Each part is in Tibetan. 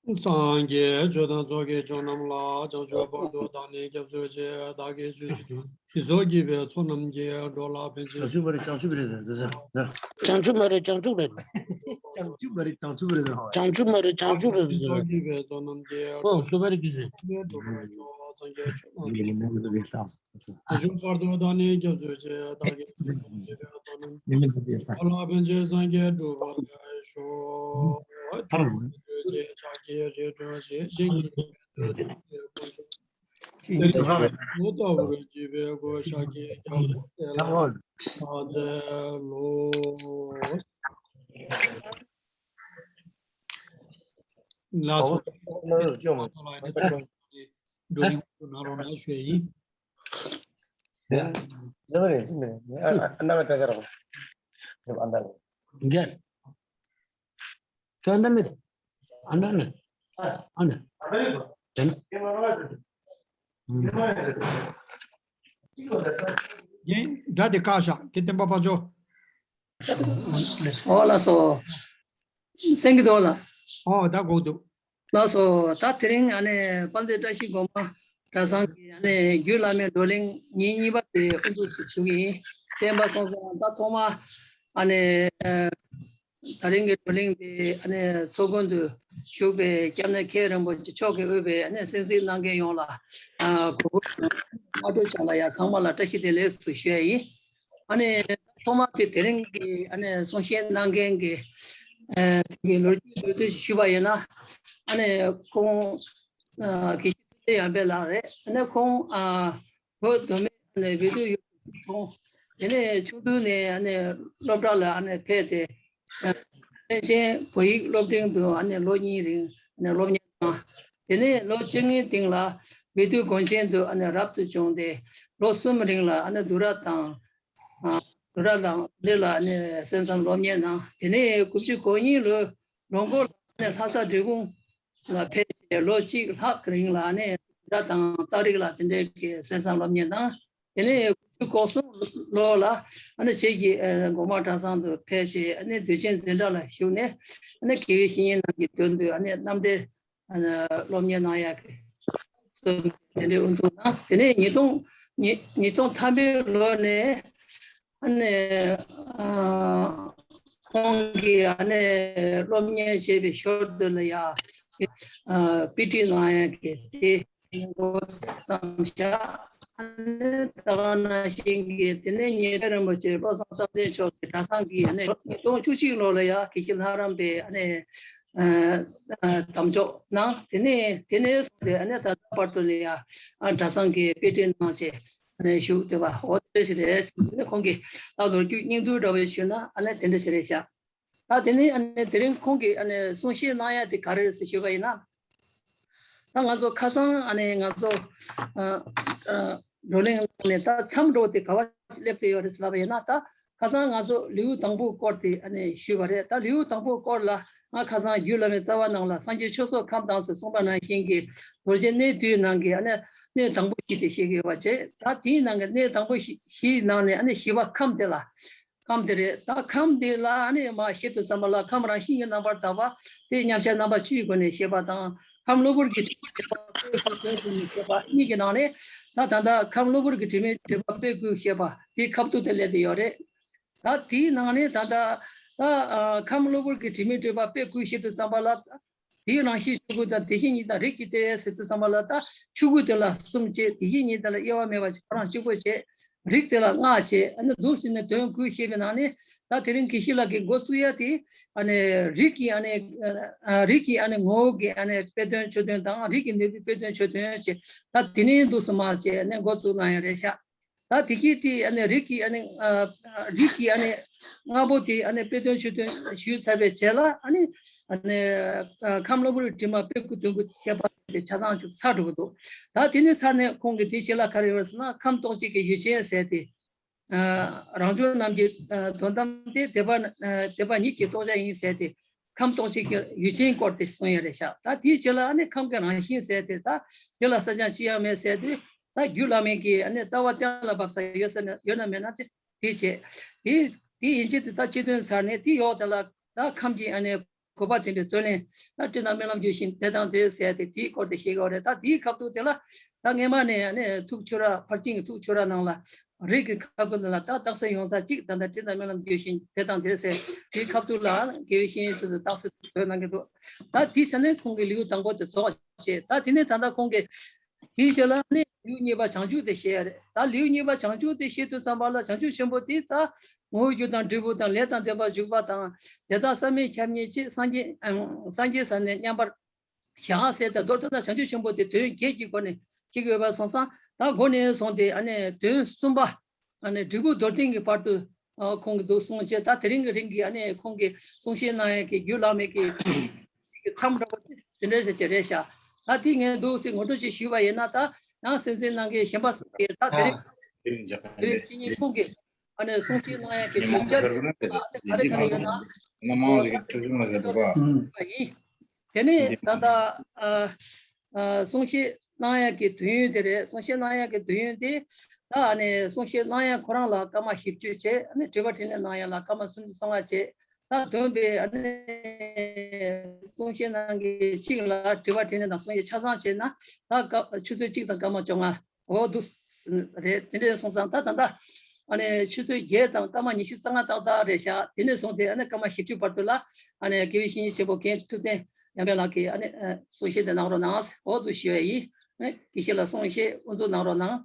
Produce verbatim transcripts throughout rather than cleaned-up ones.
སངས་རྒྱས་ཆོས་དང་ཚོགས་ཀྱི་མཆོག་རྣམས་ལ། བྱང་ཆུབ་བར་དུ་བདག་ནི་སྐྱབས་སུ་མཆི། བདག་གིས་ཆོས་བྱིན་གྱི་ཚོགས་ཀྱིས་འཕགས་ཚོགས་རྣམས་ཀྱི་འགྲོ་ལ་ཕན་ཕྱིར། བྱང་ཆུབ་བར་བྱང་ཆུབ་རེད་ཟེར་ཟེར། བྱང་ཆུབ་མ་རེད། བྱང་ཆུབ་རེད། བྱང་ཆུབ་མ་རེད། བྱང་ཆུབ་རེད་ཟེར། བྱང་ཆུབ་མ་རེད། བྱང་ཆུབ་རེད་ཟེར། ཚོགས་ཀྱིས་འཕགས་ཚོགས་རྣམས་ཀྱི། ཨོ་ཤོ་བ་རེད་ཟེར། སངས་རྒྱས་ཆོས་རྣམས་ཀྱི། བྱང་ཆུབ་བར་དུ་བདག་ནི་སྐྱབས་སུ་མཆི། བདག་གིས་ཆོས་བྱིན་གྱི་ཚོགས་རྣམས་ཀྱི། འགྲོ་ལ་ཕན་ཕྱིར་སངས་རྒྱས་འགྲུབ་པར་ཤོག། ཕྱག་གིས་རི་ཁྲོད་ཞིང་གི་ལྟ་བུར་བརྗིད་པའི་སྒོ། ཕྱག་གིས་རྒྱ་མཚོ་དེ་ལ་བརྩེ་ལོ། ལགས་སོ། བགྲོ་གླེང་གནང་རོགས་གནང་ཞུ་ཡ་ཡིན། རེད་མ་རེད། ཅི་མི་རེད། ཨ་ཨ་ན་མེ་ད་ག་ར་རེད། ཨ་ན་མེ། ཁྱོད་ཨ་ན་མེ། ཨ་ན་མེ། ཨ་ན། དེ་ན། ཡིན། དགྲ་དེ་བཀག་བཞག་དེ་བསྟན་པ་དཔལ་འབྱོར། ཨོ་ལགས་སོ། གསན་གྱི་འདུག་ལགས། ཨོ་ད་གོ་འདུག་ལགས་སོ། ད་དེ་རིང་ཨ་ནི་དཔལ་ལྡན་བཀྲ་ཤིས་སྒོ་མང་གྲྭ་ཚང་གི་ཨ་ནི་རྒྱུད་བླ་མའི་བགྲོ་གླེང་ཉིན་གཉིས་པ་དེ་དབུ་འཛུགས་སུ་ཞུ་གི་ཡིན། བསྟན་པ་སོང་ཙང་ད་ཐོག་མ་ཨ་ནི་ད་རིང་གི་བགྲོ་གླེང་དེ་ཨ་ནི་ཚོགས་མགོན་དུ་བཞུགས་པའི་སྐྱབས་གནས་མཁན་རིན་པོ་ཆེ་མཆོག་གིས་དབུས་པའི་ཨ་ནི་གསན་གཟིགས་གནང་མཁན་ཡོངས་ལ་ཨ་གུས་བཀུར་དང་སྔ་དྲོ་བྱུང་ལ་ཡ་ཚང་མ་ལ་བཀྲ་ཤིས་བདེ་ལེགས་སུ་ཞུ་ཡ་ཡིན། ཨ་ནི་ཐོག་མ་དེ་དེ་རིང་གི་ཨ་ནི་གསུང་བཤད་གནང་མཁན་གྱི་ཨ་དེ་གི་ལོ་རྒྱུས་ལོ་དེ་ཞུས་པ་ཡིན་ན། ཨ་ནི་ཁོང་ཨ་དགེ་བཤེས་ཐུབ་བསྟན་ཡར་འཕེལ་ལགས་རེད། ཨ་ནི་ཁོང་ཨ་བོད་མདོ་སྨད་ཨ་ནི་བོད་དུ་ཡོད་པའི་ཁོང་དེ་ནས་ཆུང་དུས་ནས་ཨ་ནི་སློབ་གྲྭ་ལ་ཨ་ནི་ཕེབས་ཏེ། པཎ་ཆེན་བོད་ཡིག་སློབ་འབྲིང་དུ་ཨ་ནི་ལོ་གཉིས་རིང་ཨ་ནི་སློབ་གཉེར་གནང་། དེ་ནས་ལོ་བཅུ་གཉིས་སྟེང་ལ་བོད་དུ་དགོན་ཆེན་དུ་ཨ་ནི་རབ་ཏུ་བྱུང་སྟེ་ལོ་གསུམ་རིང་ལ་ཨ་ནི་བསྡུ་ར་དང་། ཨ་བསྡུ་ར་དང་འདི་ལ་ཨ་ནི་གསན་བསམ་སློབ་གཉེར་གནང་། དེ་ནས་དགུ་བཅུ་གོ་གཉིས་ལོའི་ལོ་འགོ་ལ་ཨ་ནི་ལྷ་ས་འབྲས་སྤུངས་ལ་ཕེབས་ཏེ་ལོ་གཅིག་ལྷག་གི་རིང་ལ་ཨ་ནི་བསྡུ་ར་དང་རྟགས་རིགས་ལ་དེ་འདྲའི་གི་གསན་བསམ་སློབ་གཉེར་དང་། དེ་ནས་དགུ་བཅུ་གོ་གསུམ་ལོ་ལ་ཨ་ནི་ཁྱེད་ཀྱིས་ཨ་སྒོ་མང་གྲྭ་ཚང་དུ་ཕེབས་བྱས་ཨ་ནི་དུས་ཆེན་འཛིན་གྲྭ་ལ་ཞུགས་ནས་ཨ་ནི་དགེ་བའི་བཤེས་གཉེན་རྣམས་ཀྱི་དོན་དུ་ཨ་ནི་རྣམ་འགྲེལ་ཨ་ནི་སློབ་གཉེར་གནང་ཡག་གི་དེ་འདྲའི་དབུ་འཛུགས་གནང་། དེ་ནས་ཉིས་སྟོང་ཉིས་ཉིས་སྟོང་ཐམ་པའི་ལོ་ནས་ཨ་ནི་ཨ་ཁོང་གིས་ཨ་ནི་སློབ་གཉེར་བྱས་པའི་ཞོར་དུ་ལ་ཡ་ཨ་དཔེ་ཁྲིད་གནང་ཡག་གི་དེ་འགོ་བརྩམས་བཞག་ཨ་ནི་ད་ག་ནང་བཞིན་གྱི་དེ་ནས་མཁན་ཆེན་རིན་པོ་ཆེ་བློ་བཟང་བསམ་གཏན་མཆོག་གི་གྲྭ་ཚང་གི་ཨ་ནི་ཉིས་སྟོང་བཅུ་གཅིག་ལོ་ལ་ཡ་དགེ་བཤེས་ལྷ་རམས་པའི་ཨ་ནི་ཨ་ཨ་དམ་འཇོག་གནང་། དེ་ནས་དེ་ནས་བཟུང་སྟེ་ཨ་ནི་ད་ལྟ་བར་དུ་ལ་ཡ་ཨ་གྲྭ་ཚང་གི་དཔེ་ཁྲིད་གནང་བྱས་ཨ་ནི་བཞུགས་བསྡད་པ་འོ་དེ་ཞིག་རེད། དེ་ནས་ཁོང་གིས་ད་ལོ་རྒྱུས་སྙིང་བསྡུས་འདྲ་བོ་ཞུས་ན་ཨ་ནི་དེ་འདྲ་ཞིག་རེད་ཤག་ད་དེ་ནས་ཨ་ནི་དེ་རིང་ཁོང་གིས་ཨ་ནི་གསུང་བཤད་གནང་ཡ་དེ་ག་རེ་རེད་ཟེར་ཞུས་པ་ཡིན་ན། ད་ང་ཚོ་ཁ་སང་ཨ་ནི་ང་ཚོ་ཨ་ཨ་བགྲོ་གླེང་གནང་ནས་ད་མཚམས་འགྲོ་དེ་ག་བ་སླེབས་ཏེ་ཡོད་རེད་ཟེར་ལབ་པ་ཡིན་ན། ད་ཁ་སང་ང་ཚོ་ལེའུ་དང་པོའི་སྐོར་དེ་ཨ་ནི་ཞུས་པ་རེད། ད་ལེའུ་དང་པོའི་སྐོར་ལ་ང་ཁ་སང་རྒྱུད་བླ་མའི་རྩ་བ་ནང་ལ་སངས་རྒྱས་ཆོས་ཚོགས་ཁམས་དང་ཟེར་གསུངས་པ་ནང་བཞིན་གྱི་རྡོ་རྗེ་གནས་བདུན་ནང་གི་ཨ་ནི་གནས་དང་པོ་བཞི་དེ་བཤད་ཀྱི་ཡོད་པ་བྱས། ད་དེའི་ནང་གི་གནས་དང་པོ་བཞི་བཞིའི་ནང་ནས་ཨ་ནི་བཞི་པ་ཁམས་དེ་ལ། ཁམས་དེ་རེད། ད་ཁམས་དེ་ལ་ཨ་ནི་མ་བཤད་དུས་ཙམ་པ་ལ་ཁམས་རང་བཞིན་གྱིས་རྣམ་པར་དག་པ་དེ་མཉམ་གཞག་རྣམ་པ་བཅུའི་སྒོ་ནས་བཤད་པ་དང་། ཁམས་གློ་བུར་གྱི་དྲི་མ་བྲལ་བ་དཔེ་ཁུར་དོན་ཀུན་ནས་བཤད་པ་གཉིས་ཀྱི་ནང་ནས། ད་ད་ལྟ་ཁམས་གློ་བུར་གྱི་དྲི་མས་བསྒྲིབས་པ་དཔེ་ཀུན་བཤད་པ་དེ་ཁ་ཐུག་དེ་སླེབས་ཏེ་ཡོད་རེད། ད་དེའི་ནང་ནས་ད་ལྟ་ད་ཨ་ཁམས་གློ་བུར་གྱི་དྲི་མས་བསྒྲིབས་པ་དཔེ་ཀུན་བཤད་དུས་ཙམ་པ་ལ། དེའི་རང་བཞིན་ཆོས་སྐུ་དང་དེ་བཞིན་ཉིད་དང་རིགས་ཀྱི་དབྱེ་བ་ཟེར་དུས་ཙམ་པ་ལ། ད་ཆོས་སྐུ་དེ་ལ་གསུམ་བྱས། དེ་བཞིན་ཉིད་དེ་ལ་དབྱེ་བ་མེད་པ་བྱས། ཁོ་རང་གཅིག་པོ་བྱས། རིགས་དེ་ལ་ལྔ་བྱས། ཨ་ནི་འདུག་ཟེར་ནས་དོན་དགུ་བཤད་པའི་ནང་ནས། ད་དེ་རིང་དགེ་བཤེས་ལགས་ཀྱིས་འགོ་བཙུགས་ཡ་དེ་ཨ་ནི་རིགས་ཀྱི་ཨ་ནི་ཨ་རིགས་ཀྱི་ཨ་ནི་ངོ་བོ་གི་ཨ་ནི་དཔེ་དོན་མཆོད་དོན་དང་། རིགས་ཀྱི་ནུས་པའི་དཔེ་དོན་མཆོད་དོན་ཞེས། ད་དེ་ནས་འདུག་སེ་མར་བྱས་ནས་འགོ་བཙུགས་གནང་ཡ་རེད་ཤག་ད་དེ་གི་དེ་ཨ་ནི་རིགས་ཀྱི་ཨ་ནི་ཨ་རིགས་ཀྱི་ཨ་ནི་ལྔ་པོ་དེ་ཨ་ནི་དཔེ་དོན་མཆོད་དོན་ཞུས་ཚར་བའི་རྗེས་ལ། ཨ་ནི་ཨ་ནི་ཨ་ཁམས་གློ་བུར་དྲི་མ་དཔེ་ཀུན་དོན་ཀུན་བཤད་པ་དེ་ཆ་ཚང་ཅིག་ཚར་འགྲོ་གི་འདུག་ད་དེ་ནས་ཚར་ནས་ཁོང་གིས་དེའི་རྗེས་ལ་ག་རེ་ཡོད་ཟེར་ན། ཁམས་སྟོང་བྱེད་ཀྱི་ཡུལ་ཅན་ཟེར་ཏེ། ཨ་རང་བྱུང་རྣམས་ཀྱི་ཨ་དོན་དམ་དེ་སྡེ་པ་ཨ་སྡེ་པ་ཉིད་ཀྱི་རྟོགས་བྱ་ཡིན་ཟེར་ཏེ། ཁམས་སྟོང་བྱེད་ཀྱི་ཡུལ་ཅན་སྐོར་དེ་གསུངས་ཡ་རེད་ཤག་ད་དེའི་རྗེས་ལ་ཨ་ནི་ཁམས་ཀྱི་རང་བཞིན་ཟེར་ཏེ། ད་དེ་ལ་བསགས་སྦྱང་ཅི་ཡང་མེད་ཟེར་ཏེ། ད་རྒྱུད་བླ་མའི་གི་ཨ་ནི་ལྟ་བ་གཏན་ལ་ཕབ་ས་ཡོད་ས་མེད། ཡོད་ན་མེད་ན་དེ་དེ་བྱས། དེ་དེ་ཡན་ཆད་དེ་ད་སྤྱི་དོན་ཚར་ནས་དེ་ཡོག་དེ་ལ་ད་ཁམས་ཀྱི་ཨ་ནི་ གོ་བ་དེ་འདྲའི་རྩོད་ལེན། ད་སྤྲིན་དང་རྨི་ལམ་བརྗོད་བཞིན་དེ་དང་དེར་ཟེར་ཏེ་དེའི་སྐོར་དེ་བཤད་ཀྱི་ཡོད་རེད། ད་དེའི་ཁ་ཐུག་དེ་ལ་ད་སྔས་མ་ནས་ཨ་ནི་ཐུགས་ཆོས་ར་ཕར་ཕྱིན་གྱི་ཐུགས་ཆོས་ར་ནང་ལ་རིགས་ཀྱི་ཁ་ཐུག་ལ་ད་རྟགས་གསལ་ཡོང་ས་གཅིག་ད་ལྟ་སྤྲིན་དང་རྨི་ལམ་བརྗོད་བཞིན་དེ་དང་དེར་ཟེར་དེའི་ཁ་ཐུག་ལ་དགེ་བའི་བཤེས་གཉེན་ཚོས་རྟགས་གསལ་བཟོས་གནང་གི་འདུག་ད་དེའི་ས་ནས་ཁོང་གིས་ལེའུ་དང་པོ་དེ་རྫོགས་བྱས། ད་དེ་ནས་ད་ལྟ་ཁོང་གིས་དེའི་རྗེས་ལ་ནི་ལེའུ་གཉིས་པ་བྱང་ཆུབ་དེ་བཤད་ཡ་རེད། ད་ལེའུ་གཉིས་པ་བྱང་ཆུབ་དེ་བཤད་དུས་ཙམ་པ་ལ་བྱང་ཆུབ་ཆེན་པོ་དེ་ད་ངོ་བོའི་རྒྱུ་དང་འབྲས་བུ་དང་ལས་དང་ལྡན་པར་འཇུག་པ་དང་དེ་དག་བསམ་མེད་ཁྱབ་མཉེས་ཆེད་སངས་རྒྱས་ཨང་སངས་རྒྱས་ས་ནས་མཉམ་པར་བཞག་ཟེར་ཏེ་མདོར་བསྡུ་ན་བྱང་ཆུབ་ཆེན་པོ་དེ་དོན་བརྒྱད་ཀྱི་སྒོ་ནས་ཁྱེད་ཀྱི་འོས་པ་སོང་ཙང་ད་སྒོ་ནས་སོང་སྟེ་ཨ་ནི་དོན་གསུམ་པ་ཨ་ནི་འབྲས་བུ་མདོར་བསྟན་གྱི་བར་དུ་ཨ་ཁོང་གིས་འདུག་གསུངས་བྱས། ད་དེ་རིང་གི་རིང་གི་ཨ་ནི་ཁོང་གིས་གསུང་བཤད་གནང་ཡས་ཀྱི་རྒྱུ་ལམ་མེད་ཀྱི་མཚམས་འདྲ་བོ་དེ་འདྲ་ཞིག་ཅིག་རེད་ཤག་ད་དེ་ངས་འདུག་སེ་ངོ་སྤྲོད་ཅིག་ཞུས་པ་ཡིན་ན། ད་ཡང་གསན་གཟིགས་གནང་མཁན་གཞན་པ་ཚོ་གིས་ད་དེ་རིང་དེ་བའི་ཕྱི་ཉིན་ཁོང་གིས་ཨ་ནི་གསུང་བཤད་གནང་ཡས་ཀྱི་དོན་བྱ་ད་ཨ་ནི་ག་རེ་ག་རེ་ཡོད་ན་ཨོ་ད་དེ་རིང་ཞུས་པ་ཡིན། དེ་ནས་ད་ལྟ་ཨ་ཨ་གསུང་བཤད་གནང་ཡག་གི་དུས་ཡུན་དེ་རེད། གསུང་བཤད་གནང་ཡག་གི་དུས་ཡུན་དེ་ད་ཨ་ནི་གསུང་བཤད་གནང་ཡག་ཁོ་རང་ལ་སྐར་མ་བཞི་བཅུ་བྱས། ཨ་ནི་དྲི་བ་དྲིས་ལན་གནང་ཡག་ལ་སྐར་མ་སུམ་ཅུ་སོ་ལྔ་བྱས། ད་བདུན་པའི་ཨ་ནི་གསུང་བཤད་གནང་མཁན་གཅིག་ལ་དྲི་བ་དྲིས་ལན་དང་གསུང་བཤད་ཆ་ཚང་བྱས་ན་ད་སྐར་ཆུ་ཚོད་གཅིག་དང་སྐར་མ་བཅོ་ལྔ། འོ་འདུག་རེད། དེ་འདྲས་སོང་ཙང་ད་ད་ལྟ་ཨ་ནི་ཆུ་ཚོད་བརྒྱད་དང་སྐར་མ་ཉི་ཤུ་རྩ་ལྔ་ཏག་ཏག་རེད་ཤག་དེ་ནས་བཟུང་སྟེ་ཨ་ནི་སྐར་མ་བཞི་བཅུ་བར་དུ་ལ་ཨ་ནི་དགེ་བའི་བཤེས་གཉེན་ཆེན་པོ་མཁན་ཐུབ་བསྟན་ཉམས་པའི་ལགས་ཀྱིས་ཨ་ནི་ཨ་གསུང་བཤད་དེ་གནང་རོགས་གནང་། འོ་འདུག་ཞུ་ཡ་ཡིན། ཨ་ནི་དགེ་བཤེས་ལགས་གསུང་བཤད་དབུ་འཛུགས་གནང་རོགས་གནང་།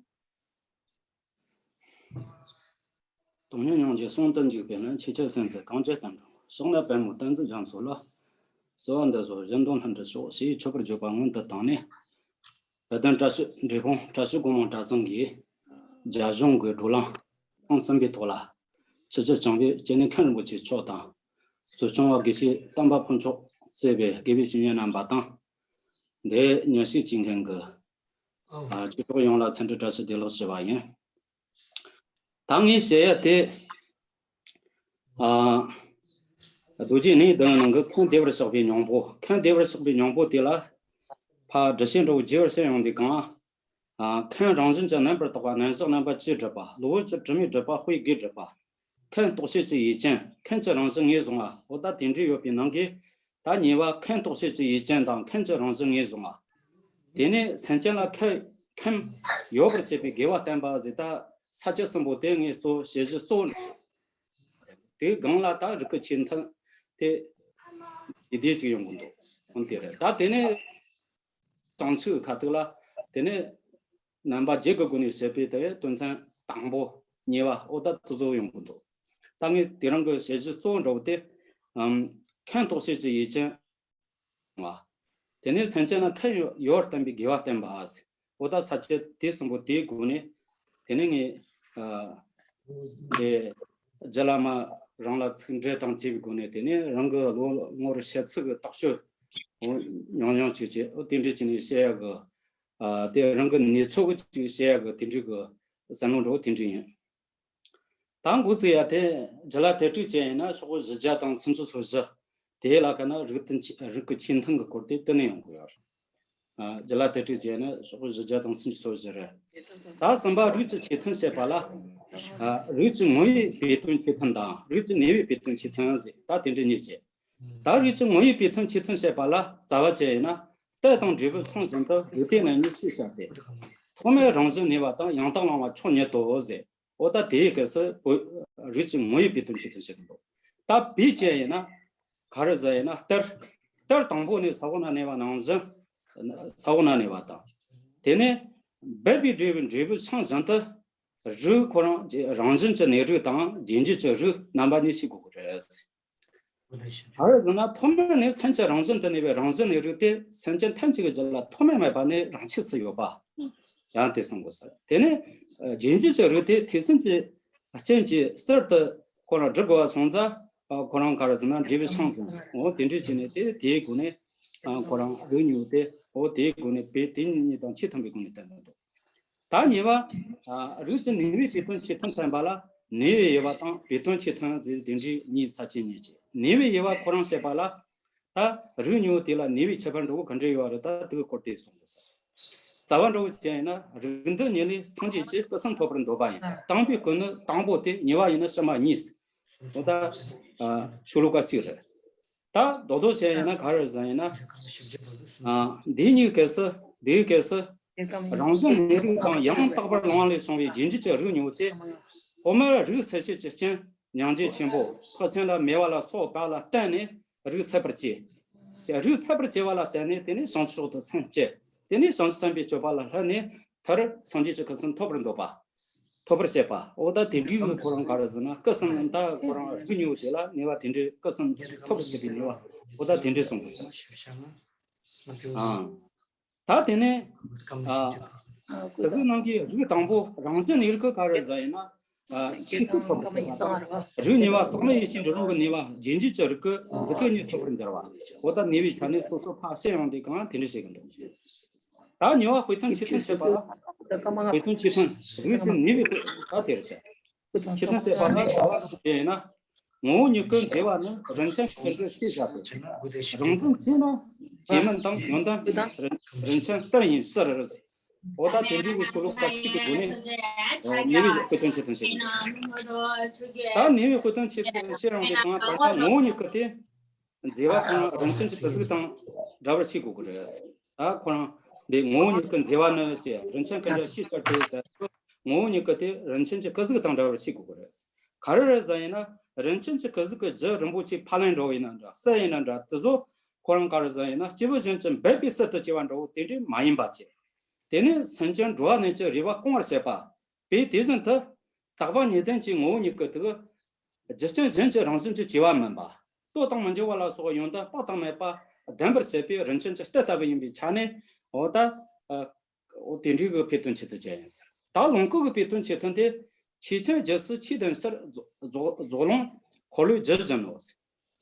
སྟོང་ཉིད་མྱོང་བྱེད་གསུང་དུ་འཇུག་པའི་ལན། ཆོས་ཀྱི་སེམས་ཚེ་གངས་ཀྱི་ལྟར་འགྲོ། ཕྱག་ན་པདྨོ་བསྟན་འཛིན་རྒྱ་མཚོ་ལ། གསོལ་བ་འདེབས་སོ་གཞན་དོན་ལྷུན་གྲུབ་ཤོག་ཞེས་མཆོད་པར་བརྗོད་པ་སྔོན་དུ་བཏང་ནས། དད་ལྡན་བཀྲ་ཤིས་འབྲས་སྤུངས་བཀྲ་ཤིས་སྒོ་མང་གྲྭ་ཚང་གིས་རྒྱ་གཞུང་གི་བགྲོ་གླེང་ཐེངས་གསུམ་པའི་ཐོག་ལ། ཆོས་རྗེ་འཆང་བའི་སྐྱེ་གནས་མཁན་རིན་པོ་ཆེ་མཆོག་དང་། གཙོ་སྐྱོང་བ་དགེ་བཤེས་དམ་པ་ཕུན་ཚོགས་གཙོས་པའི་དགེ་བའི་བཤེས་གཉེན་རྣམ་པ་དང་། འདིར་མཉམ་ཞུགས་བྱེད་མཁན་གྱི་ཨ་ཆོས་གྲོགས་ཡོངས་ལ་འཚམས་འདྲི་བཀྲ་ཤིས་བདེ་ལེགས་ཞུ་བ་ཡིན། ད་ངས་བཤད་ཡ་དེ། ཨ། རྡོ་རྗེ་གནས་བདུན་ནང་གི་མཁན་བདེ་བར་གཤེགས་པའི་སྙིང་པོ། མཁན་བདེ་བར་གཤེགས་པའི་སྙིང་པོ་དེ་ལ་ཕར་འགྲེལ་བཤད་འདྲ་བོ་རྒྱས་པར་གསན་ཡོང་དུས་གང་། ཨ། མཁན་རང་བཞིན་གྱིས་རྣམ་པར་དག་པ། རྣམ་གཞག་རྣམ་པ་བཅུས་གྲུབ་པ། གློ་བུར་གྱི་དྲི་མས་གྲུབ་པ། དཔེ་བརྒྱད་གྲུབ་པ། མཁན་རྟོགས་བྱེད་ཀྱི་ཡུལ་ཅན། མཁན་གྱི་རང་བཞིན་ངོས་བཟུང་བ། འོ་ད་དེ་འདྲ་ཡོད་པའི་ནང་གི། ད་གཉིས་པ་མཁན་རྟོགས་བྱེད་ཀྱི་ཡུལ་ཅན་དང་མཁན་གྱི་རང་བཞིན་ངོས་བཟུང་བ། དེ་ནས་སེམས་ཅན་ལ་ཁམས་ཁམས་ཡོད་པར་བྱེད་པའི་དགེ་བ་བསྟན་པ་ཟེར། ད་ས་བཅད་གསུམ་པོ་དེ་ངས་གཙོ་བོ་བཤད་གཞི་གཙོ་བོ་འདྲ། དེའི་སྒང་ལ་ད་རིགས་ཀྱི་ཆོས་མཐུན་དེ་འདི་དེ་གཅིག་ཡོང་གི་འདུག་འོན་ཏེ་རེད། ད་དེ་ནས་བྱང་ཆུབ་ཁ་ཐུག་ལ་དེ་ནས་རྣམ་པ་བརྒྱད་ཀྱི་སྒོ་ནས་བཤད་པའི་དེ་དོན་ཚན་དང་པོ་གཉིས་པ་འོ་ད་དེ་ཚོ་ཡོང་གི་འདུག་ད་ངས་དེ་རིང་གི་བཤད་གཞི་གཙོ་བོ་འདྲ་བོ་དེ་ཨམ་མཁན་རྟོགས་བྱེད་ཀྱི་ཡུལ་ཅན། བ། དེ་ནས་སེམས་ཅན་ལ་ཁམས་ཡོད་པར་བསྟན་པའི་དགེ་བ་བསྟན་པ་ཟེར། འོ་ད་ས་བཅད་དེ་གསུམ་པོ་དེའི་སྒོ་ནས། དེ་ནས་ངས་ཨ་དེ་རྗེ་བླ་མ་རང་ལ་ཚིག་འགྲེལ་དང་བཅས་པའི་སྒོ་ནས། དེ་ནས་རང་གི་བློ་ངོར་བཤད་ཚུལ་གྱི་རྟོག་དཔྱོད་ཉུང་ཉུང་ཅིག་བྱས། འོ་དེ་འདྲ་བྱས་ནས་བཤད་ཡག་གི་ཨ་དེ་རང་གི་ནུས་ཚོད་ཀྱིས་ཅིག་བཤད་ཡག་གི་དེ་འདྲའི་གི་བསམ་བློ་འདྲ་བོ་དེ་འདྲ་ཡིན། ད་འགོ་བཙུགས་ཡ་དེ་རྒྱུད་བླ་དེབ་ཕྲུག་ཅན་ཡིན་ན་ཤོག་བུ་བཞི་བརྒྱ་དང་སུམ་ཅུ་སོ་བཞི། དེའི་ལ་ཁ་ན་རིགས་མཐུན་ཆོས་རིགས་ཀྱི་ཆོས་མཐུན་གྱི་སྐོར་དེ་བསྟན་ནས་ཡོང་གི་ཡོད་རེད། ཨ་རྒྱུད་བླ་དེབ་ཕྲུག་ཅན་ཡིན་ན་ཤོག་བུ་བཞི་བརྒྱ་དང་སུམ་ཅུ་སོ་བཞི་རེད། ད་གསུམ་པ་རིགས་ཀྱི་ཆོས་མཐུན་བཤད་པ་ལ། ཨ་རིགས་ཀྱི་ངོ་བོའི་བོད་དོན་ཆོས་མཐུན་དང་རིགས་ཀྱི་ནུས་པའི་བོད་དོན་ཆོས་མཐུན་ཟེར། ད་དེ་འདྲ་གཉིས་བྱས། ད་རིགས་ཀྱི་ངོ་བོའི་བོད་དོན་ཆོས་མཐུན་བཤད་པ་ལ་རྩ་བ་ཅན་ཡིན་ན་རྟེན་དང་འབྲས་བུ་ཆུང་བཞིན་དུ་རིགས་གཏེར་ནས་ཉིད་ཞེས་བྱ་སྟེ། ཐོག་མའི་རང་བཞིན་གནས་པ་དང་ཡང་དག་བླང་བ་ཆོས་ཉིད་དོ་ཟེར། འོ་ད་དེའི་སྐབས་སུ་བོད་རིགས་ཀྱི་ངོ་བོའི་བོད་དོན་ཆོས་མཐུན་བཤད་ཀྱི་འདུག་ད་བོད་ཅན་ཡིན་ན་ག་རེ་ཟེར་ཡིན་ན་གཏེར། གཏེར་དང་པོ་ནི་ས་འོག་ན་གནས་པ་ནང་བཞིན། ས་འོག་ན་གནས་པ་དང་། དེ་ནས་སྦས་པའི་འབྲས་བུ་འབྲས་བུ་ཆུང་བཞིན་དུ། རིགས་ཁོ་རང་རང་བཞིན་གྱི་གནས་རིགས་དང་རྒྱུན་འབྱེད་ཀྱི་རིགས་རྣམ་པ་གཉིས་ཤེས་དགོས་ཀྱི་རེད། ག་རེ་ཟེར་ན་ཐོག་མ་ནས་སེམས་ཅན་རང་བཞིན་དུ་གནས་པའི་རང་བཞིན་གནས་རིགས་དེ་སེམས་ཅན་ཐམས་ཅད་ཀྱི་རྒྱུད་ལ་ཐོག་མ་མེད་པ་ནས་རང་ཆས་སུ་ཡོད་པ། ཡང་དེ་གསུང་དགོས་ཟེར། དེ་ནས་རྒྱུན་འབྱེད་ཀྱི་རིགས་དེ་ཐེག་ཆེན་གྱི་རྐྱེན་གྱིས་གསར་དུ་ཁོ་རང་སྒྲུབ་དགོས་པ་སོང་ཙང་ཁོ་རང་ག་རེ་ཟེར་ན་འབྲས་བུ་ཆུང་ཟིན། འོ་དེ་འདྲ་བྱས་ནས་དེ་དེའི་སྒོ་ནས་ཁོ་རང་རིགས་གཉིས་དེ་འོ་དེའི་སྒོ་ནས་བོད་དེ་གཉིས་གཉིས་དང་ཆོས་མཐུན་པའི་སྒོ་ནས་བསྟན་གྱི་འདུག་ད་གཉིས་པ། ཨ་རིགས་ཀྱི་ནུས་པའི་བོད་དོན་ཆོས་མཐུན་བསྟན་པ་ལ་ནུས་པའི་དབྱེ་བ་དང་བོད་དོན་ཆོས་མཐུན་ཟེར་དེ་འདྲའི་གཉིས་ས་བཅད་གཉིས་བྱས། ནུས་པའི་དབྱེ་བ་ཁོ་རང་བཤད་པ་ལ། ད་རིགས་གཉིས་པོ་དེ་ལ་ནུས་པའི་ཁྱད་པར་འདྲ་བོ་ག་འདྲ་ཡོད་རེད། ད་དེ་གི་སྐོར་དེ་གསུངས་ཡོད་ཟེར། རྩ་བ་འདྲ་བོ་བྱས་ན་རིགས་འདི་གཉིས་ལས་སངས་རྒྱས་ཀྱི་སྐུ་གསུང་ཐོབ་པར་འདོད་པ་ཡིན། དང་པོའི་སྐུ་ནི་དང་པོ་སྟེ་གཉིས་པ་ཡིན་ན་ཕྱི་མ་གཉིས། འོ་ད་ཤོ་ལོ་ཀ་གཅིག་རེད། ད་ ད་རྡོག་རྡོག་བྱས་ཡིན་ན་ག་རེ་ཟེར་ཡིན་ན། ཨ། འདིའི་གཉིས་ཀའི་སྐབས་སུ། འདིའི་སྐབས་སུ། རང་བཞིན་གནས་རིགས་དང་ཡང་དག་པར་ལང་ལས་བྱུང་བའི་རྗེས་འཇུག་གི་རིགས་གཉིས་པོ་དེ། ཐོག་མར་རིགས་ཚད་ཤེས་ཀྱི་རྐྱེན་མྱང་འདས་ཆེན་པོ་ཐེག་ཆེན་ལ་མེ་བ་ལ་སོགས་པ་ལ་བརྟེན་ནས་རིགས་ཚད་པར་བྱེད། དེ་རིགས་ཚད་པར་བྱེད་པ་ལ་བརྟེན་ནས་དེ་ནས་བྱང་ཆུབ་མཆོག་ཏུ་སེམས་བསྐྱེད། དེ་ནས་བྱང་ཆུབ་སེམས་དཔའི་སྤྱོད་པ་ལ་སླེབས་ནས་མཐར་སངས་རྒྱས་ཀྱི་སྐུ་གསུམ་ཐོབ་པར་འདོད་པ། ཐོབ་པར་བྱེད་པ། འོ་ད་དེ་འདྲའི་གི་ཁོ་རང་ག་རེ་ཟེར་ན་སྐུ་གསུམ་ད་ཁོ་རང་རིགས་གཉིས་པོ་དེ་ལ་ནུས་པ་དེ་འདྲའི་སྐུ་གསུམ་ཐོབ་པར་བྱེད་པའི་ནུས་པ། འོ་ད་དེ་འདྲའི་གསུང་གི་ཟེར། ཨང་། ད་དེ་ནས། ཨ། དེ་གི་ནང་གི་རིགས་དང་པོ་རང་བཞིན་གནས་རིགས་ག་རེ་ཟེར་ཡིན་ན། ཨ། ཆོས་སྐུ་ཐོབ་པར་བྱེད་པ་དང་། རིགས་གཉིས་པ་ཟག་མེད་ཡེ་ཤེས་འབྲུ་རིགས་ཀྱི་ནུས་པ་རྗེས་འཇུག་གི་རིགས་ཀྱི་གཟུགས་སྐུ་གཉིས་ཐོབ་པར་འགྱུར་བ། འོ་ད་ནུས་པའི་ཆ་ནས་སོ་སོ་ཕར་བཤད་ཡོང་དུས་གང་དེ་འདྲ་བྱེད་ཀྱི་འདུག་ད་ཉེ་བ་དཔེ་དོན་ཆོས་ཐུན་བྱེད་པ་ལ། དཔེ་དོན་ཆོས་ཐུན་རིགས་ཀྱི་ནུས་པའི་དཔེ་ད་དེ་རེད་བཤད། ཆོས་ཐུན་བྱེད་པ་ལ་རྩ་བ་ནས་བཤད་ན། ངོ་བོ་ཉིད་ཀྱི་མཛེས་པ་ནི་རིན་ཆེན་ཀུན་འདྲའི་ཤེས་བྱ་སྟེ། རང་བཞིན་གྱིས་ནི་སྐྱེ་མིན་དང་། ཡོན་ཏན་རིན་ཆེན་གཏེར་ཡིན་ཕྱིར། འོ་ད་དེ་འདྲའི་གི་ཤོ་ལོ་ཀ་གཅིག་གི་སྒོ་ནས་ནུས་པའི་དཔེ་དོན་ཆོས་ཐུན་བཤད་ཀྱི་འདུག་ད་ནུས་པའི་དཔེ་དོན་ཆོས་ཐུན་བཤད་ཡོང་དུས་གང་ལྟར་ད་ངོ་བོ་ཉིད་ཀྱི་དེ། མཛེས་པ་དང་རིན་ཆེན་གྱི་གཟུགས་དང་འདྲ་བར་ཤེས་དགོས་ཀྱི་རེད། ད་ཁོ་རང་འདི་ངོ་བོ་ཉིད་ཀྱི་མཛེས་པ་ནི་ཞེས་རིན་ཆེན་ཀུན་འདྲ་ཤེས་བྱར་དེ་ཟེར་དུས། ངོ་བོ་ཉིད་ཀྱི་དེ་རིན་ཆེན་གྱི་གཟུགས་དང་འདྲ་བར་ཤེས་དགོས་ཀྱི་རེད། ག་རེ་རེད་ཟེར་ཡིན་ན། རིན་ཆེན་གྱི་གཟུགས་ཀྱི་རྒྱུ་རིན་པོ་ཆེ་ཕབ་ལེན་འདྲ་བོ་ཡིན་ན་འདྲ། གསེར་ཡིན་ན་འདྲ། དེ་ཚོ་ཁོ་རང་ག་རེ་ཟེར་ཡིན་ན། སྐྱེས་བུ་གཞན་གྱིས་འབད་པས་ཟུར་དུ་སྐྱེ་བ་འདྲ་བོ་དེ་འདྲའི་མ་ཡིན་པ་བྱས། དེ་ནས་སེམས་ཅན་འགྲོ་བ་རྣམས་ཀྱི་རེ་བ་སྐོང་བར་བྱེད་པ། དཔེ་དེ་བཞིན་དུ། རྟག་པ་ཉིད་ལྡན་གྱི་ངོ་བོ་ཉིད་ཀྱི་དེ། རྒྱུ་རྐྱེན་གཞན་གྱི་རང་བཞིན་གྱིས་སྐྱེ་བ་མིན་པ། ལྟོ་དང་མི་འགྱུར་བ་ལ་སོགས་ཡོན་ཏན་དཔག་ཏུ་མེད་པ་ལྡན་པར་བྱེད་པའི་རིན་ཆེན་གྱི་གཏེར་ལྟ་བུ་ཡིན་པའི་ཆ་ནས། འོ་ད། ཨ། འོ་དེ་འདྲའི་གི་དཔེ་དོན་ཆེད་དུ་བྱས་ཡིན་ཟེར། ད་ལོངས་སྐུ་གི་དཔེ་དོན་ཆེད་དུ་དེ། ཆོས་ཅན་རྗེས་སུ་ཆོས་ལྡན་ཕྱིར། རྫོགས་རྫོགས་ལོངས་འཁོར་ལོས་སྒྱུར་བཞིན་ནོ།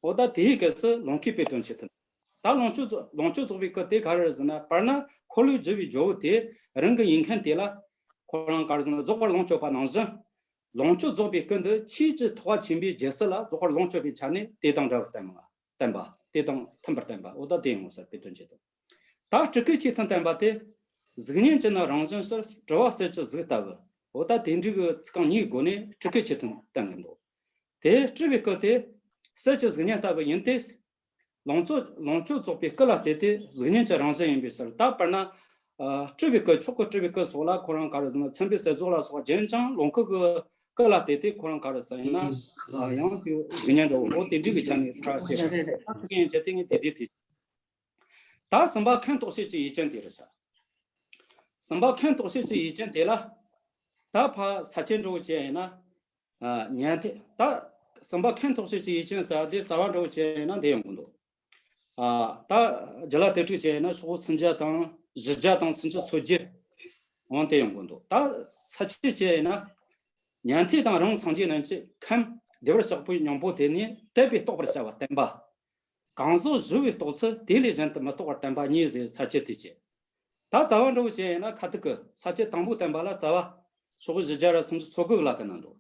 འོ་ད་དེའི་སྐབས་སུ་ལོངས་སྐུའི་དཔེ་དོན་ཆེད་དུ། ད་ལོངས་སྤྱོད་རྫོགས་ལོངས་སྤྱོད་རྫོགས་པའི་སྐབས་དེ་ག་རེ་རེད་ཟེར་ན། དཔེར་ན་འཁོར་ལོས་སྒྱུར་བའི་ཇོ་བོ་དེ་རང་གི་ཡིན་མཁན་དེ་ལ། ཁོ་རང་ག་རེ་ཟེར་ན་རྫོགས་པར་ལོངས་སྤྱོད་པ་ནང་བཞིན། ལོངས་སྤྱོད་རྫོགས་པའི་སྐབས་འདི་ཆོས་ཀྱི་ཐེག་པ་ཆེན་པོའི་རྗེས་སུ་ལ་རྫོགས་པར་ལོངས་སྤྱོད་པའི་ཆ་ནས་དེ་དང་འདྲ་བར་བསྟན་པ། བསྟན་པ། དེ་དང་མཐུན་པར་བསྟན་པ། འོ་ད་དེ་ཡིན་ནོ་ཟེར་དཔེ་དོན་ཆེད་དུ། ད་སྤྲུལ་སྐུའི་ཆོས་ཐུན་བསྟན་པ་དེ། གཟུགས་བརྙན་གྱི་ནི་རང་བཞིན་ཕྱིར། སྤྲུལ་པ་གསེར་གྱི་གཟུགས་ལྟ་བུ། འོ་ད་དེ་འདྲའི་གི་ཚིག་རྐང་གཉིས་ཀྱི་སྒོ་ནས་སྤྲུལ་སྐུའི་ཆོས་ཐུན་བསྟན་གྱི་འདུག་དེ་སྤྲུལ་པའི་སྐབས་དེ། གསེར་གྱི་གཟུགས་བརྙན་ལྟ་བུ་ཡིན་ཏེ། ལོངས་སྤྱོད་ལོངས་སྤྱོད་རྫོགས་པའི་སྐུ་ལ་ལྟོས་ཏེ་གཟུགས་བརྙན་གྱི་རང་བཞིན་ཡིན་པའི་ཕྱིར། ད་དཔེར་ན། ཨ། སྤྲུལ་པའི་སྐུ། མཆོག་གི་སྤྲུལ་པའི་སྐུ་སོགས་ལ་ཁོ་རང་ག་རེ་ཟེར་ན་མཚན་དཔེ་གསལ་རྫོགས་ལ་སོགས་རྒྱན་ཅིང་ལོངས་སྐུ་གི་སྐུ་ལ་ལྟོས་ཏེ་ཁོ་རང་ག་རེ་ཟེར་ཡིན་ན། ཨ། ཡང་དེ་གཟུགས་བརྙན་འདྲ་བོ། འོ་དེ་འདྲའི་གི་ཆ་ནས་ཕར་བཤད་པ་ཞིག་ད་དེ་ཡན་ཆད་དེ་ངས་དེ་དེ་དེ། ད་གསུམ་པ་ཁམས་རྟོགས་བྱེད་ཀྱི་ཡུལ་ཅན་དེ་རེད་ཤག་གསུམ་པ་ཁམས་རྟོགས་བྱེད་ཀྱི་ཡུལ་ཅན་དེ་ལ། ད་ཕར་ས་བཅད་འདྲ་བོ་བྱས་ཡིན་ན། ཨ། ཉན་ཐོས། ད་གསུམ་པ་ཁམས་རྟོགས་བྱེད་ཀྱི་ཡུལ་ཅན་ཟེར་བ་དེ་རྩ་བ་འདྲ་བོ་བྱས་ཡིན་ན་འདི་ཡོང་གི་འདུག་ཨ། ད་རྒྱུད་བླ་དེབ་ཕྲུག་བྱས་ཡིན་ན་ཤོག་བུ་སུམ་བརྒྱ་དང་བཞི་བརྒྱ་དང་སུམ་ཅུ་སོ་བརྒྱད། འོང་དེ་ཡོང་གི་འདུག་ད་ས་བཅད་བྱས་ཡིན་ན། ཉན་ཐོས་དང་རང་སངས་རྒྱས་རྣམས་ཀྱིས་ཁམས་བདེ་བར་གཤེགས་པའི་སྙིང་པོ་དེ་ནི་དད་པས་རྟོགས་པར་བྱ་བ་བསྟན་པ། གང་ཟག་གཞོལ་བའི་རྟོགས་ཚུལ་དེ་ལས་གཞན་དུ་མི་རྟོགས་པར་བསྟན་པ་གཉིས་ཟེར་ས་བཅད་དེ་བྱས། ད་རྩ་བ་འདྲ་བོ་བྱས་ཡིན་ན་ཁ་ཐུག་གི་ས་བཅད་དང་པོ་བསྟན་པ་ལ་རྩ་བ། ཤོག་བཞི་བརྒྱ་ར་སུམ་ཅུ་སོ་དགུ་ལ་གི་ནང་དུ།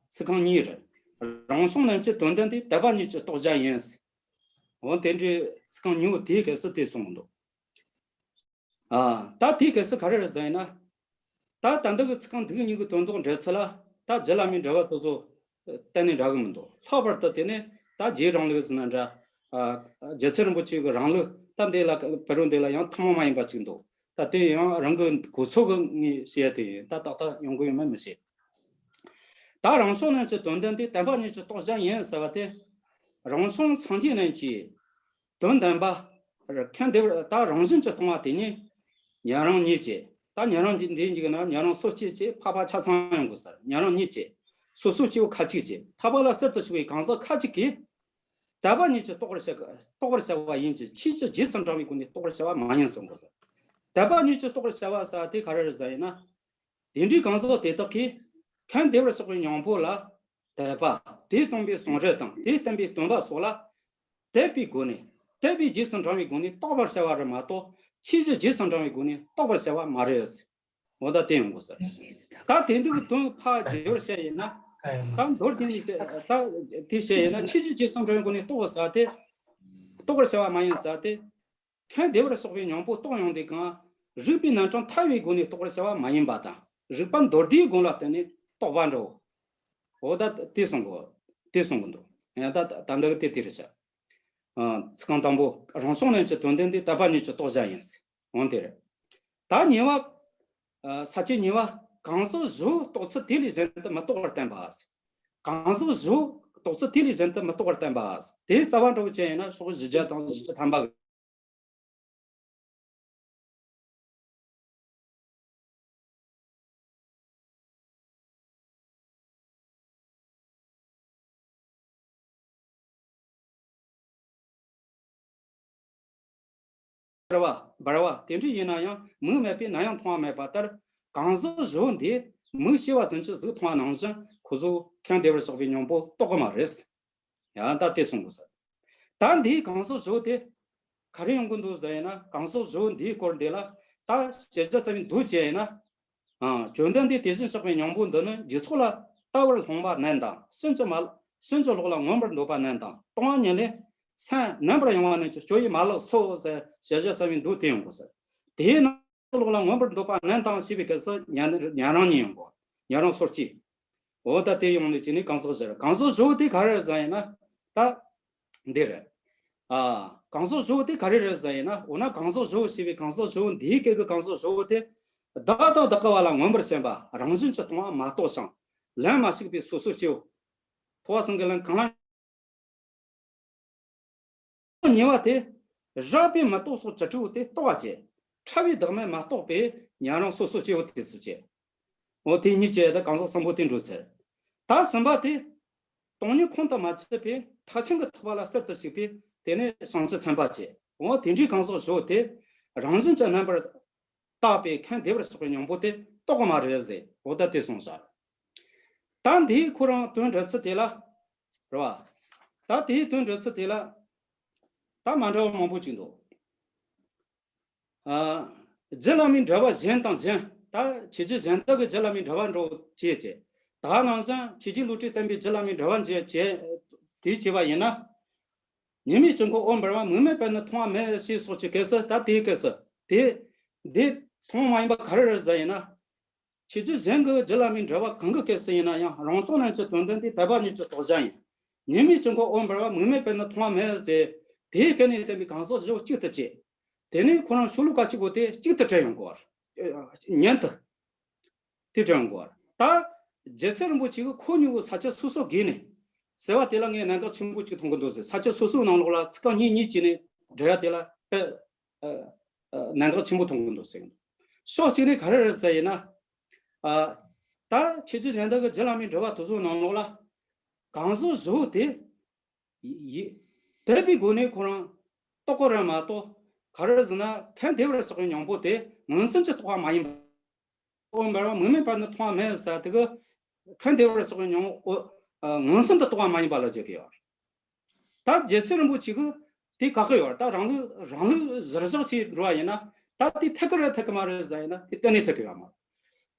ཚིག་རྐང་གཉིས་རེད། རང་བྱུང་རྣམས་ཀྱི་དོན་ལྡན་ཏེ། དད་པ་ཉིད་ཀྱི་རྟོགས་བྱ་ཡིན། འོ་དེ་འདྲའི་ཚིག་རྐང་གཉིས་པོ་དེའི་སྐབས་སུ་དེ་གསུངས་འདུག་ཨ། ད་དེའི་སྐབས་སུ་ག་རེ་རེད་ཟེར་ཡིན་ན། ད་ད་འདི་གི་ཚིག་རྐང་འདི་གཉིས་ཀྱི་དོན་དག་འགྲེལ་ཚུལ་ལ། ད་རྗེ་བླ་མའི་འགྲེལ་པ་དེ་ཚོ་གཏན་ནས་འདྲ་གི་མི་འདུག་ལྷག་པར་དུ་དེ་ནས་ད་རྗེའི་རང་ལུགས་ཟེར་ན་འདྲ། ཨ། རྗེ་བཙུན་རིན་པོ་ཆེ་གི་རང་ལུགས་ད་འདི་ལ་བེ་རོ་འདི་ལ་ཡང་ཐུན་མོང་མ་ཡིན་པ་ཅིག་འདུག་ད་དེ་ཡང་རང་གི་གོ་ཚོད་ཀྱི་ངོས་བཤད་དེ་ཡིན། ད་ཏག་ཏག་ཡོང་གི་ཡོད་མེད་མི་ཤེས། ད་རང་བྱུང་རྣམས་ཀྱི་དོན་ལྡན་ཏེ། དད་པ་ཉིད་ཀྱི་རྟོགས་བྱ་ཡིན་ཟེར་བ་དེ། རང་བྱུང་སངས་རྒྱས་རྣམས་ཀྱི་དོན་ལྡན་པ། ཁམས་བདེ་བར་ད་རང་བཞིན་གྱིས་སྟོང་པ་དེ་ཉིད་ཉན་རང་ཉིད་ཀྱི། ད་ཉན་རང་འདི་འཇུག་ན་ཉན་རང་སོ་སྐྱེ་བྱས་འཕགས་པ་ཆ་ཚང་ཡོང་དགོས་ཟེར། ཉན་རང་ཉིད་ཀྱི། སོ་སོ་སྐྱེ་བོ་ཁ་ཅིག་བྱས། ཐར་པ་ལ་ཟུར་དུ་ཞུགས་པའི་གང་ཟག་ཁ་ཅིག་གིས། དད་པ་ཉིད་ཀྱིས་རྟོགས་པར་བྱ། རྟོགས་པར་བྱ་བ་ཡིན་གྱི། ཆོས་ཀྱི་རྗེས་སུ་འབྲང་བའི་སྒོ་ནས་རྟོགས་པར་བྱ་བ་མ་ཡིན་གསུངས་དགོས་ཟེར། དད་པ་ཉིད་ཀྱིས་རྟོགས་པར་བྱ་བ་ཟེར་དེ་ག་རེ་རེད་ཟེར་ཡིན་ན། དེ་འདྲའི་གང་ཟག་དེ་དག་གིས་ཁམས་བདེ་བར་གཤེགས་པའི་སྙིང་པོ་ལ་དད་པ། དེས་སྟོན་པའི་གསུང་རབ་དང་དེས་བསྟན་པའི་སྟོན་པ་སོགས་ལ་དད་པའི་སྒོ་ནས། དད་པའི་རྗེས་སུ་འབྲང་བའི་སྒོ་ནས་རྟོགས་པར་བྱ་བ་རེད་མ་གཏོགས། ཆོས་ཀྱི་རྗེས་སུ་འབྲང་བའི་སྒོ་ནས་རྟོགས་པར་བྱ་བ་མ་རེད། འོ་ད་དེ་ཡོང་དགོས་ཟེར། ད་དེ་འདུག་གི་དོན་ཕར་བརྗེ་བར་བཤད་ཡིན་ན། ད་མདོར་བསྡུས་ནས་བཤད། ད་དེ་བཤད་ཡིན་ན་ཆོས་ཀྱི་རྗེས་སུ་འབྲང་བའི་སྒོ་ནས་རྟོགས་ཟེར་དེ། རྟོགས་པར་བྱ་བ་མ་ཡིན་ཟེར་དེ། ཁམས་བདེ་བར་གཤེགས་པའི་སྙིང་པོ་རྟོགས་ཡོང་དུས་གང་། རིགས་པའི་རྣམ་གྲངས་ཐར་བའི་སྒོ་ནས་རྟོགས་པར་བྱ་བ་མ་ཡིན་པ་དང་། རིགས་པ་མདོར་བསྡུས་སྒོ་ལ་བརྟེན་ནས་རྟོགས་པ་འདྲ་བོ། འོ་ད་དེ་གསུང་གོ། དེ་གསུང་གི་འདུག་ཡང་ད་ད་འདི་གི་དེ་དེ་རེད་ཤག་ཚིག་རྐང་དང་པོ་རང་བྱུང་རྣམས་ཀྱི་དོན་ལྡན་ཏེ། དད་པ་ཉིད་ཀྱི་རྟོགས་བྱ་ཡིན། འོ་དེ་རེད། ད་གཉིས་པ། ས་བཅད་གཉིས་པ། གང་ཟག་བཞི་པོའི་རྟོགས་ཚུལ་དེ་ལས་གཞན་དུ་མི་རྟོགས་པར་བསྟན་པ། གང་ཟག་བཞི་པོའི་རྟོགས་ཚུལ་དེ་ལས་གཞན་དུ་མི་རྟོགས་པར་བསྟན་པ། དེའི་རྩ་བ་འདྲ་བོ་ཅན་ཡིན་ན་ཕྱོགས་བཞི་བརྒྱ་དང་བཞི་བཅུ་ཐམ་པ། འབར་བ་འབར་བ་དེ་འདྲ་ཡིན་ན་ཡང་མིག་མེད་པས་ནམ་ཡང་མཐོང་བ་མེད་པ་ལྟར། གང་ཟག་བཞི་པོ་འདིས་མིག་ཕྱེ་བ་ཙམ་གྱིས་གཟུགས་མཐོང་བ་ནང་བཞིན་ཁོ་ཚོས་ཁམས་བདེ་བར་གཤེགས་པའི་སྙིང་པོ་རྟོགས་ཀྱི་མ་རེད། ཡང་ད་དེ་གསུང་དགོས་ཟེར། ད་འདིའི་གང་ཟག་བཞི་པོ་དེ་ག་རེ་ཡོང་གི་འདུག་ཟེར་ཡིན་ན། གང་ཟག་བཞི་པོ་འདིའི་སྐོར་འདི་ལ་ད་དཔྱད་བྱ་ཙམ་མིན་འདུག་བྱས་ཡིན་ན། ཨ། བཅོམ་ལྡན་འདས་དེ་བཞིན་གཤེགས་པའི་སྙིང་པོ་འདི་ནི་རྒྱུ་ཚོགས་ལ་ལྟ་བར་ལྷུང་བ་རྣམས་དང་། ཕྱིན་ཅི་མ་ཕྱིན་ཅི་ལོག་ལ་མངོན་པར་འདོད་པ་རྣམས་དང་། སྟོང་པ་ཉིད་ལས་སེམས་རྣམ་པར་གཡེང་བ་རྣམས་ཀྱི་སྤྱོད་ཡུལ་མ་ལགས་སོ་ཟེར། དཔྱད་བྱ་ཙམ་མིན་འདུག་དེ་ཡོང་དགོས་ཟེར། དེས་ན་ལོག་ལ་མངོན་པར་འདོད་པ་རྣམས་དང་ཞེས་པའི་སྐབས་སུ་ཉ་ཉ་རང་གཉིས་ཡོང་གོ། ཉ་རང་སོར་གཅིག། འོ་ད་དེ་ཡོང་ནས་ཅི་ནས་གང་ཟག་བཞི་རེད། གང་ཟག་བཞི་པོ་དེ་ག་རེ་རེད་ཟེར་ཡིན་ན། ད་འདི་རེད། ཨ། གང་ཟག་བཞི་པོ་དེ་ག་རེ་རེད་ཟེར་ཡིན་ན། འོ་ན་གང་ཟག་བཞི་པོ་ཞེས་པའི་གང་ཟག་བཞི་པོ་འདིའི་སྐད་ཀྱི་གང་ཟག་བཞི་པོ་དེ། བདག་དང་བདག་གི་བ་ལ་མངོན་པར་ཞེན་པ། རང་བཞིན་གྱིས་སྟོང་པ་མ་རྟོགས་ཤིང་། ལན་མ་ཞུགས་པའི་སོ་སོའི་སྐྱེ་བོ། ཐོ་བ་གསུམ་གྱི་ལན་གང་ལ། གཉིས་པ་དེ། རགས་པས་མི་རྟོགས་སོགས་བཅུ་དྲུག་པོ་དེ་རྟོགས་པ་བྱེད། ཕྲ་བའི་བདག་མེད་མ་རྟོགས་པས་ཉན་རང་སོ་སོའི་སྐྱེ་བོ་དེ་སུ་བྱེད། འོ་དེ་གཉིས་བྱས་ད་གང་ཟག་གསུམ་པོ་དེ་འགྲོ་ཚར། ད་གསུམ་པ་དེ། སྟོང་ཉིད་ཁོང་དུ་མ་ཆུད་པས་ཐེག་ཆེན་གྱི་ཐེག་པ་ལ་གསར་དུ་ཞུགས་པས་དེ་ནས་བྱང་ཆུབ་སེམས་དཔའ་བྱེད། འོ་དེ་འདྲའི་གང་ཟག་བཞི་པོ་དེ། རང་བཞིན་གྱིས་རྣམ་པར་དག་པས་ཁམས་བདེ་བར་གཤེགས་པའི་སྙིང་པོ་དེ་རྟོགས་ཀྱི་མ་རེད་ཟེར། འོ་ད་དེ་གསུངས་བཞག། ད་འདིའི་ཁོ་རང་དོན་འགྲེལ་ཚུལ་དེ་ལ། རེད་བ། ད་དེའི་དོན་འགྲེལ་ཚུལ་དེ་ལ། ད་མ་འདྲ་བ་མང་པོ་ཅིག་འདུག། ཨ། རྒྱུ་བླ་མའི་འགྲེལ་པ་གཞན་དང་གཞན། ད་ཁྱད་ཆོས་གཞན་དག་གི་རྒྱུ་བླ་མའི་འགྲེལ་པ་འགྲོ་བྱེད་ཅེས། ད་ནང་བཞིན་ཁྱད་ཆོས་བློ་གྲོས་བསྟན་པའི་རྒྱུ་བླ་མའི་འགྲེལ་པ་འབྱེད་བྱེད། དེ་བྱས་པ་ཡིན་ན། ཉི་མའི་དཀྱིལ་འཁོར་འོད་འབར་བ་མིག་མེད་པར་ནི་མཐོང་བ་མེད་ཅེས་སོགས་ཀྱི་སྐབས་སུ། ད་དེའི་སྐབས་སུ་དེ། འདི་མཐོང་བ་མ་ཡིན་པ་ག་རེ་རེད་ཟེར་ཡིན་ན། ཁྱད་ཆོས་གཞན་གྱི་རྒྱུ་བླ་མའི་འགྲེལ་པ་གང་གི་སྐབས་སུ་ཡིན་ན་ཡང་རང་བྱུང་རྣམས་ཀྱི་དོན་ལྡན་དེ་དད་པ་ཉིད་ཀྱི་རྟོགས་བྱ་ཡིན། ཉི་མའི་དཀྱིལ་འཁོར་འོད་འབར་བ་མིག་མེད་པར་ནི་མཐོང་བ་མེད་ཟེར། དེའི་སྐབས་ནས་བསྟན་པའི་གང་ཟག་བཞི་པོ་གཅིག་ཏུ་བྱས། དེ་ནས་ཁོ་རང་ཤོ་ལོ་ཀ་གཅིག་པོ་དེ་གཅིག་ཏུ་བྲལ་ཡོང་དགོས་པ། ཉན་དུ། དེ་དྲན་དགོས། ད་རྒྱལ་ཚབ་རིན་པོ་ཆེ་གིས་ཁོ་གཉིས་པོ་ས་བཅད་སོ་སོ་བགོས་ནས་ཟེར་བ་དེ་ལ་ངས་གནད་འགག་ཆེན་པོ་གཅིག་མཐོང་གི་འདུག་ཟེར། ས་བཅད་སོ་སོའི་ནང་ལོགས་ལ་ཚིག་རྐང་གཉིས་གཉིས་བྱས་ནས་འགྲེལ་ཡ་དེ་ལ་དཔེ་ཨ་ཨ་གནད་འགག་ཆེན་པོ་མཐོང་གི་འདུག་ཟེར་གི་འདུག། ཕྱོགས་གཅིག་ནས་ག་རེ་རེད་ཟེར་ཡིན་ན། ཨ། ད་ཁྱད་ཆོས་གཞན་དག་གི་རྒྱུ་བླ་མའི་འགྲེལ་པ་དེ་ཚོའི་ནང་ལོགས་ལ་གང་ཟག་བཞི་པོ་དེ། ཡི། དད་པའི་སྒོ་ནས་ཁོ་རང་རྟོགས་ཀྱི་རེད་མ་གཏོགས། ག་རེ་ཟེར་ན་ཁམས་བདེ་བར་གཤེགས་པའི་སྙིང་པོ་དེ་མངོན་སུམ་གྱིས་རྟོགས་པ་མ་ཡིན་པ། འོད་འབར་བ་མིག་མེད་པར་ནི་མཐོང་བ་མེད་ཟེར་དེ་གི། ཁམས་བདེ་བར་གཤེགས་པའི་སྙིང་པོ། ཨ། མངོན་སུམ་དུ་རྟོགས་པ་མ་ཡིན་པ་ལ་བྱེད་ཀྱི་ཡོད། ད་རྒྱལ་ཚབ་རིན་པོ་ཆེ་གིས་དེ་བཀག་གི་ཡོད། ད་རང་ལུགས་རང་ལུགས་གཞིར་བཞག་བྱས་འགྲོ་བ་ཡིན་ན། ད་དེ་འཐད་ཀྱི་རེད་འཐད་ཀྱི་མ་རེད་ཟེར་ཡིན་ན་དེ་གཏན་ནས་འཐད་ཀྱི་ཡོད་མ་རེད།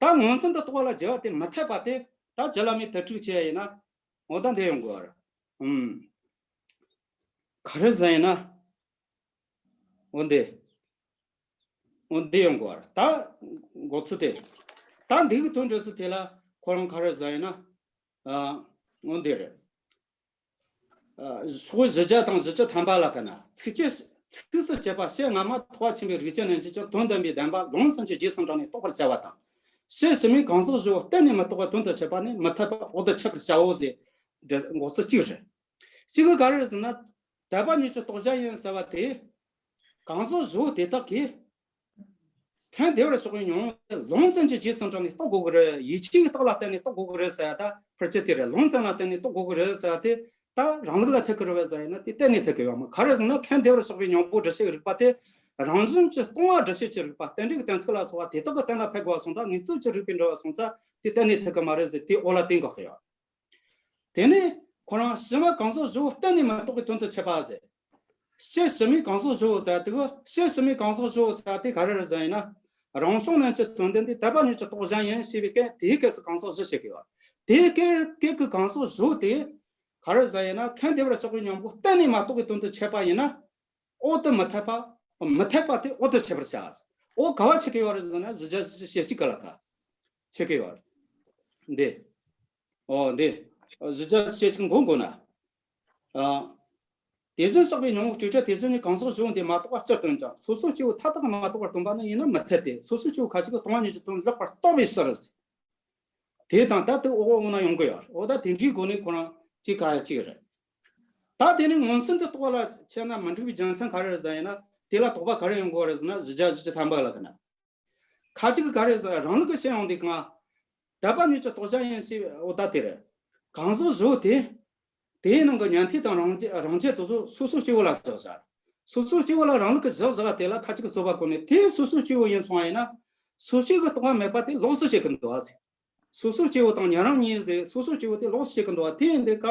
ད་མངོན་སུམ་དུ་རྟོགས་པ་ལ་བྱེད་པ་དེ་མི་འཐད་པ་དེ་ད་རྒྱུ་བླ་མའི་དོན་དྲུག་བྱས་ཡིན་ན། འོ་ད་འདི་ཡོང་དགོས་པ་རེད། ཨུམ། ག་རེ་ཟེར་ཡིན་ན། འོ་འདི། འོ་འདི་ཡོང་དགོས་པ་རེད། ད་འགོ་ཚུལ་དེ། ད་འདི་གི་དོན་འགྲེལ་ཚུལ་དེ་ལ་ཁོ་རང་ག་རེ་ཟེར་ཡིན་ན། ཨ། འོ་འདི་རེད། ཨ། ཕྱོགས་བཞི་བརྒྱ་དང་བཞི་བཅུ་ཐམ་པ་ལ་ཀ་ན། ཚིགས་བཅད། ཚིགས་སུ་བཅད་པ་ཕྱེད་སྔ་མ་ཐེག་པ་ཆེན་པོའི་རིགས་ཅན་རྣམས་ཀྱིས་ཀྱང་དོན་བདེན་པའི་བདེན་པ་ལུང་ཙམ་གྱི་རྗེས་སུ་འབྲངས་ནས་རྟོགས་པར་བྱ་བ་དང་། ཕྱེད་ཕྱི་མའི་གང་ཟག་བཞི་པོ་གཏན་ནས་མི་རྟོགས་པའི་དོན་དུ་འཆད་པ་ནི་མི་འཐད་པ་འོག་ཏུ་འཆད་པར་བྱའོ་ཟེར། འགོ་ཚུལ་གཅིག་རེད། གཅིག་གི་ག་རེ་ཟེར་ན། དད་པ་ཉིད་ཀྱི་རྟོགས་བྱ་ཡིན་ཟེར་བ་དེ། གང་ཟག་བཞི་པོ་དེ་དག་གིས། ཁམས་བདེ་བར་གཤེགས་པའི་སྙིང་པོ་ལུང་ཙམ་གྱི་རྗེས་སུ་འབྲངས་ནས་རྟོགས་དགོས་ཀྱི་རེད། ཡིད་ཆེས་ཀྱི་རྟགས་ལ་བརྟེན་ནས་རྟོགས་དགོས་ཀྱི་རེད་ཟེར་ཡ། ད་ཕལ་ཆེར་དེ་རེད། ལུང་ཙམ་ལ་བརྟེན་ནས་རྟོགས་དགོས་ཀྱི་རེད་ཟེར་ཡ་དེ། ད་རང་ལུགས་ལ་འཐད་ཀྱི་རེད་པས་ཟེར་ཡིན་ན་དེ་གཏན་ནས་འཐད་ཀྱི་ཡོད་མ་རེད། ག་རེ་ཟེར་ན་ཁམས་བདེ་བར་གཤེགས་པའི་སྙིང་པོ་འགྲེལ་བྱེད་ཀྱི་རིགས་པ་དེ། རང་བཞིན་གྱིས་སྟོང་པ་འགྲེལ་བྱེད་ཀྱི་རིགས་པ། རྟེན་འབྲེལ་གྱི་གཏན་ཚིགས་ལ་སོགས་པ་དེ་དག་གི་སྟེང་ལ་ཕེབས་དགོས་པ་སོང་ཙང་། ངེས་བསྟན་གྱི་རིགས་པས་འགྲེལ་བ་སོང་ཙང་དེ་གཏན་ནས་འཐད་ཀྱི་མ་རེད་ཟེར། དེ་འོག་ལ་བསྟན་དགོས་ཀྱི་ཡོད། དེ་ནས་ཁོ་རང་ཕྱི་མ་གང་ཟག་བཞི་པོ་གཏན་ནས་མི་རྟོགས་པའི་དོན་དུ་འཆད་པ་ཟེར། ཕྱེད་ཕྱི་མའི་གང་ཟག་བཞི་པོ་ཟེར་དེ་གི། ཕྱེད་ཕྱི་མའི་གང་ཟག་བཞི་པོ་ཟེར་དེ་ག་རེ་རེད་ཟེར་ཡིན་ན། རང་བྱུང་རྣམས་ཀྱི་དོན་ལྡན་དེ་དད་པ་ཉིད་ཀྱི་རྟོགས་བྱ་ཡིན་ཞེས་པའི་སྐད། དེའི་སྐབས་སུ་གང་ཟག་བཞི་བཤད་ཀྱི་ཡོད། དེའི་སྐད་སྐད་ཀྱི་གང་ཟག་བཞི་པོ་དེ་ག་རེ་ཟེར་ཡིན་ན། ཁམས་བདེ་བར་གཤེགས་པའི་སྙིང་པོ་གཏན་ནས་མ་རྟོགས་པའི་དོན་དུ་འཆད་པ་ཡིན་ན། འོག་ཏུ་མི་འཐད་པ། མི་འཐད་པ་དེ་འོག་ཏུ་འཆད་པར་བྱ། འོག་ག་བ་འཆད་ཀྱི་ཡོད་རེད་ཟེར་ན། བཞི་བརྒྱ་ཞེ་གཅིག་ག་ལ་ཀ་འཆད་ཀྱི་ཡོད་རེད། འདི། འོ་འདི། བཞི་བརྒྱ་ཞེ་གཅིག་མགོ་མགོ་ན། ཨ། དེ་བཞིན་གཤེགས་པའི་སྙིང་པོ་སྤྲོས་བྲལ་དེ་བཞིན་ཉིད་གང་ཟག་བཞི་པོ་འདི་མ་རྟོགས་པ་སྤྱིར་སྟོན་ཀྱང་། སོ་སོ་སྐྱེ་བོ་མཐའ་དག་གིས་མ་རྟོགས་པར་སྟོན་པ་ནི་ཡིན་ན་མི་འཐད་དེ། སོ་སོ་སྐྱེ་བོ་ཁ་ཅིག་གིས་སྟོང་པ་ཉིད་ཀྱི་དོན་ལེགས་པར་རྟོགས་པའི་ཕྱིར། དེ་དང་ད་དེ་འོག་འོག་ན་ཡོང་གི་ཡོད་རེད། འོ་ད་དེ་འདྲའི་སྒོ་ནས་ཁོ་རང་གཅིག་ག་ཡ་གཅིག་རེད། ད་དེ་ནི་མངོན་སུམ་དུ་རྟོགས་པ་ལ་བྱས་ན་མི་འགྲིག་པའི་རྒྱུ་མཚན་ག་རེ་རེད་ཟེར་ཡིན་ན། དེ་ལ་དོགས་པ་ག་རེ་ཡོང་དགོས་རེད་ཟེར་ན། བཞི་བརྒྱ་བཞི་བཅུ་ཐམ་པ་ལ་ཀ་ན། ཁ་ཅིག་གིས་ག་རེ་ཟེར། རང་ལུགས་ཀྱིས་བཤད་ཡོང་དུས་གང་། དད་པ་ཉིད་ཀྱི་རྟོགས་བྱ་ཡིན་ཞེས། འོ་ད་དེ་རེད། གང་ཟག་བཞི་པོ་དེ། དེའི་ནང་གི་ཉན་ཐོས་དང་རང་རྒྱལ་རང་རྒྱལ་དེ་ཚོ་སོ་སོ་སྐྱེ་བོ་ལ་བཞག་བཞག་སོ་སོ་སྐྱེ་བོ་ལ་རང་ལུགས་ཀྱིས་བཞག་བཞག་དེ་ལ་ཁ་ཅིག་གིས་རྩོད་པ་བཀོད་ནས། དེ་སོ་སོ་སྐྱེ་བོ་ཡིན་སོང་བ་ཡིན་ན། སོ་སྐྱེ་གི་རྟོག་པ་མེད་པ་དེ་ལོགས་སུ་བཤད་ཀྱི་འདུག་བ་ཟེར། སོ་སོ་སྐྱེ་བོ་དང་ཉན་རང་གཉིས་ཟེར། སོ་སོ་སྐྱེ་བོ་དེ་ལོགས་སུ་བཤད་ཀྱི་འདུག་བ། དེ་ཡིན་དུས་ཀ་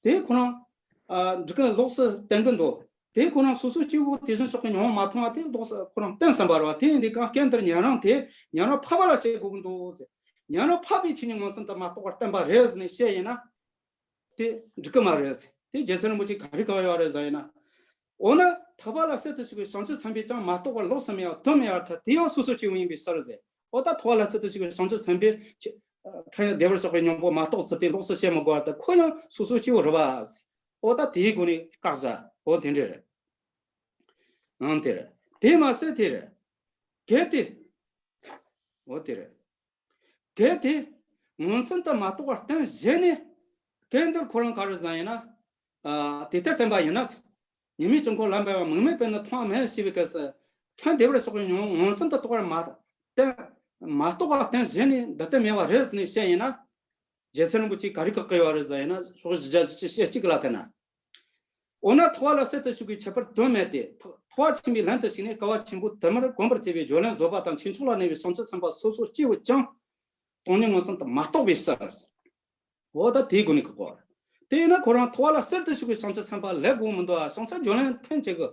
དེ་ཁོ་རང་། ཨ། འགྲིག་གི། ལོགས་སུ་བསྟན་གྱི་འདུག་དེ་ཁོ་རང་སོ་སོ་སྐྱེ་བོ་དེ་བཞིན་གཤེགས་པའི་སྙིང་པོ་མ་མཐོང་བ་དེ་ལོགས་སུ་ཁོ་རང་བསྟན་ཟིན་པ་རེད་བ། དེ་ཡིན་དུས་གང་སྐབས་འདིར་ཉན་རང་དེ་ཉན་རང་འཕགས་པ་ལ་བཤད་དགོས་ཀྱི་འདུག་ཟེར། ཉན་རང་འཕགས་པའི་ཆོས་ཉིད་མངོན་སུམ་དུ་མ་རྟོགས་པར་བསྟན་པ་རེད་ཟེར་ནས་བཤད་ཡིན་ན། དེ་འགྲིག་གི་མ་རེད་ཟེར། དེ་རྗེ་བཙུན་རིན་པོ་ཆེས་ག་རེ་བཀག་ཡོད་རེད་ཟེར་ཡིན་ན། འོ་ན་ཐེག་པ་ལ་གསར་དུ་ཞུགས་པའི་བྱང་ཆུབ་སེམས་དཔས་ཀྱང་མ་རྟོགས་པར་ལོགས་སུ་མེད་པ་དོན་མེད་པར་ཐལ། དེ་ཡང་སོ་སོ་སྐྱེ་བོ་ཡིན་པའི་ཕྱིར་ཟེར། འོ་ད་ཐེག་པ་ལ་གསར་དུ་ཞུགས་པའི་བྱང་ཆུབ་སེམས་དཔས་ཁྱེད་མཁྱེན་བདེ་བར་གཤེགས་པའི་སྙིང་པོ་མ་རྟོགས་ཚུལ་དེ་ལོགས་སུ་བཤད་མི་དགོས་པར་ཐལ། ཁོ་ཡང་སོ་སོ་སྐྱེ་བོ་རེད་བ་ཟེར། འོ་ད་དེའི་སྒོ་ནས་བཀག་བཞག་འོ་དེ་འདྲ་རེད། ཨང་། དེ་རེད། དེ་མ་ཟད་དེ་རེད། གལ་ཏེ། འོ་དེ་རེད། གལ་ཏེ་མངོན་སུམ་དུ་མ་རྟོགས་པར་བསྟན་བཞེད་ནས། སྐབས་འདིར་ཁོ་རང་ག་རེ་ཟེར་ཡིན་ན། ཨ། དེ་ལྟར་བསྟན་པ་ཡིན་ན། ཉི་མའི་དཀྱིལ་འཁོར་ལ་འབད་བ་མིག་མེད་པས་ནི་མཐོང་བ་མེད་ཞེས་པའི་སྐབས་སུ། མཁྱེན་བདེ་བར་གཤེགས་པའི་སྙིང་པོ་མངོན་སུམ་དུ་རྟོགས་པར་མ་བསྟན། མ་རྟོགས་པར་བསྟན་བཞེད་ནས་འདི་ལྟར་སྨྲས་པ་རེད་ཟེར་ནས་བཤད་ཡིན་ན། རྗེ་བཙུན་རིན་པོ་ཆེས་ག་རེ་བཀག་གི་ཡོད་རེད་ཟེར་ཡིན་ན། ཤོག་བཞི་བརྒྱ་བཞི་བཅུ་ཞེ་གཅིག་ལ་བལྟས་ན། འོ་ན་ཐེག་པ་ལ་གསར་དུ་ཞུགས་པའི་ཁྱད་པར་དོན་མེད་དེ། ཐེག་པ་ཆེན་པོའི་ལམ་དུ་ཞུགས་ནས་སྐལ་བ་ཆེན་པོ་དུ་མར་གོམས་པར་བྱས་པའི་སྦྱོར་ལམ་བཟོད་པ་དང་ཁྱུ་མཆོག་ལ་གནས་པའི་བྱང་ཆུབ་སེམས་དཔའ་སོ་སོ་སྐྱེ་བོས་ཀྱང་སྟོང་ཉིད་མངོན་སུམ་དུ་མ་རྟོགས་པའི་ཕྱིར། འོ་ད་དེའི་སྒོ་ནས་བཀག་གོ། དེ་ཡིན་ན་ཁོ་རང་ཐེག་པ་ལ་གསར་དུ་ཞུགས་པའི་བྱང་ཆུབ་སེམས་དཔའ་ལབ་དགོས་མི་འདུག་ཨ། བྱང་སེམས་སྦྱོར་ལམ་ཐམས་ཅད་ཀྱི།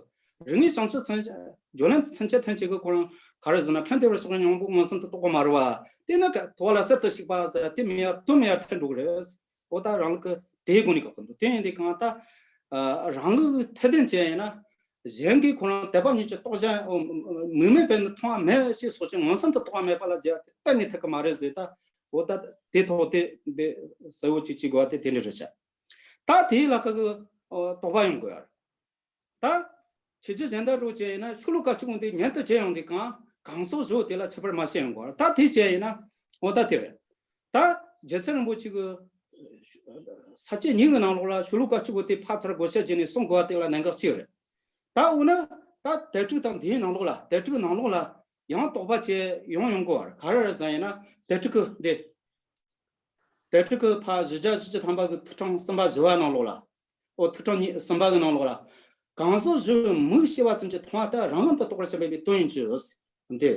རིགས་ལྔའི་བྱང་ཆུབ་སེམས། སྦྱོར་ལམ་ཐམས་ཅད་ཐམས་ཅད་ཀྱི་ཁོ་རང་ག་རེ་ཟེར་ན། མཁྱེན་བདེ་བར་གཤེགས་པའི་སྙིང་པོ་མངོན་སུམ་དུ་རྟོགས་པ་མ་རེད་བ། དེས་ན་ཐེག་པ་ལ་གསར་དུ་ཞུགས་པ་ཟེར་དེ་མེད་ཡ་དོན་མེད་ཡ་ཐལ་འགྲོ་གི་རེད། འོ་ད་རང་ལུགས་ཀྱི་དེའི་སྒོ་ནས་བཀག་གི་འདུག་དེ་ཡིན་དུས་གང་ལྟར། ཨ། རང་ལུགས་ཐེར་འདོན་བྱས་ཡིན་ན། གཞན་གྱིས་ཁོ་རང་དད་པ་ཉིད་ཀྱི་རྟོགས་བྱ། མིག་མེད་པས་ནི་མཐོང་བ་མེད་ཞེས་སོགས་ཀྱི་མངོན་སུམ་དུ་རྟོགས་པ་མེད་པ་ལ་རྒྱལ་བ་དེ་གཏན་ནས་ཐེག་གི་མ་རེད་ཟེར། ད་འོ་ད་དེ་ཐོག་དེ་འདི་གསལ་བོ་ཅིག་བྱེད་དགོས་པ་དེ་དེ་འདྲ་རེད་ཤག་ད་དེའི་ལ་ཁ་གི་དོགས་པ་ཡོང་དགོས་ཡ། ད་ཆོས་བརྒྱུད་གཞན་དག་འགྲོ་བྱས་ཡིན་ན་ཤོ་ལོ་ཀ་གཅིག་པོ་འདི་མཉམ་དུ་བྱས་ཡོང་དུས་གང་། གང་ཟག་བཞི་པོ་དེ་ལ་ཁྱད་པར་མ་བཤད་ཡོང་གོ། ད་དེ་བྱས་ཡིན་ན། འོ་ད་དེ་རེད། ད་རྗེ་བཙུན་རིན་པོ་ཆེ་གི་ས་བཅད་གཉིས་ཀྱི་ནང་ལོགས་ལ་ཤོ་ལོ་ཀ་གཅིག་པོ་དེ་ཕར་ཚུར་བགོ་བཤའ་བྱས་ནས་གསུང་དགོས་པ་དེ་ལ་གནད་འགག་གཅིག་རེད། ད་འོ་ན་ད་དེབ་ཕྲུག་དང་དེའི་ནང་ལོགས་ལ། དེབ་ཕྲུག་ནང་ལོགས་ལ་ཡང་དོགས་པ་བྱས་ཡོང་ཡོང་གོ་བར་ག་རེ་རེད་ཟེར་ཡིན་ན། དེབ་ཕྲུག་གི་འདི། དེབ་ཕྲུག་གི་ཕར་བཞི་བརྒྱ་བཞི་བཅུ་ཐམ་པ་གི་ཐིག་ཕྲེང་གསུམ་པ་བཞི་པ་ནང་ལོགས་ལ། ཨོ། ཐིག་ཕྲེང་གཉིས་གསུམ་པ་གི་ནང་ལོགས་ལ། གང་ཟག་བཞི་པོའི་མིག་ཤེས་པ་ཙམ་གྱིས་མཐོང་བ་ལྟར་རང་ལམ་དུ་རྟོགས་པར་བྱེད་པའི་དོན་ཡིན་གྱི། འདི།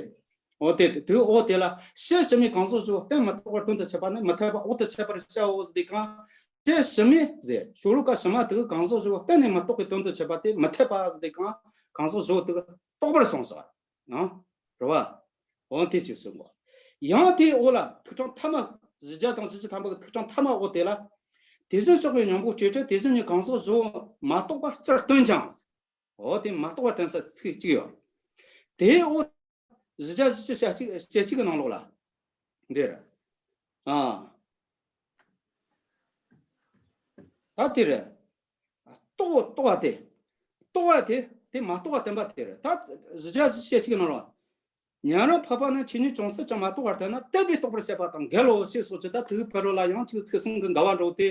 ཨོ་དེ་དེ་ཨོ་དེ་ལ་ཕྱིར་ཕྱི་མའི་གང་ཟག་བཞི་པོ་གཏན་མི་རྟོགས་པར་དོན་དུ་འཆད་པ་ནི་མི་འཐད་པ་འོག་ཏུ་འཆད་པར་བྱའོ་ཟེར་དུས་གང་། ཕྱིར་ཕྱི་མའི་ཟེར། ཤོ་ལོ་ཀ་ཕྱི་མ་དེ་གི་གང་ཟག་བཞི་པོ་གཏན་ནས་མི་རྟོགས་པའི་དོན་དུ་འཆད་པ་དེ་མི་འཐད་པ་ཟེར་དུས་གང་། གང་ཟག་བཞི་པོ་དེ་གི་རྟོགས་པར་གསུངས་སོ། ཨང་། རེད་བ། འོ་དེ་ཅིག་གསུངས་གོ། ཡང་དེའི་འོག་ལ་ཐིག་ཕྲེང་ཐ་མ། བཞི་བརྒྱ་དང་བཞི་བཅུ་ཐམ་པ་གི་ཐིག་ཕྲེང་ཐ་མ་འོག་དེ་ལ། དེ་བཞིན་གཤེགས་པའི་སྙིང་པོ་སྤྲོས་བྲལ་དེ་བཞིན་ཉིད་གང་ཟག་བཞི་པོ་མ་རྟོགས་པ་སྤྱིར་སྟོན་ཀྱང་། འོ་དེ་མ་རྟོགས་པར་སྟོན་ས་ཚིག་གཅིག་ཡོད། དེའི་འོག་བཞི་བརྒྱ་བཞི་བཅུ་ཞེ་གཅིག་ཞེ་གཅིག་གི་ནང་ལོགས་ལ། འདིར། ཨ། ད་དེ་རེད། རྟོགས་རྟོགས་པ་དེ། རྟོགས་པ་དེ་དེ་མ་རྟོགས་པ་བསྟན་པ་དེ་རེད། ད་བཞི་བརྒྱ་བཞི་བཅུ་ཞེ་གཅིག་གི་ནང་ལ། ཉན་རང་འཕགས་པ་ནི་ཆོས་ཉིད་ཅུང་ཟད་ཀྱང་མ་རྟོགས་པར་ཐལ་ན་དད་པས་རྟོགས་པར་བྱེད་པ་དང་འགལ་ལོ་ཞེས་སོགས་ཀྱི། ད་དེའི་ཕ་རོལ་ལ་ཡང་གཅིག་ཚིག་གསུམ་གྱི་འགལ་བ་འགྲོ་སྟེ།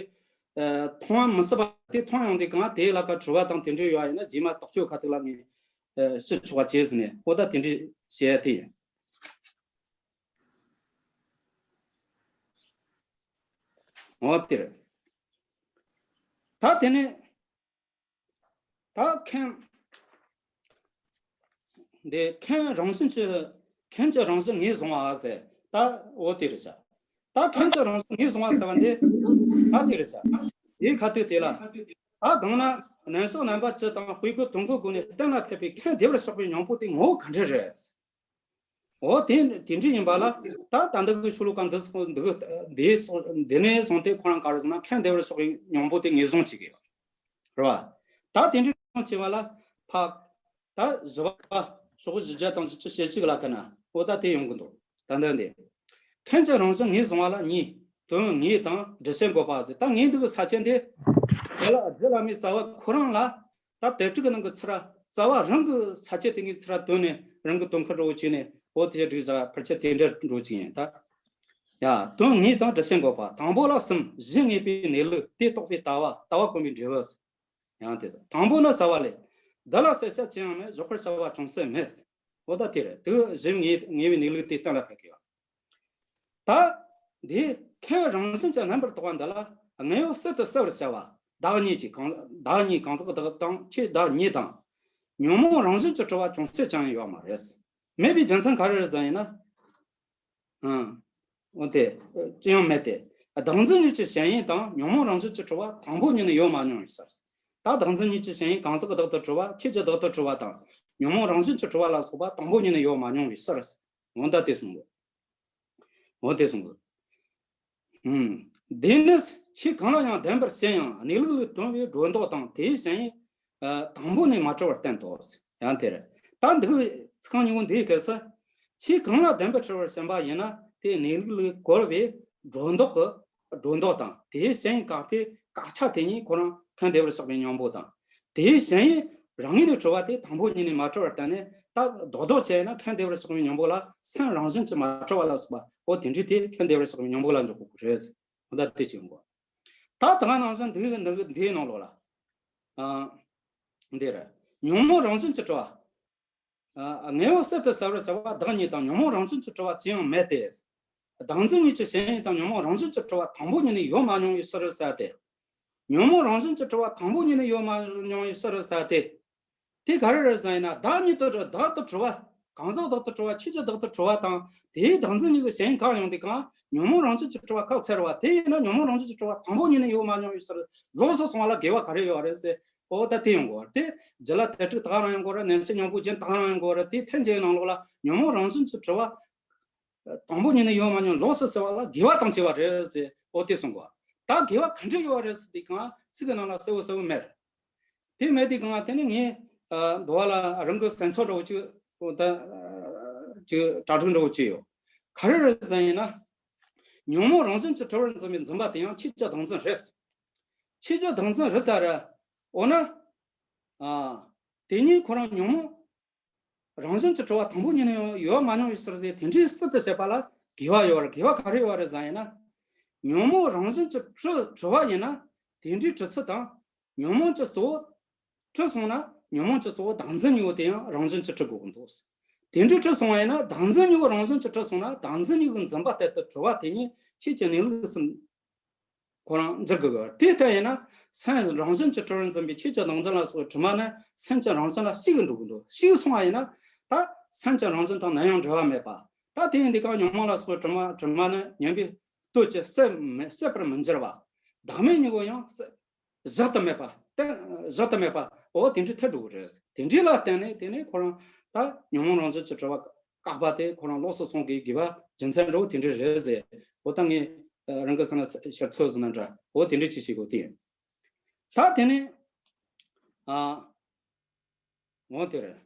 ཨ། མཐོང་བ་མི་སྲིད་པ་དེ་མཐོང་ཡོང་དུས་གང་དེའི་ལ་ཁ་དྲི་བ་དང་དེ་འདྲའི་ཡོད་པ་ཡིན་ན་རྗེས་མ་དོགས་གཅོད་ཁ་ཐུག་ལ་ངས་ཞུ་ཆོག་པ་བྱས་ཟིན་ནས། འོ་ད་དེ་འདྲའི་བྱེད་ཡ་དེ་ཡིན། འོ་དེ་རེད། ད་དེ་ནས། ད་མཁན། འདི་མཁན་རང་བཞིན་གྱི། མཁན་གྱི་རང་བཞིན་ངོས་བཟུང་བ་ཟེར། ད་འོ་དེ་རེད་ཤག་ད་མཁན་གྱི་རང་བཞིན་ངོས་བཟུང་བ་ཟེར་བ་འདི། ད་དེ་རེད་ཤག་དེའི་ཁ་ཐུག་དེ་ལ། ད་གང་ན་རྣམ་གཞག་རྣམ་པ་བཅུ་དང་དཔེ་དགུ་དོན་དགུ་སྒོ་ནས་གཏན་ལ་ཕབ་པའི་མཁན་བདེ་བར་གཤེགས་པའི་སྙིང་པོ་དེ་ངོ་བོ་ག་འདྲ་རེད། འོ་དེ་དེ་འདྲ་ཡིན་པ་ལ། ད་ད་འདི་གི་ཤོ་ལོ་ཀ་འདི་སོ་འདི་གི་འདི་སོ་འདི་ནས་བཟུང་སྟེ་ཁོ་རང་ག་རེ་ཟེར་ན་མཁན་བདེ་བར་གཤེགས་པའི་སྙིང་པོ་དེ་ངོས་བཟུང་བྱེད་ཀྱི་ཡོད་རེད་བ། ད་དེ་འདྲ་བྱུང་བྱས་པ་ལ་ཕ། ད་བཞི་པ། ཤོག་བུ་བཞི་བརྒྱ་དང་བཞི་བཅུ་ཞེ་གཅིག་ལ་ཀ་ན། འོ་ད་དེ་ཡོང་གི་འདུག་ད་འདི་འདི། མཁན་གྱི་རང་བཞིན་ངོས་བཟུང་བ་ལ་གཉིས། དོན་དངོས་དང་སྒྲུབ་བྱེད་འགོད་པ་ཟེར། ད་ངས་འདི་གི་ས་བཅད་འདི། དེ་ལ་རྗེ་བླ་མའི་རྩ་བ་ཁོ་རང་ལ། ད་དེབ་ཕྲུག་གི་ནང་གི་ཚུར་རྩ་བ་རང་གི་ས་བཅད་དེ་གི་ཚུར་བཏོན་ནས་རང་གི་དོན་ཁུར་འགྲོ་བྱས་ནས་འོ་དེ་བསྒྲིགས་བཞག་ཕལ་ཆེར་དེ་འདྲ་འགྲོ་གི་ཡིན་ད། ཡ། དོན་དངོས་དང་འགྲེལ་བཤད་འགོད་པ། དང་པོ་ལ་གསུམ། གཞི་ངེས་པའི་གནས་ལུགས། དེ་རྟོགས་པའི་ལྟ་བ། ལྟ་བ་གོམས་པའི་འབྲས་བུ། ཡང་དེ་དང་པོ་ནི་རྩ་བ་ལས། འདི་ལ་གསལ་བྱ་ཅི་ཡང་མེད། བཞག་པར་བྱ་བ་ཅུང་ཟད་མེད། འོ་ད་དེ་རེད། དེ་གཞི་ངེས་ངེས་པའི་གནས་ལུགས་དེ་གཏན་ལ་ཕབ་ཀྱི་ཡོད། ད་འདི་ཁྱོད་རང་བཞིན་གྱིས་རྣམ་པར་རྟོག་པ་འདི་ལ་དངོས་པོ་གསར་དུ་གསལ་བར་བྱ་བ། བདག་ཉིད་ཀྱི་གང་བདག་ཉིད་གང་ཟག་བདག་དང་ཁྱོད་བདག་ཉིད་དང་། ཉོན་མོངས་རང་བཞིན་གྱིས་གྲུབ་པ་ཅུང་ཟད་ཀྱང་ཡོད་མ་རེད། མེད་པའི་རྒྱུ་མཚན་ག་རེ་རེད་ཟེར་ཡིན་ན། ཨང་། འོ་དེ། ཅི་ཡང་མེད་དེ། བདག་འཛིན་གཉིས་ཀྱི་ཞེན་ཡུལ་དང་ཉོན་མོངས་རང་བཞིན་གྱིས་གྲུབ་པ་དང་པོ་ཉིད་ནས་ཡོད་མ་མྱོང་བའི་ཕྱིར། ད་བདག་འཛིན་གཉིས་ཀྱི་ཞེན་ཡུལ་གང་ཟག་གི་བདག་ཏུ་གྲུབ་པ་ཁྱོད་ཀྱི་བདག་ཏུ་གྲུབ་པ་དང་ཉོན་མོངས་རང་བཞིན་གྱིས་གྲུབ་པ་ལ་སོགས་པ་དང་པོ་ཉིད་ནས་ཡོད་མ་མྱོང་བའི་ཕྱིར། འོ་ད་དེ་གསུངས་དགོས། འོ་དེ་གསུངས་དགོས། ཨུམ། འདི་ནི་ཆོས་གང་ལ་ཡང་བདེན་པར་ཞེན་ཡང་གནས་ལུགས་ལས་དོན་པའི་སྒྲོ་འདོགས་དང་དེའི་ཞེན་ཡུལ་དང་པོ་ནས་མ་གྲུབ་པར་བསྟན་ཏོ། ཡང་དེར། ད་འདི་གི་ཚིག་རྐང་གཉིས་པོ་འདིའི་སྐབས་སུ། ཆོས་གང་ལ་བདེན་པར་གྲུབ་པར་ཞེན་པ་ཡིན་ན་དེ་གནས་ལུགས་ལས་གོལ་བའི་སྒྲོ་འདོགས་ཀྱི་སྒྲོ་འདོགས་དང་དེའི་ཞེན་ཡུལ་བཀག་པའི་བཀག་ཆ་དེ་ཉིད་ཁོ་རང་ཁྱོད་བདེ་བར་གཤེགས་པའི་སྙིང་པོ་དང་། དེའི་ཞེན་ཡུལ་རང་ངོས་ནས་གྲུབ་པ་དེ་དང་པོ་ཉིད་ནས་མ་གྲུབ་པར་བསྟན་ནས་ད་རྡོག་རྡོག་བྱས་ན་ཁྱོད་བདེ་བར་གཤེགས་པའི་སྙིང་པོ་ལ་སེམས་རང་བཞིན་གྱིས་མ་གྲུབ་པ་ལ་སོགས་པ་འོ་དེ་འདྲའི་དེ་ཁྱོད་བདེ་བར་གཤེགས་པའི་སྙིང་པོ་ལ་འཇོག་དགོས་ཀྱི་རེད། འོ་ད་དེ་བྱེད་དགོས། ད་དེ་ག་ནང་བཞིན་འདིའི་འདིའི་ནང་ལོགས་ལ། ཨ། འདི་རེད། ཉོན་མོངས་རང་བཞིན་གྱིས་གྲུབ་པ། ཨ། དངོས་པོ་གསར་དུ་གསལ་བར་བྱ་བ་བདག་ཉིད་དང་ཉོན་མོངས་རང་བཞིན་གྱིས་གྲུབ་པ་ཅི་ཡང་མེད་དེ། བདག་འཛིན་གཉིས་ཀྱི་ཞེན་ཡུལ་དང་ཉོན་མོངས་རང་བཞིན་གྱིས་གྲུབ་པ་དང་པོ་ཉིད་ནས་ཡོད་མ་མྱོང་བའི་ཕྱིར་ཟེར་ཏེ། ཉོན་མོངས་རང་བཞིན་གྱིས་གྲུབ་པ་དང་པོ་ཉིད་ནས་ཡོད་མ་མྱོང་བའི་ཕྱིར་ཟེར་ཏེ། དེ་ག་རེ་རེད་ཟེར་ན་བདག་ཉིད་དུ་གྲུབ་བདག་ཏུ་གྲུབ་པ། གང་ཟག་བདག་ཏུ་གྲུབ་པ་ཁྱོད་ཀྱི་བདག་ཏུ་གྲུབ་པ་དང་དེའི་བདག་འཛིན་གཉིས་ཀྱི་ཞེན་ཡུལ་བཀག་ཡོང་དུས་གང་ཉོན་མོངས་རང་བཞིན་གྱིས་གྲུབ་པ་བཀག་ཚར་བ་དེ་ཡིན་ན་ཉོན་མོངས་རང་བཞིན་གྱིས་གྲུབ་པ་དང་པོ་ཉིད་ནས་ཡོད་མ་མྱོང་བའི་ཕྱིར་ལོགས་སུ་སོང་བ་ལ་དགེ་བ་ག་རེ་ཡོད་རེད་ཟེར། འོ་ད་དེ་ཡོང་དགོས་རེད། དེ་རྗེ་ལ་དེ་དྲུག་དག་རང་ཡོང་དགོས་རེད། ནན་ཤེས་སྙིང་པོ་རྒྱན་དག་རང་ཡོང་དགོས་རེད། དེ་ཐེངས་གཅིག་ནང་ལོགས་ལ་ཉོན་མོངས་རང་བཞིན་གྱིས་གྲུབ་པ། དང་པོ་ཉིད་ནས་ཡོད་མ་མྱོང་ལོགས་སུ་སོང་བ་ལ་དགེ་བ་དང་བཅས་པ་རེད་ཟེར། འོ་དེ་གསུང་གོ། ད་དགེ་བ་ག་འདྲ་ཡོད་རེད་ཟེར་དུས་གང་ཚིག་གི་ནང་ལ་གསལ་བོ་གསལ་བོ་མེད། དེ་མེད་དུས་གང་དེ་ནི་ངས་འདུལ་བ་ལ་རང་གི་སེམས་ཚོར་འདྲ་བོ་ཅིག་འོ་ད་ཅིག་གྲ་སྒྲིག་འདྲ་བོ་ཅིག་ཡོད། ག་རེ་རེད་ཟེར་ཡིན་ན། ཉོན་མོངས་རང་བཞིན་གྱིས་གྲུབ་པར་འཛིན་པའི་འཛིན་པ་དེ་ཡང་ཁྱོད་ཀྱི་བདག་འཛིན་རེད། ཁྱོད་ཀྱི་བདག་འཛིན་རེད་ད་ར། འོ་ན། ཨ། དེ་ཉིད་ཁོ་རང་ཉོན་མོངས། རང་བཞིན་གྱིས་གྲུབ་པ་དང་པོ་ཉིད་ནས་ཡོད་མ་མྱོང་བའི་ཕྱིར་ཟེར་དེ་འདྲའི་སྲིད་དུ་བྱེད་པ་ལ་དགེ་བ་ཡོད་རེད། དགེ་བ་ག་རེ་ཡོད་རེད་ཟེར་ཡིན་ན། ཉོན་མོངས་རང་བཞིན་གྱིས་གྲུབ་གྲུབ་པ་ཡིན་ན་དེ་འདྲའི་གྲུབ་ཚུལ་དང་། ཉོན་མོངས་ཀྱི་གཙོ་བོ་གྲུབ་སོང་ན་ཉོན་མོངས་ཀྱི་གཙོ་བོ་བདག་འཛིན་གཉིས་པོ་དེ་ཡང་རང་བཞིན་གྱིས་གྲུབ་དགོས་ཀྱི་འདུག་དེ་འདྲའི་གྲུབ་སོང་བ་ཡིན་ན་བདག་འཛིན་གཉིས་པོ་རང་བཞིན་གྱིས་གྲུབ་སོང་ན་བདག་འཛིན་གཉིས་ཀྱི་འཛིན་པ་གཏད་དུ་གྲུབ་པ་དེ་ཉིད་ཆོས་ཀྱི་གནས་ལུགས་སུ། ཁོ་རང་འཛིན་དགོས་པར་དེ་ལྟར་ཡིན་ན་སེམས་རང་བཞིན་གྱིས་གྲུབ་པར་འཛིན་པའི་ཆོས་ཀྱི་བདག་འཛིན་ལ་སོགས་པའི་དྲི་མ་ནི་སེམས་ཀྱི་རང་བཞིན་ལ་ཞིག་འགྲོ་གི་འདུག་ཞིག་སོང་བ་ཡིན་ན་ད་སེམས་ཀྱི་རང་བཞིན་དང་ནམ་ཡང་འབྲལ་བ་མེད་པ། ད་དེ་ཡིན་དུས་ཀྱང་ཉོན་མོངས་ལ་སོགས་པའི་དྲི་མ་དྲི་མ་ནི་ཉན་པའི་སྟོབས་ཀྱིས་སད་མི་སད་པར་མི་འགྱུར་བ། བདག་མེད་གཉིས་པོ་ཡང་སད་བཞག་ཏུ་མེད་པ་བརྟེན་བཞག་ཏུ་མེད་པ་འོ་དེ་འདྲའི་ཐལ་འགྲོ་གི་རེད། དེ་འདྲའི་ལ་བརྟེན་ནས་དེ་ནས་ཁོ་རང་ད་ཉོན་མོངས་རང་བཞིན་གྱིས་གྲུབ་པ། བཀག་པ་དེ་ཁོ་རང་ལོགས་སུ་སོང་གི་དགེ་བ་རྒྱུ་མཚན་འདྲ་བོ་དེ་འདྲ་རེད་ཟེར། འོ་ད་ངས་རང་གི་སེམས་ལ་ཤར་ཚོད་ཟིན་ན་འདྲ་འོ་དེ་འདྲ་ཅིག་བྱེད་དགོས་དེ་ཡིན། ད་དེ་ནས་ཨ་འོ་དེ་རེད།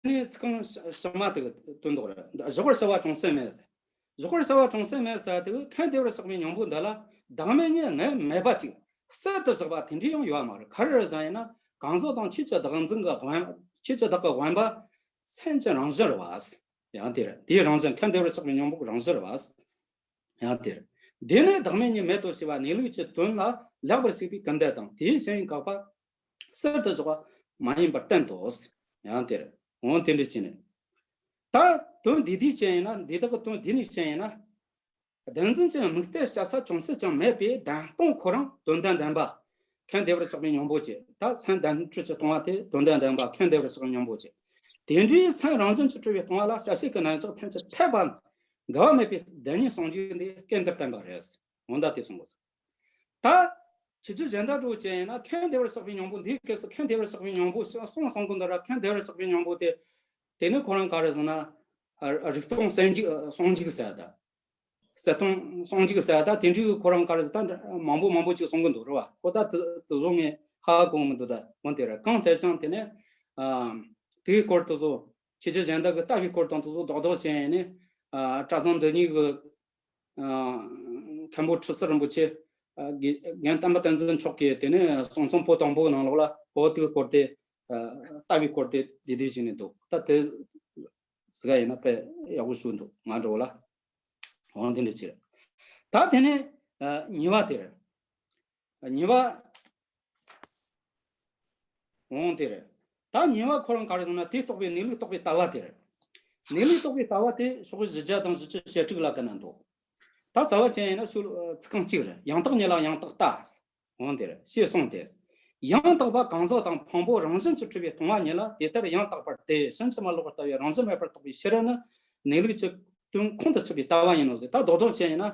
དེ་ནས་ཚིག་རྐང་ཕྱི་མ་དེ་གི་དོན་དག་རེད། བཞག་པར་བྱ་བ་ཅུང་ཟད་མེད་ཟེར། བཞག་པར་བྱ་བ་ཅུང་ཟད་མེད་ཟེར་དེ་གི་ཁྱོད་བདེ་བར་གཤེགས་པའི་སྙིང་པོ་འདི་ལ་བདག་མེད་གཉིས་ངས་མེད་པ་ཅིག་གསར་དུ་བཞག་པ་དེ་འདྲའི་ཡང་ཡོད་མ་རེད། ག་རེ་རེད་ཟེར་ཡིན་ན་གང་ཟག་དང་ཆོས་ཀྱི་བདག་འཛིན་གྱི་དབེན་ཆོས་ཀྱི་བདག་གི་དབེན་པ་སེམས་ཀྱི་རང་བཞིན་རེད་བ། ཡང་དེར་དེའི་རང་བཞིན་ཁྱོད་བདེ་བར་གཤེགས་པའི་སྙིང་པོ་གི་རང་བཞིན་རེད་བ། ཡང་དེར་འདི་ནི་བདག་མེད་གཉིས་མེད་དོ་ཞེས་པ་གནས་ལུགས་ཀྱི་དོན་ལ་ལེགས་པར་ཞིག་པའི་ཀུན་བཏུས་དང་དེའི་ཞེན་ཡུལ་བཀག་པ་གསར་དུ་བཞག་པ་མ་ཡིན་པར་བསྟན་ཏོ། ཡང་དེར་འོང་དེ་འདྲ་བྱས་ནས་ད་དོན་འདི་དེའི་ཅན་ཡིན་ན་འདི་དག་གི་དོན་འདི་ནི་ཅན་ཡིན་ན། བདེན་འཛིན་གྱི་དམིགས་གཏད་བྱ་ས་ཅུང་ཟད་ཀྱང་མེད་པའི་བདེན་སྟོང་ཁོ་རང་དོན་དམ་བདེན་པ། ཁྱོད་བདེ་བར་གཤེགས་པའི་སྙིང་པོ་ཅན། ད་སེམས་བདེན་འཕྲོད་ཀྱི་སྟོང་པ་དེ་དོན་དམ་བདེན་པ་ཁྱོད་བདེ་བར་གཤེགས་པའི་སྙིང་པོ་ཅན། དེ་འདྲའི་སེམས་རང་བཞིན་གྱིས་གྲུབ་པའི་སྟོང་པ་ལ་བྱ་བྱེད་ཀྱི་རྣམ་གཞག་ཐམས་ཅད་འཐད་པ་འགལ་བ་མེད་པའི་བདེན་གཉིས་ཟུང་འཇུག་འདི་སྐད་འདིར་བསྟན་པ་རེད། འོ་ད་དེ་གསུངས་པ། ད་ཁྱེད་ཚོས་གཞན་དག་འགྲོ་ཅན་ཡིན་ན་ཁྱོད་བདེ་བར་གཤེགས་པའི་སྙིང་པོ་འདིའི་སྐབས་སུ་ཁྱོད་བདེ་བར་གཤེགས་པའི་སྙིང་པོ་གསུངས་གསུང་གི་འདུག་ར། ཁྱོད་བདེ་བར་གཤེགས་པའི་སྙིང་པོ་དེ་དེ་ནི་ཁོ་རང་ག་རེ་ཟེར་ན་རིག་སྟོང་གསལ་འཇུག་ཟུང་འཇུག་ཟེར་ད། གསལ་སྟོང་ཟུང་འཇུག་ཟེར་ད་དེ་འདྲའི་ཁོ་རང་ག་རེ་ཟེར་ད་མང་པོ་མང་པོ་ཅིག་གསུང་གི་འདུག་རེད་བ། ཁོ་ད་དེ་དེ་བཟོ་ངས་ཧ་གོ་མི་འདུག་ད་འོན་ཏེ་ར་གང་ལྟར་ཀྱང་དེ་ནས་དེའི་སྐོར་དེ་ཚོ་ཁྱེད་ཚོས་གཞན་དག་གི་ལྟ་བའི་སྐོར་དང་དེ་ཚོ་རྡོག་རྡོག་བྱས་ནས་གྲྭ་ཚང་འདི་ཉིད་ཀྱི་མཁན་པོ་ཁྲི་ཟུར་རིན་པོ་ཆེ་རྒན་བསྟན་པ་བསྟན་འཛིན་མཆོག་གིས་དེ་ནས་གསུང་རྩོམ་པོ་དང་པོའི་ནང་ལོགས་ལ་ འོ་དེ་གི་སྐོར་དེ། ལྟ་བའི་སྐོར་དེ་འདི་དུས་བྱས་ནས་འདུག་ད་དེ་ཟིག་ཡིན་ན་དཔེ་ཡག་པོ་ཞིག་འདུག་ང་འགྲོ་ལ། འོང་དེ་འདྲ་ཅིག་ད་དེ་ནས་ཉེ་བ་དེ་རེད། ཉེ་བ། འོང་དེ་རེད། ད་ཉེ་བ་ཁོ་རང་ག་རེ་ཟེར་ན་དེ་རྟོགས་པའི་གནས་ལུགས་རྟོགས་པའི་ལྟ་བ་དེ་རེད། གནས་ལུགས་རྟོགས་པའི་ལྟ་བ་དེ་ཕྱོགས་བཞི་བརྒྱ་དང་བཞི་བཅུ་ཞེ་དྲུག་ལ་ག་ན་འདུག་ད་རྩ་བ་ཅན་ཡིན་ན་ཤོ་ལོ་ཚིག་རྐང་གཅིག་རེད། ཡང་དག་ཉིད་ལ་ཡང་དག་ལྟ། འོང་དེ་རེད། ཞེས་གསུངས་ཏེ། ཡང་དག་པ་གང་ཟག་དང་ཕུང་པོ་རང་བཞིན་གྱིས་གྲུབ་པའི་སྟོང་བ་ཉིད་ལ་དེ་ལྟར་ཡང་དག་པར་དེ་ཕྱིན་ཅི་མ་ལོག་པར་ལྟ་བའི་རང་བཞིན་མེད་པར་རྟོགས་པའི་ཕྱིར་ནི་གནས་ལུགས་ཀྱི་དོན་ཁོང་དུ་ཆུད་པའི་ལྟ་བ་ཡིན་ནོ་ཟེར། ད་རྡོག་རྡོག་བྱས་ཡིན་ན།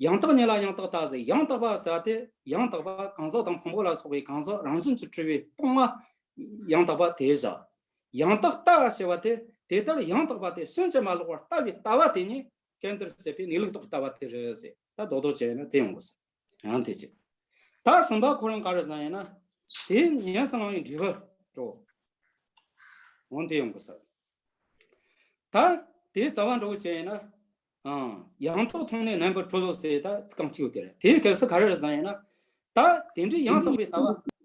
ཡང་དག་ཉིད་ལ་ཡང་དག་ལྟ་ཟེར། ཡང་དག་པ་ཟེར་དེ་ཡང་དག་པ་གང་ཟག་དང་ཕུང་པོ་ལ་སོགས་པའི་གང་ཟག་རང་བཞིན་གྱིས་གྲུབ་པའི་སྟོང་བ་ཡང་དག་པ་དེ་བཞག་ཡང་དག་ལྟ་ཞེས་པ་དེ་དེ་ལྟར་ཡང་དག་པ་དེ་ཕྱིན་ཅི་མ་ལོག་པར་ལྟ་བའི་ལྟ་བ་དེ་ཉིད་སྐལ་འདིར་བཤད་པའི་གནས་ལུགས་རྟོགས་ལྟ་བ་དེ་རེད་ཟེར། ད་རྡོག་རྡོག་བྱས་ཡིན་ན་དེ་ཡོང་དགོས་ཟེར། ཡང་དེ་ཅི། ད་གསུམ་པ་ཁོ་རང་ག་རེ་ཟེར་ཡིན་ན། དེ་ཉན་སང་བའི་འབྲས་བུ་འགྲོ། འོང་དེ་ཡོང་དགོས་ཟེར། ད་དེའི་རྩ་བ་འགྲོ་བྱས་ཡིན་ན། ཨང་། ཡང་དག་མཐོང་ནས་རྣམ་པར་གྲོལ་ལོ་ཟེར། ད་ཚིག་རྐང་གཅིག་དེ་རེད། དེའི་སྐབས་སུ་ག་རེ་རེད་ཟེར་ཡིན་ན། ད་དེ་འདྲའི་ཡང་དག་པའི་ལྟ་བ།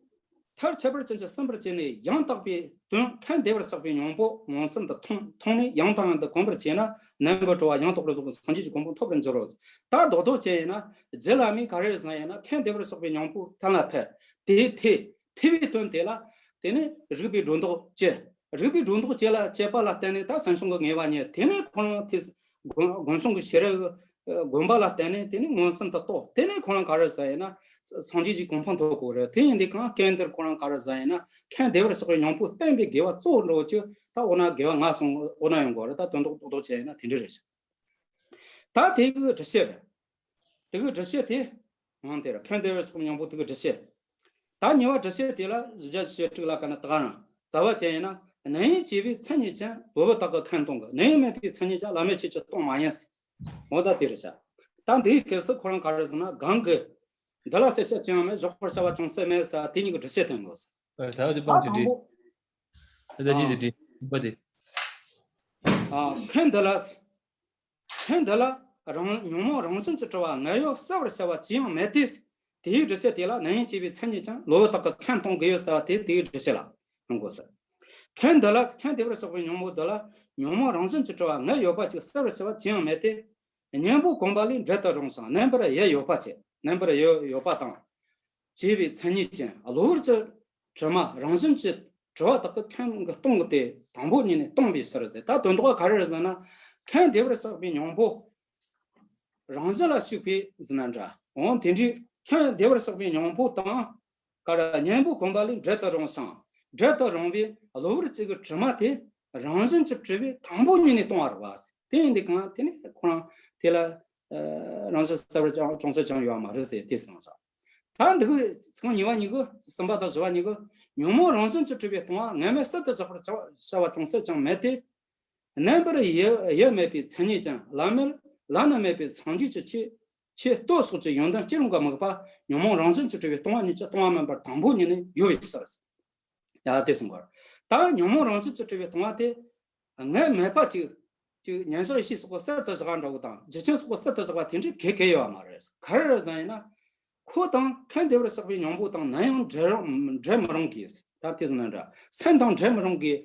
མཐར་ཁྱད་པར་ཅན་གྱི་གསུམ་པར་བྱས་ནས་ཡང་དག་པའི་དོན་ཁས་བདེ་བར་གཤེགས་པའི་སྙིང་པོ་མངོན་སུམ་དུ་མཐོང་མཐོང་ནས་ཡང་དང་ཡང་དུ་གོམས་པར་བྱས་ན་རྣམ་པར་གྲོལ་བ་ཡང་དག་པར་རྫོགས་པའི་སངས་རྒྱས་ཀྱི་གོ་འཕང་ཐོབ་པར་འགྱུར་རོ། ད་རྡོག་རྡོག་བྱས་ཡིན་ན་རྗེ་བླ་མས་ག་རེ་རེད་ཟེར་ཡིན་ན། ཁས་བདེ་བར་གཤེགས་པའི་སྙིང་པོ་གཏན་ལ་ཕབ། དེའི་ཐེ་ཐེ་བའི་དོན་དེ་ལ་དེ་ནི་རིགས་པའི་སྒྲོ་འདོགས་བཅད། རིགས་པའི་སྒྲོ་འདོགས་བཅད་ལ་བཅད་པ་ལ་བརྟེན་ནས་ད་སེམས་བྱུང་གི་ངེས་པ་རྙེད། དེ་ནས་ཁོ་རང་དེ་དགོན་དགོན་གཞུང་གི་ཤེས་རབ་ཀྱི་དགོངས་པ་ལ་བརྟེན་ནས་དེ་ནས་མངོན་སུམ་དུ་རྟོགས། དེ་ནས་ཁོ་རང་ག་རེ་ཟེར་ཡིན་ན་སངས་རྒྱས་ཀྱི་གོ་འཕང་ཐོབ་དགོས་རེད། དེ་ཡིན་དུས་གང་སྐལ་འདིར་ཁོ་རང་ག་རེ་ཟེར་ཡིན་ན་ཁས་བདེ་བར་གཤེགས་པའི་སྙིང་པོ་བསྟན་པའི་དགེ་བ་གཙོ་བོ་འགྲོ་རྒྱུ་ད་འོ་ན་དགེ་བ་ལྔ་གསུངས་འོ་ན་ཡོང་དགོས་རེད། ད་དོན་དག་རྡོག་རྡོག་བྱས་ཡིན་ན་དེ་འདྲ་རེད། ད་དེ་གི་འགྲེལ་བཤད་རེད། དེ་གི་འགྲེལ་བཤད་དེ། འོང་དེ་ར་ཁས་བདེ་བར་གཤེགས་པའི་སྙིང་པོ་དེ་གི་འགྲེལ་བཤད། ད་ཉེ་བ་འགྲེལ་བཤད་དེ་ལ་བཞི་བརྒྱ་ཞེ་དྲུག་ལ་ག་ན་ད་ག་རང་རྩ་བ་ཅན་ཡིན་ན། ནད་ཡམས་སྐྱེ་བའི་མཚན་ཉིད་ཅན་ལོ་བུ་དག་གི་ཁམས་སྟོང་གི། ནད་ཡམས་མེད་པའི་མཚན་ཉིད་ཅན་བླ་མེད་ཆོས་ཀྱི་སྟོང་མ་ཡིན་ཟེར། འོ་ད་དེ་རེད་ཤག་ད་འདིའི་སྐབས་སུ་ཁོ་རང་ག་རེ་ཟེར་ན་གང་གི། འདི་ལ་གསལ་བཤད་ཅི་ཡང་མེད། བཞག་པར་བྱ་བ་ཅུང་ཟད་མེད་ཟེར་དེ་གཉིས་ཀྱི་འགྲེལ་བཤད་དེ་འགོ་ཟེར། ཨ། ད་དེ་ད་སྤང་ཅི་དང་འདྲི། པོ། ཨ་ད་ཅི་དེ་ཨང་། འདྲི་པ་དེ། ཨ་ཁོས་འདི་ལ། ཁོས་འདི་ལ་རང་ཉོན་མོངས་རང་བཞིན་གྱིས་གྲུབ་པ་ངན་གཡོ་བསལ་བར་བྱ་བ་ཅི་ཡང་མེད་དེ། དེའི་འགྲེལ་བཤད་དེ་ལ་ནད་ཡམས་སྐྱེ་བའི་མཚན་ཉིད་ཅན་ལོ་བུ་དག་གི་ཁམས་སྟོང་གི་ཡོད་ཟེར་བ་དེ་དེའི་འགྲེལ་བཤད་ལ་ཡོང་དགོས་ཟེར། ཁོས་འདི་ལ་ཁས་བདེ་བར་གཤེགས་པའི་སྙིང་པོ་འདི་ལ་ཉོན་མོངས་རང་བཞིན་གྱིས་གྲུབ་པ་ངན་ཡོད་པ་ཅིག་བསལ་བར་བྱ་བ་ཅི་ཡང་མེད་དེ། གཉེན་པོ་གོམས་པ་ལས་འབྲལ་དུ་རུང་ཞིང་རྣམ་པར་གཡེལ་ཡོད་པ་བྱས། རྣམ་པར་གཡེལ་ཡོད་པ་དང་། སྐྱེ་བའི་མཚན་ཉིད་ཅན་གློ་བུར་གྱི་དྲི་མ་རང་བཞིན་གྱིས་གྲུབ་པ་དག་གི་ཁམས་ཀྱི་སྟོང་གི་སྟེ་དང་པོ་ཉིད་ནས་སྟོང་པའི་ཕྱིར་ཟེར། ད་དོན་དག་ག་རེ་རེད་ཟེར་ན། ཁས་བདེ་བར་གཤེགས་པའི་སྙིང་པོ་རང་བཞིན་ལ་ཞུགས་པའི་ཟེར་ན་འདྲ། འོང་དེ་འདྲའི་ཁས་བདེ་བར་གཤེགས་པའི་སྙིང་པོ་དང་ག་རེ་གཉེན་པོ་གོམས་པ་ལས་འབྲལ་དུ་རུང་ཞིང་འབྲལ་དུ་རུང་བའི་གློ་བུར་གཅིག་གི་དྲི་མ་དེ་རང་བཞིན་གྱིས་གྲུབ་པའི་དང་པོ་ཉིད་ནས་སྟོང་བ་རེད་བ། དེ་ཡིན་དུས་གང་དེ་ནས་ཁོ་རང་དེ་ལ་རང་བཞིན་གསལ་བར་ཅུང་ཟད་ཀྱང་ཡོད་མ་རེད་ཟེར་དེ་གསུངས་སོ། ད་འདི་གི་ཚིག་རྐང་གཉིས་པ་གཉིས་ཀྱི་གསུམ་པ་དང་བཞི་པ་གཉིས་ཀྱི་ཉོན་མོངས་རང་བཞིན་གྱིས་གྲུབ་པའི་སྟོང་བ་ངས་མེད་གསལ་དུ་བཞག་པར་བྱ་བ་ཅུང་ཟད་ཀྱང་མེད་དེ། རྣམ་པར་གཡེལ་གཡེལ་མེད་པའི་མཚན་ཉིད་ཅན་བླ་མེད་བླ་ན་མེད་པའི་སངས་རྒྱས་ཀྱི་ཆོས་ཆོས་སྟོད་སོགས་ཀྱི་ཡོན་ཏན་སྐྱེ་རུང་གི་དམིགས་པ་ཉོན་མོངས་རང་བཞིན་གྱིས་གྲུབ་པའི་སྟོང་བ་ཉིད་ཀྱི་སྟོང་བ་མིན་པར་དང་པོ་ཉིད་ནས་ཡོད་པའི་ཕྱིར། ཡ་དེ་གསུངས་པར། ད་ཉོན་མོངས་རང་བཞིན་གྱིས་གྲུབ་པའི་སྟོང་བ་དེ། ངས་མེད་པ་ཅིག་ཅིག་ཉན་ཞག་ཡེ་ཤེས་སོགས་པ་གསར་དུ་བཞག་འདྲ་བོ་དང་རྒྱུ་ཆེན་སོགས་པ་གསར་དུ་བཞག་པ་དེ་འདྲའི་གལ་གལ་ཡོད་མ་རེད། ག་རེ་རེད་ཟེར་ན། ཁོ་དང་ཁས་བདེ་བར་གཤེགས་པའི་སྙིང་པོ་དང་ནམ་ཡང་འབྲལ་རུང་འབྲལ་མི་རུང་གི། ད་དེ་ཟེར་ན་འདྲ། སེམས་དང་འབྲལ་མི་རུང་གི།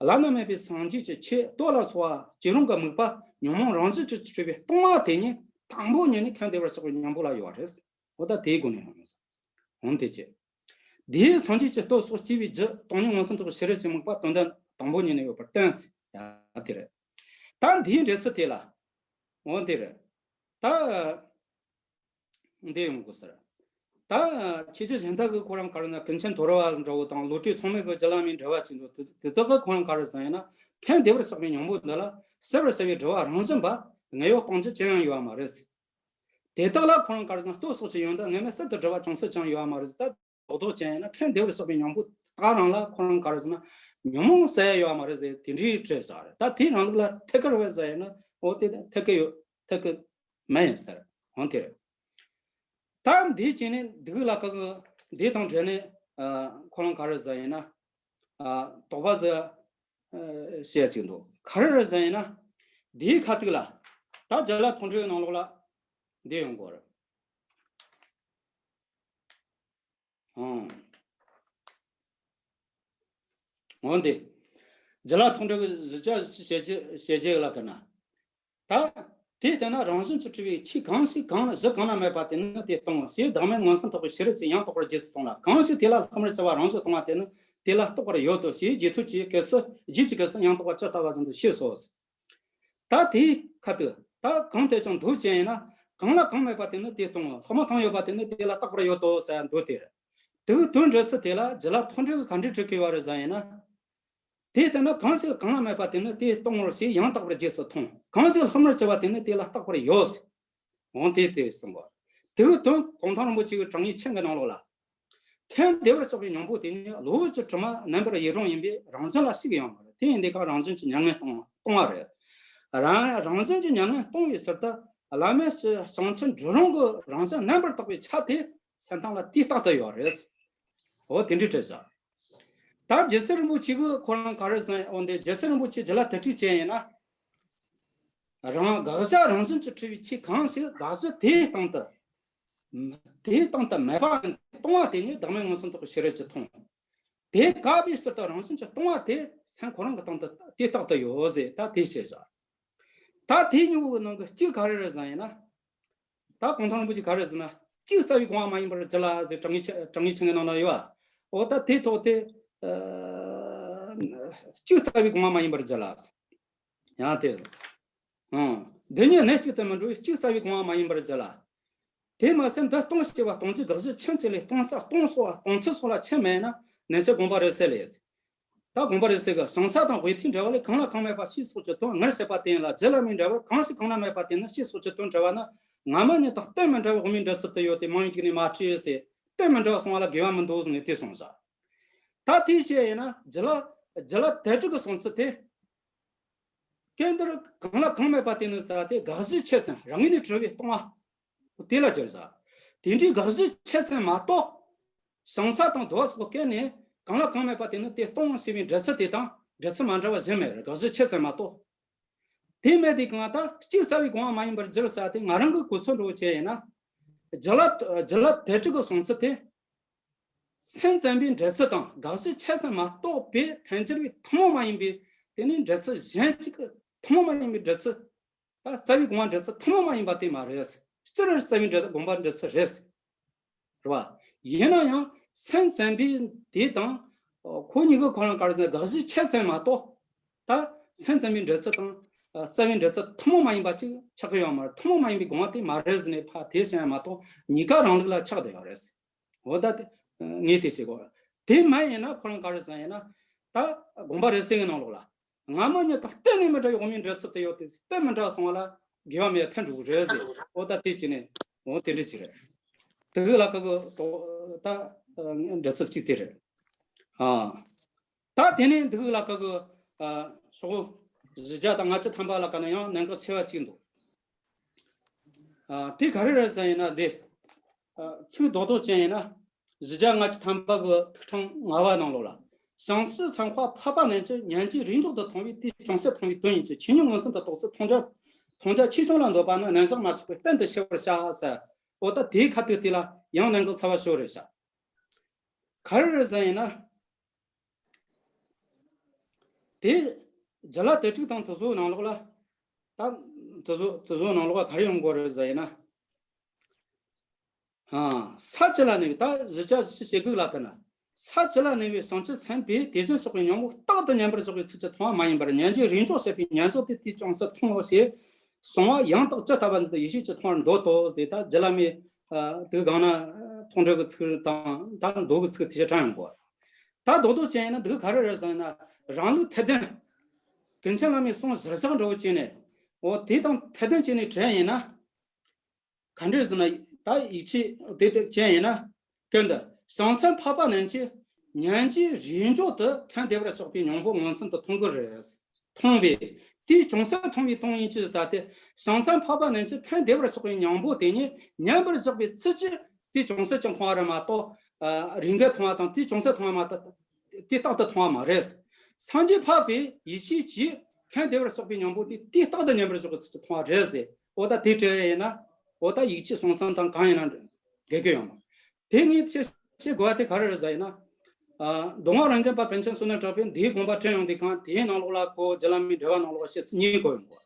བླ་ན་མེད་པའི་སངས་རྒྱས་ཀྱི་ཆོས་སྟོད་ལ་སོགས་པ་སྐྱེ་རུང་གི་དམིགས་པ་ཉོན་མོངས་རང་བཞིན་གྱིས་གྲུབ་པའི་སྟོང་བ་དེ་ཉིད་དང་པོ་ཉིད་ནས་ཁས་བདེ་བར་གཤེགས་པའི་སྙིང་པོ་ལ་ཡོད་རེད། འོ་ད་དེའི་སྒོ་ནས་ཡོང་ཡོད། འོང་དེ་ཅི། དེའི་སངས་རྒྱས་ཀྱི་སྟོད་སོགས་སྐྱེ་བའི་རྒྱུ་སྟོང་ཉིད་མངོན་སུམ་རྟོགས་པའི་ཤེས་རབ་ཀྱི་དམིགས་པ་དོན་དམ་དང་པོ་ཉིད་ནས་ཡོད་པར་བསྟན་ཟེར་ཡ་དེ་རེད། ད་འདིའི་འགྲེལ་ཚུལ་དེ་ལ། འོ་དེ་རེད། ད་འདི་ཡོང་དགོས་ཟེར། ད་ཁྱེད་ཀྱི་གཞན་དག་གི་ཁོ་རང་ག་རེ་ན་ཀུན་མཁྱེན་དོལ་པོ་འདྲ་བོ་དང་བློ་གྲོས་ཚང་མས་གི་རྒྱུད་བླ་མའི་འགྲེལ་པ་ཅིག་འདུག་དེ་དག་གི་ཁོ་རང་ག་རེ་ཟེར་ཡིན་ན། ཁས་བདེ་བར་གཤེགས་པའི་སྙིང་པོ་འདི་ལ་གསལ་བར་བྱ་བའི་སྒྲུབ་པ་རང་བཞིན་པ་ངེས་ཡོད་སྤང་རྒྱུ་ཅི་ཡང་ཡོད་མ་རེད། དེ་དག་ལ་ཁོ་རང་ག་རེ་ཟེར་ན་སྟོད་སོགས་ཀྱི་ཡོན་ཏན་ངེས་མེད་གསར་དུ་སྒྲུབ་པ་ཅུང་ཟད་ཀྱང་ཡོད་མ་རེད། ད་རྡོག་རྡོག་ཅན་ཡིན་ན་ཁས་བདེ་བར་གཤེགས་པའི་སྙིང་པོ་དག་རང་ལ་ཁོ་རང་ག་རེ་ཟེར་ན་ཉོན་མོངས་ཟེར་ཡ་ཡོད་མ་རེད་ཟེར་དེ་འདྲའི་བྲིས་བཞག་རེད། ད་དེའི་རིང་ལུགས་ལ་ཐད་ཀར་བས་ཟེར་ཡིན་ན་འོ་དེ་ཐད་ཀར་ཡོད་ཐད་ཀར་མེད་ཡིན་ཟེར་འོང་དེ་རེད། ད་འདིའི་རྐྱེན་ནས་འདི་གི་ལ་ཀ་གི་འདི་དང་འབྲེལ་ནས་ཁོ་རང་ག་རེ་ཟེར་ཡིན་ན་དོགས་པ་ཟེར། ཨ། བཤད་ཅིག་འདུག་ག་རེ་རེད་ཟེར་ཡིན་ན། འདིའི་ཁ་ཐུག་ལ། ད་རྒྱ་ལ་མཐོང་གྲོལ་ནང་ལོགས་ལ་འདི་ཡོང་གི་རེད། ཨང་། འོན་ཏེ། རྒྱུད་ལ་ཐོགས་འགྲོ་གི་གཞི་བཅའ་ཞེས་བྱ་ཞེས་བྱ་ལ་ཀ་ན། ད། དེ་ལྟར་ན་རང་བཞིན་གྱིས་གྲུབ་པའི་ཆོས་གང་ཞིག་གང་གཞི་གང་ན་མེད་པ་དེ་ནི་དེ་སྟོང་ངོ་ཞེས་བདག་མེད་མངོན་སུམ་རྟོགས་པའི་ཤེས་རབ་ཀྱིས་ཡང་དག་པར་རྗེས་སུ་མཐོང་ལ། གང་ཞིག་དེ་ལ་ལྷག་མར་བྱ་བ་རང་བཞིན་སྟོང་བ་དེ་ནི་དེ་ལ་རྟོགས་པར་ཡོད་དོ་ཞེས་རྗེས་ཐོས་ཀྱི་སྐབས་སུ་རྗེས་ཀྱི་སྐབས་སུ་ཡང་དག་པར་ཇི་ལྟ་བ་བཞིན་དུ་ཤེས་སོ། ད་དེའི་ཁ་ཐུག་ད་གང་དེ་ཀྱང་མདོ་ཅན་ཡིན་ན། གང་ལ་གང་མེད་པ་དེ་ནི་དེ་སྟོང་ངོ་། ལྷག་མ་གང་ཡོད་པ་དེ་ནི་དེ་ལ་རྟག་པར་ཡོད་དོ་ཟེར་མདོ་དེ་རེད། དེའི་དོན་འགྲེལ་ཚུལ་དེ་ལ་རྒྱུད་ལ་ཐོགས་འགྲེལ་གྱི་ག་འདྲ་བྲིས་ཀྱི་ཡོད་རེད་ཟེར་ཡིན་ན། དེ་ལྟར་ན་གང་ཞིག་གང་ལ་མེད་པ་དེ་ནི་དེ་སྟོང་ངོ་ཞེས་ཡང་དག་པར་རྗེས་སུ་མཐོང་། གང་ཞིག་ལྷག་མར་བྱ་བ་དེ་ནི་དེ་ལ་རྟག་པར་ཡོད། འོན་ཏེ་དེ་གསུངས་པ། དེའི་དོན་གུང་ཐང་རིན་པོ་ཆེ་གི་དྲང་ངེས་མཆན་གྱི་ནང་ལོགས་ལ། ཁམས་བདེ་བར་གཤེགས་པའི་སྙིང་པོ་དེ་ནི་གློ་བུར་གྱི་དྲི་མ་རྣམ་པར་ཡེ་རང་ཡིན་པས་རང་བཞིན་ལ་གཅིག་ཡང་མ་རེད། དེ་ཡིན་དུས་ཀྱང་རང་བཞིན་གྱི་མྱ་ངན་སྟོང་སྟོང་བ་རེད། རང་རང་བཞིན་གྱི་མྱ་ངན་སྟོང་བའི་ཕྱིར་དུ་བླ་མེད་བྱང་ཆུབ་འགྲོ་རིང་གི་རང་བཞིན་རྣམ་པར་དག་པའི་ཆ་དེ་སེམས་གཏིང་ལ་དེ་རྟག་ཏུ་ཡོད་རེད། འོ་དེ་འདྲའི་དྲི་བ། ད་རྗེ་བཙུན་རིན་པོ་ཆེ་གིས་ཁོ་རང་ག་རེ་ཟེར། འོ་འདི་རྗེ་བཙུན་རིན་པོ་ཆེ་རྒྱུད་ལ་དེ་འགྲེལ་བྱས་ཡིན་ན། རང་དགག་བྱ་རང་བཞིན་གྱིས་གྲུབ་པའི་ཆོས་གང་ཞིག་དགག་གཞི་དེའི་སྟེང་དུ། དེའི་སྟེང་དུ་མེད་པ་སྟོང་བ་དེ་ཉིད་བདག་མེད་མངོན་སུམ་རྟོགས་པའི་ཤེས་རབ་ཀྱིས་མཐོང་། དེ་དགག་པའི་ཕྱིར་དུ་རང་བཞིན་གྱིས་སྟོང་བ་དེ་སེམས་ཁོ་རང་གི་སྟེང་དུ་དེ་རྟག་ཏུ་ཡོད་ཟེར། ད་དེ་བཤད་བཞག་ད་དེ་གཉིས་པོའི་ནང་གི་གཅིག་ག་རེ་རེད་ཟེར་ཡིན་ན། ད་གུང་ཐང་རིན་པོ་ཆེ་ག་རེ་ཟེར་ན། གཅིག་རྩ་བའི་དགོངས་པ་མ་ཡིན་པར་བརྗོད་ལ་ཟེར། དྲང་ངེས་ཆ་དྲང་ངེས་ཆ་ངེས་ནང་ན་ཡོད་པ། འོ་ད་དེ་ཐོག་དེ། ཨ། གཅིག་རྩ་བའི་དགོངས་པ་མ་ཡིན་པར་བརྗོད་ལ། ཡང་དེ། ཨང་། འདི་གཉིས་གནས་གཅིག་ཏུ་མི་འགྲོ་བས་གཅིག་རྩ་བའི་དགོངས་པ་མ་ཡིན་པར་བརྗོད་ལ། དེ་མ་ཟད་འདི་སྟོང་ཞེས་པ་སྟོང་ཚུལ་དགག་གཞི་ཕྱིན་ཚུལ་ལས་སྟོང་རྩ་སྟོང་སོགས་སྟོང་ཚུལ་སོགས་ལ་ཕྱིན་མེད་ན་ནན་བཤད་དགོངས་པ་རེད་ཟེར་ལས། ད་དགོངས་པ་རེད་ཟེར་གི། བྱང་ས་དང་དབུས་མཐའི་འབྲེལ་བ་ལས་གང་ལ་གང་མེད་པ་ཞེས་སོགས་ཀྱི་དོན་ངེས་བྱེད་པ་དེ་ཡིན་ལ། རྒྱུད་བླ་མའི་འགྲེལ་པར་གང་ཞིག་གང་ན་མེད་པ་དེ་ནི་ཞེས་སོགས་ཀྱི་དོན་འགྲེལ་བ་ནི། སྔ་མ་གཉིས་དང་གཏན་མི་འདྲ་བའི་དབུ་མའི་འགྲེལ་ཚུལ་དུ་ཡོད་དེ། མང་ཡིན་གཅིག་ནས་མ་བྲིས་ཟེར། གཏན་མི་འདྲ་བ་གསུང་བ་ལ་དགེ་བ་མི་འདུག་ཟེར་ནས་དེ་གསུངས་བཞག་ད་དེའི་ཕྱིར་ཡིན་ན་རྒྱུད་ལ་རྒྱུད་ལ་དོན་གྲུབ་ཀྱི་གསུང་ཚུལ་དེ། སྐབས་འདིར་གང་ལ་གང་མེད་པ་དེ་ནི་ཟེར་བ་དེ་དགག་གཞི་ཆོས་ཅན་རང་ངོས་ནས་གྲུབ་པའི་སྟོང་བ། དེ་ལ་བྱར་བཞག་དེ་འདྲའི་དགག་གཞི་ཆོས་ཅན་མ་གཏོགས། བྱང་ས་དང་བསྡུ་བ་སོགས་སྐབས་ནས་གང་ལ་གང་མེད་པ་དེ་ནི་དེ་སྟོང་ཞེས་པའི་འགྲེལ་ཚུལ་དེ་དང་འགྲེལ་ཚུལ་མ་འདྲ་བ་གཞན་མེད་རེད། དགག་གཞི་ཆོས་ཅན་མ་གཏོགས། དེ་མེད་དེ་གང་ལྟར་གཅིག་རྩ་བའི་དགོངས་པ་མ་ཡིན་པར་བརྗོད་ཟེར་བ་དེ་ང་རང་གི་གོ་ཚོད་འདྲ་བོ་བྱས་ཡིན་ན། རྒྱུད་ལ་རྒྱུད་ལ་དོན་གྲུབ་ཀྱི་གསུང་ཚུལ་དེ། སེམས་ཙམ་པའི་འགྲེལ་ཚུལ་དང་དགག་གཞི་ཆོས་ཅན་མ་གཏོགས་པའི་ཐལ་འགྱུར་བའི་ཐུན་མོང་མ་ཡིན་པའི་དེ་ནི་འགྲེལ་ཚུལ་གཞན་གཅིག་གི་ཐུན་མོང་མ་ཡིན་པའི་འགྲེལ་ཚུལ། ད་རྩ་བའི་དགོངས་པ་འགྲེལ་ཚུལ་ཐུན་མོང་མ་ཡིན་པ་དེ་མ་རེད། སྤྱིར་རྩ་བའི་འགྲེལ་དགོངས་པ་འགྲེལ་ཚུལ་རེད། རེད་བ། ཡིན་ན་ཡང་སེམས་ཙམ་པའི་དེ་དང་། ཁོ་གཉིས་ཀྱི་ཁོ་རང་ག་རེ་ཟེར་ན་དགག་གཞི་ཆོས་ཅན་མ་གཏོགས། ད་སེམས་ཙམ་པའི་འགྲེལ་ཚུལ་དང་། རྩ་བའི་འགྲེལ་ཚུལ་ཐུན་མོང་མ་ཡིན་པ་ཅིག་ཆགས་ཀྱི་ཡོད་མ་རེད། ཐུན་མོང་མ་ཡིན་པའི་དགོངས་པ་དེ་མ་རེད་ཟེར་ནས་ཕར་དེ་བཤད་ཡ་མ་གཏོགས་གཉིས་ཀ་རང་ལུགས་ལ་ཆགས་བསྡད་ཡོད་རེད། འོ་ད་དེ། ངས་དེ་བྱེད་དགོས། དེ་མ་ཡིན་ན་ཁོ་རང་ག་རེ་ཟེར་ཡིན་ན། ད་དགོངས་པ་རེད་ཟེར་གི་ནང་ལོགས་ལ། སྔ་མ་གཉིས་དང་གཏན་ནས་མི་འདྲ་བའི་དབུ་མའི་འགྲེལ་ཚུལ་དུ་ཡོད་དེ། གཏན་མི་འདྲ་སོང་བ་ལ་དགེ་བ་མེད་ཐལ་འགྲོ་གི་རེད་ཟེར། འོ་ད་དེ་བྱས་ནས། འོ་དེ་འདྲ་ཅིག་རེད། དེ་གི་ལ་ཀ་གི་ད་འགྲེལ་ཚུལ་གཅིག་དེ་རེད། ཨ། ད་དེ་ནས་འདི་གི་ལ་ཀ་གི། ཨ། ཤོག་བཞི་བརྒྱ་དང་ལྔ་བཅུ་ཐམ་པ་ལ་ཀ་ན་ཡང་གནད་འགག་ཆེ་བ་གཅིག་འདུག་ཨ། དེ་ག་རེ་རེད་ཟེར་ཡིན་ན་འདི། ཨ། ཚིག་རྡོག་རྡོག་ཅན་ཡིན་ན། བཞི་བརྒྱ་ལྔ་བཅུ་ཐམ་པ་གི་ཐིག་ཕྲེང་ལྔ་པ་ནང་ལོགས་ལ། བྱང་སེམས་ཚད་མཁས་འཕགས་པ་རྣམས་ཀྱིས་ཉན་ཐོས་རིས་མཆོག་ཏུ་མཐོང་བས་དེའི་ཅུང་ཟད་མཐོང་བའི་དོན་ཡིན་གྱི། ཆོས་ཉིད་མངོན་སུམ་དུ་རྟོགས་ཚུལ་མཐོང་རྒྱ། མཐོང་རྒྱ་ཆེ་ཆུང་ལ་འདོད་པ་ནི་རྣམ་གཞག་མ་ཆགས་པས་གཏན་དུ་ཤེས་པར་བྱ་ཟེར། འོ་ད་དེའི་ཁ་ཐུག་དེ་ལ་ཡང་གནད་འགག་ཚ་བ་ཞིག་རེད་ཤག་ག་རེ་རེད་ཟེར་ཡིན་ན། དེ་རྒྱུད་ལ་དོན་གྲུབ་དང་དེ་ཚོའི་ནང་ལོགས་ལ། ད་དེ་ཚོ་དེ་ཚོའི་ནང་ལོགས་ལ་ག་རེ་ཡོང་གི་རེད་ཟེར་ཡིན་ན། ཨ། ས་བཅུ་ལ་གནས་པའི། ད་བཞི་བརྒྱ་བཞི་བཅུ་ཞེ་དགུ་ལ་ལྟར་ན། ས་བཅུ་ལ་གནས་པའི་བྱང་ཆུབ་སེམས་དཔས་དེ་བཞིན་གཤེགས་པའི་སྙིང་པོ་རྟག་ཏུ་ཉན་པར་བཞག་པའི་ཚུལ་གྱིས་མཐོང་བ་མ་ཡིན་པར། ཉན་ཐོས་རིས་མཆོག་བཤད་པའི་ཉན་ཐོས་དེས་དེའི་ཅུང་ཟད་མཐོང་ངོ་ཞེས་གསུང་བ་ཡང་དག་ཇི་ལྟ་བ་བཞིན་དུ་ཡིད་ཆེས་ཀྱིས་མཐོང་བར་འདོད་དོ་ཟེར། ད་རྒྱུད་བླ་མའི། ཨ། དེ་གང་ན་ཐོགས་འགྲེལ་གྱི་ཚིག་དང་ད་མདོ་གི་ཚིག་དེ་ཆ་དྲངས་ཡོང་གོ། ད་རྡོག་རྡོག་ཅན་ཡིན་ན་འདི་ག་རེ་རེད་ཟེར་ན། རང་ལུགས་ཐེག་དོན། ཀུན་མཁྱེན་བླ་མའི་གསུང་གཞིར་བཞག་འདྲ་བོ་བྱས་ནས། འོ་དེ་དང་ཐེག་དོན་བྱས་ནས་དྲན་ཡིན་ན། ག་འདྲ་ཟེར་ན། ད་ཡིད་ཆེས་དེ་དེ་ཅན་ཡིན་ན། སྐབས་འདི་བྱང་སེམས་འཕགས་པ་རྣམས་ཀྱིས་ཉན་ཐོས་རིས་མཆོག་ཏུ་ཁམས་བདེ་བར་གཤེགས་པའི་སྙིང་པོ་མངོན་སུམ་དུ་མཐོང་གི་རེད། མཐོང་བས། དེའི་ཅུང་ཟད་མཐོང་བའི་དོན་ཡིན་གྱི་ཟེར་ཏེ། བྱང་སེམས་འཕགས་པ་རྣམས་ཀྱིས་ཁམས་བདེ་བར་གཤེགས་པའི་སྙིང་པོ་དེ་ཉིད་ཉན་པར་བཞག་པའི་ཚུལ་གྱིས་དེའི་ཅུང་ཟད་ཀྱང་མཐོང་བ་རེད་མ་གཏོགས། ཨ། རིས་འགའ་མཐོང་བ་དང་དེའི་ཅུང་ཟད་མཐོང་བ་མ་གཏོགས། དེ་རྟག་ཏུ་མཐོང་བ་མ་རེད། སངས་རྒྱས་འཕགས་པའི་ཡེ་ཤེས་ཀྱིས་ཁམས་བདེ་བར་གཤེགས་པའི་སྙིང་པོ་དེ་དེ་རྟག་ཏུ་ཉན་པར་བཞག་པའི་ཚུལ་གྱིས་མཐོང་བ་རེད་ཟེར། འོ་ད་དེ་དྲན་ཡིན་ན། འོ་ད་ཡིད་ཆེས་གསུང་གསུམ་དང་གང་ཡིན་ན་འགལ་གྱི་ཡོད་མ། དེ་ངས་བཤད་བཤད་དགོས་པ་དེ་ག་རེ་རེད་ཟེར་ཡིན་ན། མདོ་སྔགས་རང་བྱན་པ་པཎ་ཆེན་བསོད་ནམས་གྲགས་པས་འདིའི་དགོངས་པ་དྲངས་ཡོང་དུས་གང་དེའི་ནང་ལོགས་ལ་ཁོ་རྗེ་བླ་མའི་འགྲེལ་པ་ནང་ལོགས་བཤད་ཚུལ་གཉིས་བཀོད་ཡོང་གོ།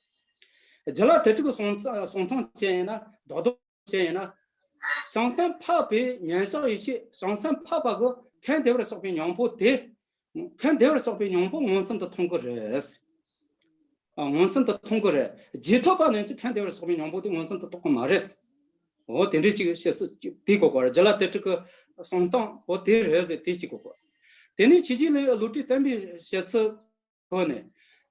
རྗེ་ལ་དེ་དྲུག་གི་གསུང་གསུང་སྟངས་བཅས་ཡིན་ན་རྡོག་རྡོག་བཅས་ཡིན་ན། བྱང་སེམས་འཕགས་པའི་མཉམ་གཞག་ཡེ་ཤེས། བྱང་སེམས་འཕགས་པ་གི་ཁམས་བདེ་བར་གཤེགས་པའི་སྙིང་པོ་དེ། ཁམས་བདེ་བར་གཤེགས་པའི་སྙིང་པོ་མངོན་སུམ་དུ་མཐོང་གི་རེད། ཨ། མངོན་སུམ་དུ་མཐོང་གི་རེད། རྗེས་ཐོབ་པ་རྣམས་ཀྱིས་ཁམས་བདེ་བར་གཤེགས་པའི་སྙིང་པོ་དེ་མངོན་སུམ་དུ་རྟོགས་ཀྱི་མ་རེད། འོ་དེ་འདྲའི་ཅིག་བཤད་ཚུལ་ཅིག་དེ་གོ་དགོས་རེད། རྗེ་ལ་དེ་དྲུག་གི་གསུང་སྟངས་འོ་དེ་རེད་ཟེར་དེ་གཅིག་གོ་དགོས། དེ་ནས་ཆོས་རྗེ་ལུ་བློ་གྲོས་བརྟན་པོས་བཤད་ཚུལ་གོ་ནས།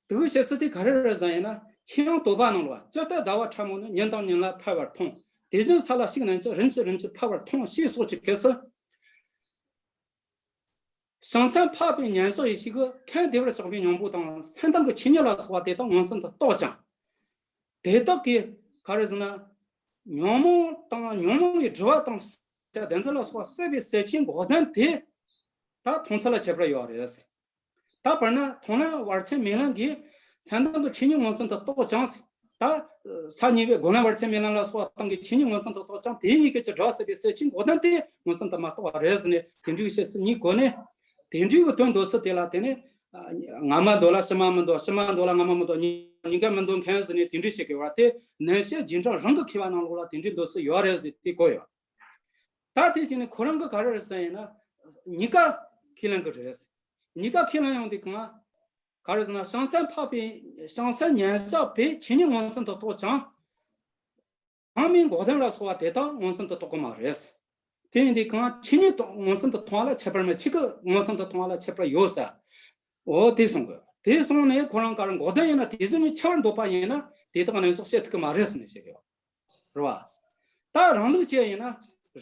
དེ་གི་བཤད་ཚུལ་དེ་ག་རེ་རེད་ཟེར་ཡིན་ན། ཆོས་དབྱིངས་རྟོགས་པ་ནང་ལ་ཇི་ལྟར་ཟླ་བ་ཕྲ་མོ་ནི་ཉིན་དང་ཉིན་ལ་འཕར་བར་མཐོང་། དེ་བཞིན་ས་ལ་ཕྱུགས་རྣམས་ཀྱང་རིམ་གྱིས་རིམ་གྱིས་འཕར་བར་མཐོང་ཞེས་སོགས་ཀྱི་སྐབས་སུ། བྱང་སེམས་འཕགས་པའི་མཉམ་གཞག་ཡེ་ཤེས་ཀྱིས་ཁམས་བདེ་བར་གཤེགས་པའི་སྙིང་པོ་དང་སེམས་དང་གི་ཆོས་ཉིད་ལ་སོགས་པ་དེ་དག་མངོན་སུམ་དུ་རྟོགས་ཀྱང་། དེ་དག་གིས་ག་རེ་ཟེར་ན། ཉོན་མོངས་དང་ཉོན་མོངས་པའི་སྒྲིབ་པ་དང་བདེན་འཛིན་ལ་སོགས་པ་ཟད་པའི་ཟད་ཆོས་འགོག་བདེན་དེ་ད་མཐོང་ཚུལ་ལ་ཁྱད་པར་ཡོད་རེད། ད་དཔེར་ན་མཐོང་ལམ་བར་ཆད་མེད་ལམ་གྱི་སེམས་དང་གི་ཆོས་ཉིད་མངོན་སུམ་དུ་རྟོགས་ཀྱང་། ད་ས་གཉིས་པའི་སྒོམ་ལམ་བར་ཆད་མེད་ལམ་ལ་སོགས་པ་དང་གི་ཆོས་ཉིད་མངོན་སུམ་དུ་རྟོགས་ཀྱང་དེའི་ཡུལ་གྱི་སྒྲིབ་པ་ཟད་པའི་ཟད་ཆོས་འགོག་བདེན་དེ་མངོན་སུམ་དུ་མ་རྟོགས་པ་རེད་ཟེར་ནས་དེ་འདྲའི་བཤད་ཚུལ་གཉིས་གོ་ནས། དེ་འདྲའི་གི་དོན་འདོད་ཚུལ་དེ་ལ་དེ་ནས། ཨ། སྔ་མ་འདོད་ལ་ཕྱི་མ་མི་འདོད། ཕྱི་མ་འདོད་ལ་སྔ་མ་མི་འདོད། གཉིས་གཉིས་ཀ་མི་འདོད་མཁན་ཟེར་ནས་དེ་འདྲའི་བཤད་དགོས་པ་དེ་རྣམ་བཤད་རྗེས་འབྲང་རང་གི་མཁས་པ་ནང་ལོགས་ལ་དེ་འདྲའི་འདོད་ཚུལ་ཡོད་རེད་ཟེར་དེ་གོ་ཡོད། ད་དེ་བྱས་ནས་ཁོ་རང་གི་ག་རེ་རེད་ཟེར་ཡིན་ན། གཉིས་ཀ་ཁས་ལེན་གི་རེད། གཉིས་ཀ་ཁས་ལེན་ཡོང་དུས་གང་། ག་རེ་ཟེར་ན་བྱང་སེམས་འཕགས་པའི་བྱང་སེམས་མཉམ་གཞག་པའི་ཆོས་ཉིད་མངོན་སུམ་དུ་རྟོགས་ཀྱང་། སྣང་མེད་འགོག་བདེན་ལ་སོགས་པ་དེ་དག་མངོན་སུམ་དུ་རྟོགས་ཀྱི་མ་རེད། དེ་ཡིན་དུས་གང་ཆོས་ཉིད་མངོན་སུམ་དུ་མཐོང་བ་ལ་ཁྱད་པར་མེད། ཆོས་སྐུ་མངོན་སུམ་དུ་མཐོང་བ་ལ་ཁྱད་པར་ཡོད་ཟེར། འོ་དེ་གསུང་གི། དེ་གསུངས་ནས་ཁོ་རང་ག་རེ་འགོག་བདེན་ཡིན་ན་དེ་བཞིན་ཉིད་ཆགས་པར་འདོད་པ་ཡིན་ན་དེ་དག་རྣམ་གཞག་བྱེད་ཐུབ་ཀྱི་མ་རེད་ཟེར་ནས་བཤད་ཀྱི་ཡོད་རེད་བ། ད་རང་ལུགས་བྱས་ཡིན་ན།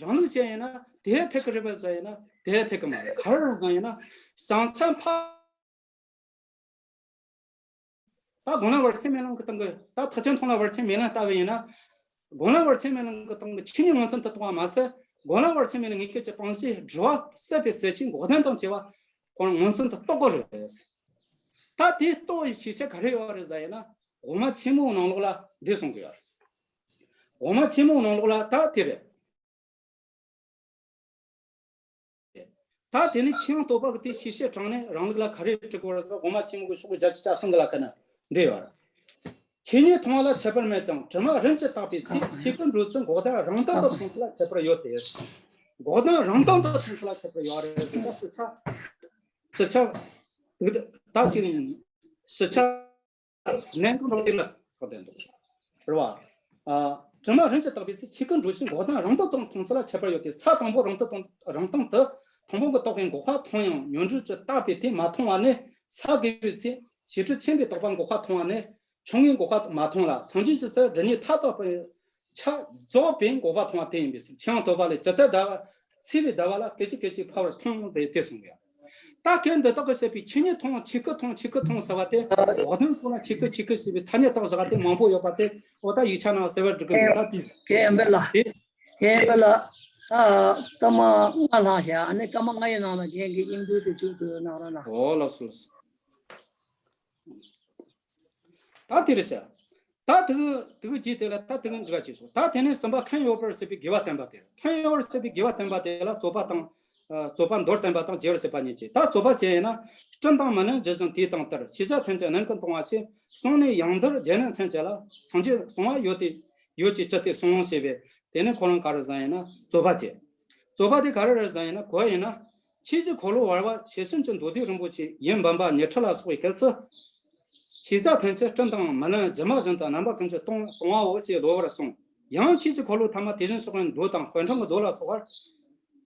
རང་ལུགས་བྱས་ཡིན་ན་དེ་འཐད་ཀྱི་རེད་པས་ཟེར་ཡིན་ན་དེ་འཐད་ཀྱི་མ་རེད། ག་རེ་རེད་ཟེར་ཡིན་ན། བྱང་སེམས་འཕགས། ད་སྒོམ་ལམ་བར་ཆད་མེད་ལམ་གྱི་སྟེང་གི་ད་ཐེག་ཆེན་མཐོང་ལམ་བར་ཆད་མེད་ལམ་ལྟ་བུ་ཡིན་ན། སྒོམ་ལམ་བར་ཆད་མེད་ལམ་གྱི་སྟེང་གི་ཆོས་ཉིད་མངོན་སུམ་དུ་རྟོགས་པ་མ་ཟད། སྒོམ་ལམ་བར་ཆད་མེད་ལམ་ངེས་སྐྱོབ་ཀྱི་སྤང་བྱའི་སྒྲིབ་པ་ཟད་པའི་ཟད་ཆོས་འགོག་བདེན་དང་བཅས་པ་ཁོ་རང་མངོན་སུམ་དུ་རྟོགས་དགོས་རེད། ད་དེ་རྟོགས་པའི་ཤེས་བྱ་ག་རེ་ཡོད་རེད་ཟེར་ཡིན་ན། དབུ་མ་ཆེན་མོའི་ནང་ལོགས་ལ་འདི་གསུང་གི་ཡོད་རེད། དབུ་མ་ཆེན་མོའི་ནང་ལོགས་ལ་ད་དེ་རེད། ད་དེ་ནི་ཆོས་དབྱིངས་རྟོགས་པ་གི་དེ་ཤེས་བྱ་དྲངས་ནས་རང་ལུགས་ལ་ག་རེ་བྲི་དགོས་རེད། དབུ་མ་ཆེན་མོ་གི་ཤོག་གུ་བརྒྱད་ཅུ་གྱ་གསུམ་གི་ལ་ཁ་ན་འདི་ཡོད་རེད། ཆོས་ཉིད་མཐོང་བ་ལ་ཁྱད་པར་མེད་ཀྱང་དྲི་མ་རིམ་གྱིས་བཏགས་པའི་ཚེ། ཆོས་སྐུ་འགྲོ་ཚུལ་འགོག་བདེན་རང་སྟེང་དུ་མཐོང་ཚུལ་ལ་ཁྱད་པར་ཡོད་དེ། འགོག་བདེན་རང་སྟེང་དུ་མཐོང་ཚུལ་ལ་ཁྱད་པར་ཡོད་རེད་ཟེར། ད་ཞིབ་ཆ་ཞིབ་ཆ་ད་ཅིག་ཞིབ་ཆ་ནན་གང་རང་ལ་ཚོགས་ལྡན་འདུག་རེད་བ། ཨ། དྲི་མ་རིམ་གྱིས་བཏགས་པའི་ཚེ་ཆོས་སྐུ་འགྲོ་ཚུལ་འགོག་བདེན་རང་སྟེང་དུ་མཐོང་ཚུལ་ལ་ཁྱད་པར་ཡོད་དེ། ས་དང་པོ་རང་སྟེང་དང་རང་སྟེང་དུ་དང་པོ་གི་རྟོག་པས་འགོག་པ་མཐོང་ཡང་ཉོན་སྒྲིབ་ཀྱིས་བཏགས་པའི་དེ་མ་མཐོང་བ་ནི། ས་དགེ་བའི་ཚེ་བྱེ་བྲག་ཆེན་པོའི་རྟོག་པས་འགོག་པ་མཐོང་བ་ནི་ཆུང་ངུའི་འགོག་པ་མ་མཐོང་ལ། སངས་རྒྱས་ཀྱི་སར་སྒྲིབ་གཉིས་མཐའ་དག་པའི་ཆ་རྫོགས་པས་འགོག་པ་མཐོང་བ་དེ་ཡིན་པས་ཟེར། ཆོས་དབྱིངས་རྟོགས་པ་ལས་ཇི་ལྟར་ཟླ་བ་ཚེས་པའི་ཟླ་བ་ལ་སྐད་ཅིག་སྐད་ཅིག་འཕར་བར་མཐོང་ཟེར་དེ་གསུངས་ཡོད། ད་སྐད་འདི་དག་གིས་བཤད་པའི་ཆོས་ཉིད་མཐོང་། ཆོས་སྐུ་མཐོང་། ཆོས་སྐུ་མཐོང་ཟེར་བ་དེ་འགོག་བདེན་སོགས་ལ་ཆོས་སྐུ་ཆོས་སྐུ་ཞེས་པའི་ཐ་སྙད་བཏགས་བཞག་པ་དེ་མང་པོ་ཡོད་པ་དེ། འོ་ད་ཡིག་ཆ་ནང་གསལ་བར་འབྲི་གི་འདུག་ད་དེ་དེ་ཡིན་པས་ལ། དེ་དེ་ཡིན་པས་ལ། ད་སྐར་མ་ལྔ་ལྷག་བཞག་ཨ་ནི་སྐར་མ་ལྔ་ཡི་ནང་ལ་རྒན་གྱིས་དབྱིངས་འགྲོས་དེ་བཅུག་དགོས་གནང་རོགས་གནང་། འོ་ལགས་སོ་ལགས་སོ། ད་དེ་རེད་ཤག་ད་དེ་གི་དེ་གི་རྗེས་དེ་ལ་ད་དེ་གི་འགྲིག་ག་བྱས་སོང་། ད་དེ་ནས་གསུམ་པ་ཁམས་གཡོ་བར་བྱེད་པའི་དགེ་བ་བསྟན་པ་དེ། ཁམས་གཡོ་བར་བྱེད་པའི་དགེ་བ་བསྟན་པ་དེ་ལ་རྩོད་པ་དང་། ཨ། རྩོད་པ་མདོར་བསྟན་པ་དང་རྒྱས་པར་བཤད་པ་གཉིས་བྱས། ད་རྩོད་པ་བྱས་ཡིན་ན། སྤྲིན་དང་མི་ལན་ཇི་བཞིན་དེ་དང་ལྟར། ཤེས་བྱ་ཐམས་ཅད་ནན་ཀུན་གཏོང་བ་ཞེས། གསུངས་ནས་ཡང་འདིར་བརྒྱད་ནི་མཚན་བཅས་ལ། སངས་རྒྱས་གསུང་བ་ཡོད་དེ་ཡོད་ཅེས་ཅི་སྟེ་གསུངས་ཞེས་པས། དེ་ནས་ཁོ་རང་ག་རེ་ཟེར་ཡིན་ན་རྩོད་པ་བྱས། རྩོད་པ་དེ་ག་རེ་རེད་ཟེར་ཡིན་ན། གོ་ཡིན་ན། ཆོས་ཀྱི་འཁོར་ལོ་བར་པ་ཞེས་བྱ་ཆེན་གྱི་མདོ་སྡེ་རིན་པོ་ཆེ་ཡིན་འབུམ་པ་ཉི་ཁྲི་ལ་སོགས་པའི་སྐབས་སུ། ཤེས་བྱ་ཐམས་ཅད་སྤྲིན་དང་མི་ལན་ཇི་མ་བཞིན་དུ་རྣམ་པ་ཀུན་གྱིས་གཏོང་གཏོང་བའོ་ཞེས་སློབ་པར་གསུངས། ཡང་ཆོས་ཀྱི་འཁོར་ལོ་ཐ་མ་དེ་བཞིན་གཤེགས་པའི་མདོ་དང་དཔལ་ཕྲེང་གི་མདོ་ལ་སོགས་པར།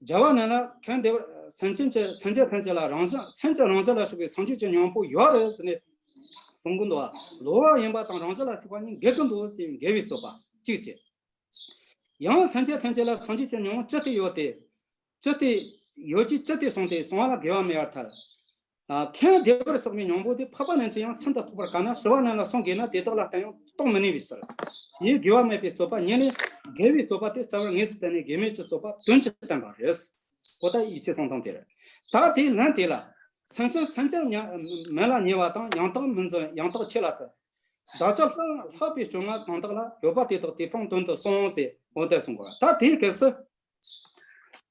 རྒྱལ་བ་རྣམས་ལ་ཁམས་བདེ་བར་སེམས་ཅན་གྱི་སེམས་ཅན་ཐམས་ཅད་ལ་རང་བཞིན་སེམས་ཀྱི་རང་བཞིན་ལ་སོགས་པའི་སངས་རྒྱས་ཀྱི་སྙིང་པོ་ཡོད་རེད་ཟེར་ནས་གསུང་གི་འདུག་བ། སློབ་པ་ཡིན་པ་དང་རང་བཞིན་ལ་སོགས་པ་གཉིས་འགལ་གྱི་འདུག་ཅེས་འགལ་བའི་རྩོད་པ་གཅིག་བྱས། ཡང་སེམས་ཅན་ཐམས་ཅད་ལ་སངས་རྒྱས་ཀྱི་སྙིང་པོ་ཅི་སྟེ་ཡོད་དེ། ཅི་སྟེ་ཡོད་ཅེས་ཅི་སྟེ་གསུངས་ཏེ་གསུང་བ་ལ་འགལ་བ་མེད་པར་ཐལ། ཨ། ཁམས་བདེ་བར་གཤེགས་པའི་སྙིང་པོ་དེ་འཕགས་པ་རྣམས་ཀྱིས་ཡང་ཤིན་ཏུ་རྟོགས་པར་དཀའ་ན་སྲིད་པ་རྣམས་ལ་གསུང་དགོས་ན་དེ་དག་ལ་བརྟེན་ཡང་རྟོགས་མི་ནུས་པའི་ཕྱིར། ཞེས་འགལ་བ་མེད་པའི་རྩོད་པ་གཉིས་ལས་འགལ་བའི་རྩོད་པ་དེ་རྩ་བར་ངེས་སུ་བསྟན་ནས་འགལ་མེད་ཀྱི་རྩོད་པ་དོན་གྱིས་བསྟན་པ་རེད། འོ་ད་ཡིད་ཆེས་གསུང་སྟངས་དེ་རེད། ད་དེའི་ལན་དེ་ལ། སེམས་ཅན་སེམས་ཅན་མི་ལ་ཉེ་བ་དང་ཡང་དག་མི་འཛིན་ཡང་དག་ཆོས་ལ་ལྟོས། བདག་ཅག་ལྷག་ལྷག་པའི་སྤྱོད་ངན་གང་དག་ལ་ཡོད་པ་དེ་དག་དེ་སྤངས་དོན་དུ་གསུངས་ཟེར་འོ་དེ་གསུང་གོ། ད་དེའི་སྐབས་སུ།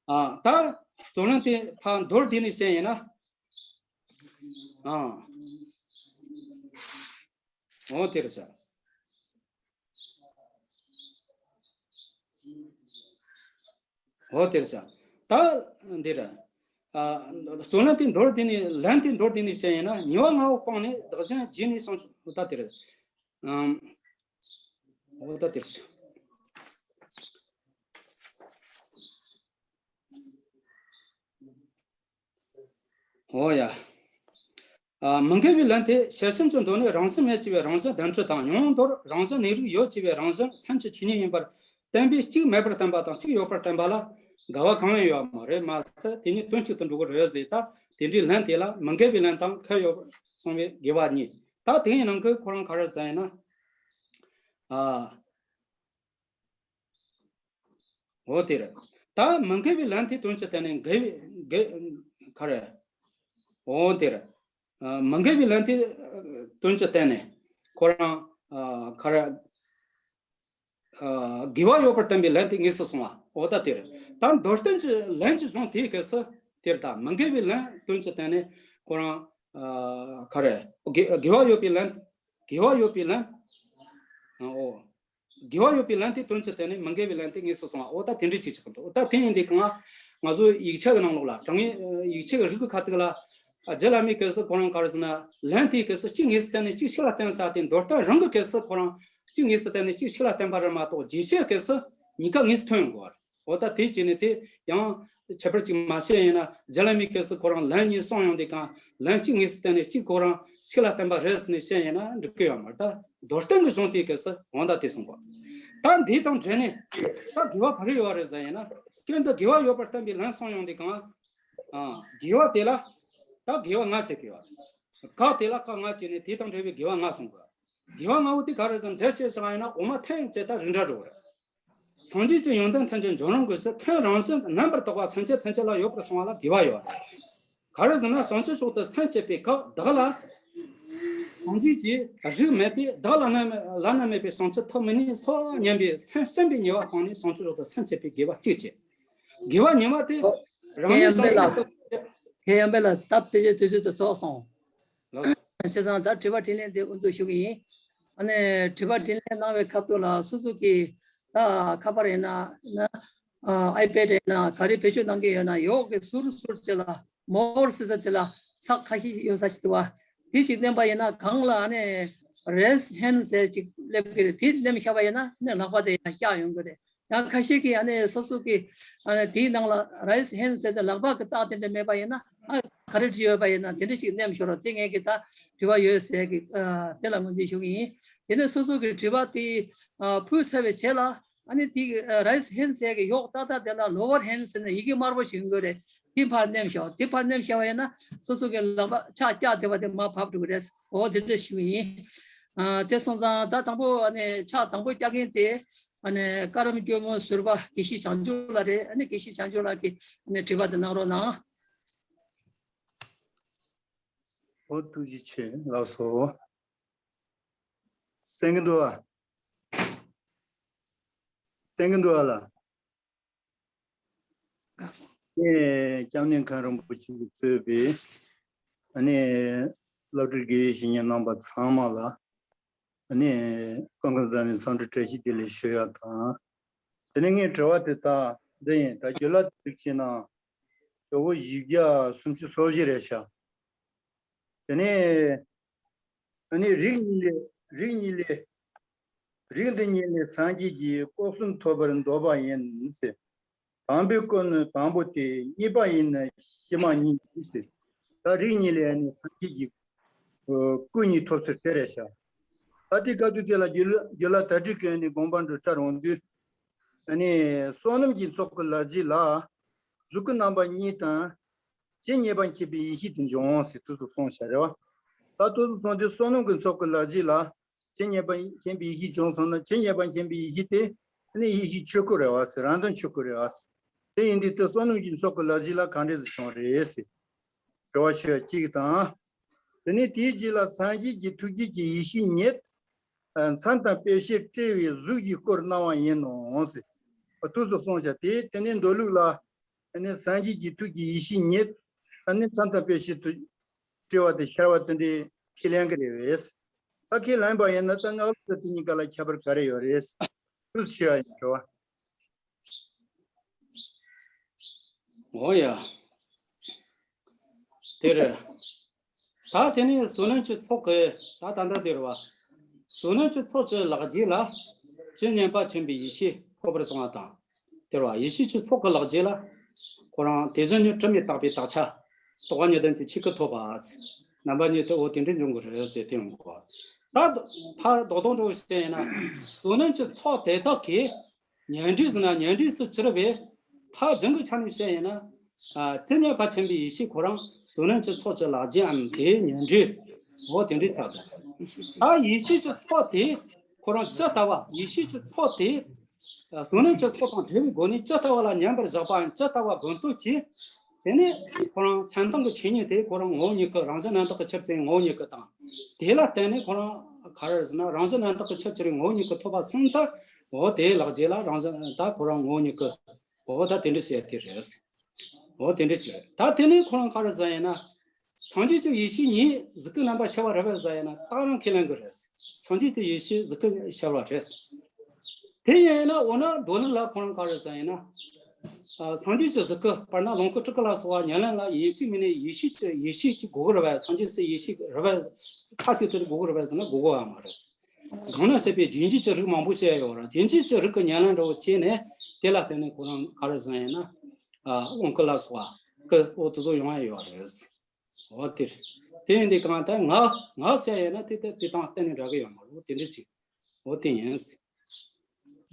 ཨ། ད་ རྩོད་ལན་དེ་ཕར་མདོར་བསྡུས་ནས་བཤད་ཡིན་ན། ཨ། འོ་དེ་རེད་ཤག་འོ་དེ་རེད་ཤག་ད་འདི་རེད། ཨ། རྩོད་ལན་དེ་མདོར་བསྡུས་ནས་ལན་དེ་མདོར་བསྡུས་ནས་བཤད་ཡིན་ན། ཉེས་པ་ལྔ་པོ་སྤངས་ནས་བདག་གཞན་བརྗེས་ནས་བྱང་ཆུབ། འོ་ད་དེ་རེད། ཨམ། འོ་ད་དེ་རེད་ཤག་འོ་ཡ། ཨ། མི་འགལ་བའི་ལན་དེ། ཤེར་ཕྱིན་གྱི་མདོ་ནི་རང་བཞིན་མེད་ཅེས་པའི་རང་བཞིན་གདན་འདྲེན་དང་། ཡང་མདོར་རང་བཞིན་གནས་རིགས་ཡོད་ཅེས་པའི་རང་བཞིན་སེམས་ཀྱི་ཆོས་ཉིད་ཡིན་པར་བསྟན་པས་གཅིག་མེད་པར་བསྟན་པ་དང་གཅིག་ཡོད་པར་བསྟན་པ་ལ་འགལ་བ་གང་ཡང་ཡོད་མ་རེད། མ་ཟད་དེ་གཉིས་དོན་གཅིག་ཏུ་འགྲོ་གི་རེད་ཟེར། ད་དེ་འདྲའི་ལན་དེ་ལ་མི་འགལ་བའི་ལན་དང་ཁ་ཡོད་པར་གསུངས་པའི་དགེ་བ་གཉིས། ད་དེའི་ནང་གི་ཁོ་རང་ག་རེ་ཟེར་ཡིན་ན། ཨ། འོ་དེ་རེད། ད་མི་འགལ་བའི་ལན་དེ་དོན་གྱིས་བསྟན་ནས་འགལ་བའི་འགལ་ག་རེ། འོ་དེ་རེད། ཨ། མི་འགལ་བའི་ལན་དེ་དོན་གྱིས་བསྟན་ནས་ཁོ་རང་ཨ་ག་རེ། ཨ། དགེ་བ་ཡོད་པར་བསྟན་པའི་ལན་དེ་དངོས་སུ་གསུངས་པ། འོ་ད་དེ་རེད། ད་མདོར་བསྟན་གྱི་ལན་གྱི་གཞུང་དེའི་སྐབས་སུ་དེར་ད་མི་འགལ་བའི་ལན་དོན་གྱིས་བསྟན་ནས་ཁོ་རང་ཨ་ག་རེ། དགེ་དགེ་བ་ཡོད་པའི་ལན། དགེ་བ་ཡོད་པའི་ལན། ཨ། འོ། དགེ་བ་ཡོད་པའི་ལན་དེ་དོན་གྱིས་བསྟན་ནས་མི་འགལ་བའི་ལན་དེ་དངོས་སུ་གསུངས་པ། འོ་ད་དེ་འདྲའི་ཅིག་ཆགས་འདུག་ད་དེ་ཡིན་དུས་གང་ང་ཚོའི་ཡིག་ཆ་གི་ནང་ལོགས་ལ། དྲང་ངེས་ཡིག་ཆ་གི་རིགས་ཀྱི་ཁ་ཐུག་ལ། ཨ། རྗེ་བླ་མའི་སྐབས་སུ་ཁོ་རང་ག་རེ་ཟེར་ན། ལན་དེའི་སྐབས་སུ་གཅིག་དངོས་སུ་བསྟན་ནས་གཅིག་ཕྱི་ལ་བསྟན་ས་དེ། མདོར་བསྟན་རང་གི་སྐབས་སུ་ཁོ་རང་གཅིག་དངོས་སུ་བསྟན་ནས་གཅིག་ཕྱི་ལ་བསྟན་པ་རེད་མ་གཏོགས། རྗེས་ཤུལ་སྐབས་སུ་གཉིས་ཀ་དངོས་སུ་ཐོན་ཡོང་གི་རེད། འོ་ད་དེ་བྱས་ནས་དེ་ཡང་ཁྱད་པར་ཅིག་མ་བཤད་ཡིན་ན། རྗེ་བླ་མའི་སྐབས་སུ་ཁོ་རང་ལན་གཉིས་གསུངས་ཡོང་དུས་གང་ལན་གཅིག་དངོས་སུ་བསྟན་ནས་གཅིག་ཁོ་རང་ཕྱི་ལ་བསྟན་པ་རེད་ཟེར་ནས་བཤད་ཡིན་ན་འགྲིག་གི་ཡོད་མ་རེད། ད་མདོར་བསྟན་གྱི་གཞུང་དེའི་སྐབས་སུ་འོ་ད་དེ་གསུངས་པ། ད་འདི་དང་འབྲེལ་ནས་ད་དགེ་བ་ག་རེ་ཡོད་རེད་ཟེར་ཡིན་ན། སྐབས་འདི་དགེ་བ་ཡོད་པར་བསྟན་པའི་ལན་གསུངས་ཡོང་དུས་གང་། ཨ། དགེ་བ་དེ་ལ་ད་དགེ་བ་ལྔ་བྱེད་དགོས་པ། བཀའ་དེ་ལ་བཀའ་ལྔ་བྱས་ནས་དེ་དང་འབྲེལ་བའི་དགེ་བ་ལྔ་གསུངས་དགོས། དགེ་བ་ལྔ་པོ་དེ་ག་རེ་ཟེར་འདི་བཤད་བཞག་ཡིན་ན་འོ་མ་ཐེངས་གཅིག་ད་རིགས་འདྲ་འགྲོ་རེད། སངས་རྒྱས་ཀྱི་ཡོན་ཏན་ཐམས་ཅད་འབྱུང་རུང་གི་ཕྱིར། ཁམས་རང་བཞིན་རྣམ་པར་དག་པ་སེམས་ཅན་ཐམས་ཅད་ལ་ཡོད་པར་གསུངས་པ་ལ་དགེ་བ་ཡོད་རེད། ག་རེ་ཟེར་ན། བྱང་ཆུབ་མཆོག་ཏུ་སེམས་བསྐྱེད་པའི་སྐབས་བདག་ལ་སངས་རྒྱས་ཀྱི་རིགས་མེད་པས། བདག་བླ་ན་བླ་ན་མེད་པའི་བྱང་ཆུབ་ཐོབ་མི་ནུས་སོ་སྙམ་པའི་སེམས་བསམ་པའི་ཉེས་པ་སྤངས་ནས་བྱང་ཆུབ་མཆོག་ཏུ་སེམས་བསྐྱེད་པའི་དགེ་བ་གཅིག་བྱས། དགེ་བ་གཉིས་པ་དེ་ཨོ། རང་ཉིད་ཡང་མེད་ལ། སངས་རྒྱས་ཐོབ། ཁྱེད་ཡང་མེད་ལ། ད་ཕལ་ཆེར་དུས་ཚོད་དུ་ཚོགས་སོང་། ལགས་སོ། བྱས་ཙང་ད་དྲི་བ་དྲིས་ལན་དེ་འུ་ཚོས་ཞུ་གི་ཡིན། ཨ་ནི་དྲི་བ་དྲིས་ལན་གནང་བའི་སྐབས་དུ་ལ་སོ་སོ་གི་ད་ཁ་པར་ཡིན་ན་ན། ཨ། ཨའི་པེ་ཌི་ཡིན་ན་ག་རེ་བེད་སྤྱོད་གནང་གི་ཡོད་ན། ཡོག་གི་ཟུར་ཟུར་དེ་ལ་མོར་ཟེར་ས་དེ་ལ་ཚེག་ཁ་ཤས་ཡོད་ས་ཞིག་འདུག་བ། དེ་ཅིག་མནན་པ་ཡིན་ན་སྒང་ལ་ཨ་ནི་རེས་ཧེན་ཟེར་ཅིག་སླེབས་ཀྱི་རེད། དེ་མནན་བཞག་པ་ཡིན་ན་ནི་ལག་པ་དེ་ཡང་བཀྱག་ཡོང་གི་རེད། ཡང་ཁ་ཤས་ཀྱིས་ཨ་ནི་སོ་སོ་གི་ཨ་ནི་དེའི་ནང་ལ་རེས་ཧེན་ཟེར་ཏེ་ལག་པ་གི་རྟགས་དེ་འདྲ་མེད་པ་ཡིན་ན། ཨ། ག་རེ་འདྲི་ཡོད་པ་ཡིན་ན་དེ་འདྲ་ཞིག་མནན་ཤོག་རོགས། དེ་ངས་ཀྱི་ད་དྲི་བ་ཡོད་ཟེར་གི། ཨ། དེ་ལ་ངོས་འཛིན་ཞུ་གི་ཡིན། དེ་ནས་སོ་སོ་གི་དྲི་བ་དེ་ཨ་ཕུལ་ཚར་བའི་རྗེས་ལ་ཨ་ནི་དེ་གི་ཨ་རེས་ཧེན་ཟེར་གི་ཡོག་ཏག་ཏག་དེ་ལ་ལོ་ཝར་ཧེན་ཟེར་ནས་ཡི་གེ་དམར་པོ་ཞིག་ཡོང་གི་རེད། དེ་ཕར་མནན་ཤོག་དེ་ཕར་མནན་བཞག་པ་ཡིན་ན་སོ་སོ་གི་ལག་པ་ཕྱག་བཀྱག་བསྡད་པ་དེ་མར་བབས་འགྲོ་གི་རེད། འོ་དེ་འདྲ་ཞུ་གི་ཡིན། ཨ། དེ་སོང་ཙང་ད་དང་པོ་ཨ་ནི་ཕྱག་དང་པོ་བཀྱག་མཁན་དེ་ཨ་ནི་བཀའ་གདམས་སྐྱོར་མོ་ཟུར་པ་དགེ་བཤེས་བྱང་ཆུབ་ལགས་རེད། ཨ་ནི་དགེ་བཤེས་བྱང་ཆུབ་ལགས་ཀྱིས་ཨ་ནི་དྲི་བ་དེ་གནང་རོགས་གནང་། ཨོ། ཐུགས་རྗེ་ཆེ། ལགས་སོ། གསན་གྱི་འདུག་ཨ། གསན་གྱི་འདུག་ཨ་ལགས། ལགས་སོ། ངས་སྐྱབས་གནས་མཁན་རིན་པོ་ཆེ་གིས་གཙོས་པའི་ཨ་ནི་བླ་སྤྲུལ་དགེ་བའི་བཤེས་གཉེན་རྣམ་པ་ཚང་མ་ལ་ཨ་ནི་སྐུ་ཁམས་བཟང་བའི་འཚམས་འདྲི་བཀྲ་ཤིས་བདེ་ལེགས་ཞུ་ཡ་དང་། དེ་ནས་ངའི་དྲི་བ་དེ་ད་འདི་ཡིན། ད་རྒྱུན་ལ་དུས་ཕྱིན་ན་ཇོ་བོ་བཞི་བརྒྱ་སུམ་ཅུ་སོ་བཞི་རེད་ཤག་དེ་ནས་ཨ་ནི་རིགས་གཉིས་ལས། རིགས་གཉིས་ལས། རིགས་འདི་གཉིས་ལས་སངས་རྒྱས་ཀྱི་སྐུ་གསུམ་ཐོབ་པར་འདོད་པ་ཡིན་ཟེར། དང་པོའི་སྐུ་ནི་དང་པོ་སྟེ། གཉིས་པ་ཡིན་ནི་ཕྱི་མ་ཉིད་ཟེར། ད་རིགས་གཉིས་ལས་ནི་སངས་རྒྱས་ཀྱི་སྐུ་གཉིས་ཐོབ་ཚུལ་དེ་རེད་ཤག་ད་དེ་སྐབས་དུས་དེ་ལ་རྒྱུད་བླ་རྒྱུད་བླ་དར་ཊཱིཀ་གི་ནི་དགོངས་པ་འགྲོ་འཆར་འོང་དུས། ཨ་ནི་བསོད་ནམས་ཀྱི་ཚོགས་ཀྱི་ལག་རྗེས་ལ་གཟུགས་སྐུ་རྣམ་པ་གཉིས་དང་། ཇི་སྙེད་པ་མཁྱེན་པའི་ཡེ་ཤེས་དེ་འབྱུང་ཟེར་དུས་སུ་གསུངས་བཞག་རེད་བ། ད་དུས་སུ་གསུངས་དུས་བསོད་ནམས་ཀྱི་ཚོགས་ཀྱི་ལག་རྗེས་ལ་ཇི་སྙེད་པ་མཁྱེན་པའི་ཡེ་ཤེས་བྱུང་སོང་ན། ཇི་སྙེད་པ་མཁྱེན་པའི་ཡེ་ཤེས་དེ་ནི་ཡེ་ཤེས་ཆོས་སྐུ་རེད་བ་ཟེར། རང་དོན་ཆོས་སྐུ་རེད་བ་ཟེར། དེ་ཡིན་དུས་དེ་བསོད་ནམས་ཀྱི་ཚོགས་ཀྱི་ལག་རྗེས་ལ་གང་འདྲས་སུ་བྱུང་རེད་ཟེར་དྲི་བ་ཞུ་བ་གཅིག་དང་། དེ་ནས་དེའི་རྗེས་ལ་སངས་རྒྱས་ཀྱི་ཐུགས་རྗེ་ཀྱི་ཡེ་ཤེས་ཉིད་མཚན་དང་དཔེ་བྱད་སྤྲས་པའི་གཟུགས་ཀྱི་སྐུར་སྣང་བ་ཡིན་ནོ་ཟེར་དུས་སུ་གསུངས་བཞག་དེ་དེ་ནས་མདོ་ལུགས་ལ། ཨ་ནི་སངས་རྒྱས་ཀྱི་ཐུགས་ཀྱི་ཡེ་ཤེས་ཉིད་ཨ་ནི་མཚན་དང་དཔེ་བྱད་དུ་དྲི་བ་དེ་ཤར་བ་དེ་འདྲའི་ཁས་ལེན་གྱི་རེད་བས། ད་ཁས་ལེན་པ་ཡིན་ན་ད་སྔགས་ལུགས་དང་དེ་གཉིས་ཀ་ལ་ཁྱད་པར་ག་རེ་ཡོད་རེད། ཐུགས་ཤེས་ཡ་ཡིན་འགྲོ་བ། འོ་ཡ། དེ་རེད། ད་དེ་ནས་བསོད་ནམས་ཀྱི་ཚོགས་ཀྱི་ད་ད་ལྟ་དེ་རེད་བ། བསོད་ནམས་ཀྱི་ཚོགས་ཀྱི་ལག་རྗེས་ལ་ཇི་སྙེད་པ་ཆེན་པོའི་ཡེ་ཤེས་ཐོབ་པར་གསུངས་པ་དང་། དེ་རེད་བ། ཡེ་ཤེས་ཀྱི་ཚོགས་ཀྱི་ལག་རྗེས་ལ་ཁོ་རང་དེ་བཞིན་ཉིད་དྲི་མེད་རྟག་པའི་དག་ཆ་རྟོགས་པ་ཉིད་ལྡན་གྱི་ཆོས་སྐུ་ཐོབ་པ། རྣམ་པ་གཉིས་དེ་འོ་དེ་འདྲའི་འབྱུང་གི་རེད་ཟེར་དེ་ཡོང་གི་བ། ད་ད་རྡོག་རྡོག་འགྲོ་བཤད་ཡིན་ན་བསོད་ནམས་ཀྱི་ཚོགས་དེ་དག་གིས། ཉོན་སྒྲིབ་ཟེར་ན་ཉོན་སྒྲིབ་སུ་གྱུར་པའི་མཐའ་རྒྱང་གི་ཆ་ནས་བཤད་ཡིན་ན། ཨ་ཇི་སྙེད་པ་ཆེན་པོའི་ཡེ་ཤེས་ཁོ་རང་བསོད་ནམས་ཀྱི་ཚོགས་ཀྱི་ལག་རྗེས་ཨམ་དེའི་ཉོན་སྒྲིབ་འོ་དེ་འདྲའི་ཆགས་འདུག་ད་ཡེ་ཤེས་ཀྱི་ཚོགས་དེ་ཁོ་རང་ཇི་ལྟ་བ་ཡེ་ཤེས་ཀྱི་ཚོགས་དེ་ཨ་བསོད་ནམས་ཀྱི་ཚོགས་དང་བྲལ་བའི་སྒོ་ནས་ཇི་ལྟ་བ་ལ་མཉམ་པར་བཞག་པའམ་ཇི་ལྟ་བ་དགོངས་དོན་གྱིས། དེ་ནས་ཁོ་རང་སེམས་སྟོང་གི་ཆོས་ཉིད་དེ་ཁོ་རང་ངོ་བོ་ཉིད་ཀྱི་རང་བཞིན་རྣམ་དག་གི་ཆུ་ཚན་ངོ་བོ་ཉིད་ཀྱི་དང་། དེ་ལ་བརྟེན་ནས་ཁོ་རང་ག་རེ་ཟེར་ན་རང་བཞིན་རྣམ་དག་གི་ཆུ་ཚན་ངོ་བོ་ཉིད་ཀྱི་ཐོབ་པ་སོང་ཙང་། འོ་དེའི་ལག་རྗེས་ལ་རང་བཞིན་ད་ཁོ་རང་ངོ་བོ་ཉིད་ཀྱི། འོ་ད་དེ་འདྲ་བཤད་དེ་རེད། འོ་དེ་འདྲ་བྱས། ད་དེ་ནས་ཁོ་རང་ག་རེ་ཟེར་ཡིན་ན། སངས་རྒྱས་ཀྱི་ཡེ་ཤེས་ཉིད་གཟུགས་སྐུ་རྣམ་པར་ཤར་བ་རེད་པས་ཟེར་ཡིན་ན་ད་རང་ཁས་ལེན་གྱི་རེད། སངས་རྒྱས་ཀྱི་ཡེ་ཤེས་གཟུགས་སྐུ་ཤར་བ་རེད། དེ་ཡིན་ན་འོ་ན་མདོ་ལུགས་ལ་ཁོ་རང་ག་རེ་ཟེར་ཡིན་ན། ཨ་སངས་རྒྱས་ཀྱི་གཟུགས་སྐུ་དཔེར་ན་ལོངས་སྐུ་སྤྲུལ་སྐུ་ལ་སོགས་པ་ཉམས་ལེན་ལ་ཡིན་གཅིག་མིན་ནས་ཡེ་ཤེས་ཀྱི་ཡེ་ཤེས་ཀྱི་དགོས་ཀྱི་རེད་པས། སངས་རྒྱས་སུ་ཡེ་ཤེས་རེད་པས། མཐའ་གཅིག་ཏུ་དགོས་ཀྱི་རེད་པས་ཟེར་ན་དགོས་ཀྱི་ཡོད་མ་རེད། གང་ན་བཤད་པའི་རྒྱུན་གཅིག་གི་རིགས་མང་པོ་བཤད་ཡོད་རེད། རྒྱུན་གཅིག་གི་རིགས་ཀྱི་ཉམས་ལེན་འདྲ་བོ་བྱས་ནས་དེ་ལ་བརྟེན་ནས་ཁོ་རང་ག་རེ་ཟེར་ཡིན་ན། ཨ་ལོངས་སྐུ་ལ་སོགས་པ་སྐུ་འོ་དེ་ཚོ་ཡོང་ཡ་ཡོད་རེད། འོ་དེ་རེད། དེ་ཡིན་དུས་གང་ལྟར་ངག་ངག་བཤད་ཡོད་ན་དེ་དེ་དེ་དང་གཏན་ནས་འདྲ་གི་ཡོད་མ་རེད། འོ་དེ་འདྲ་ཅིག་འོ་དེ་ཡིན།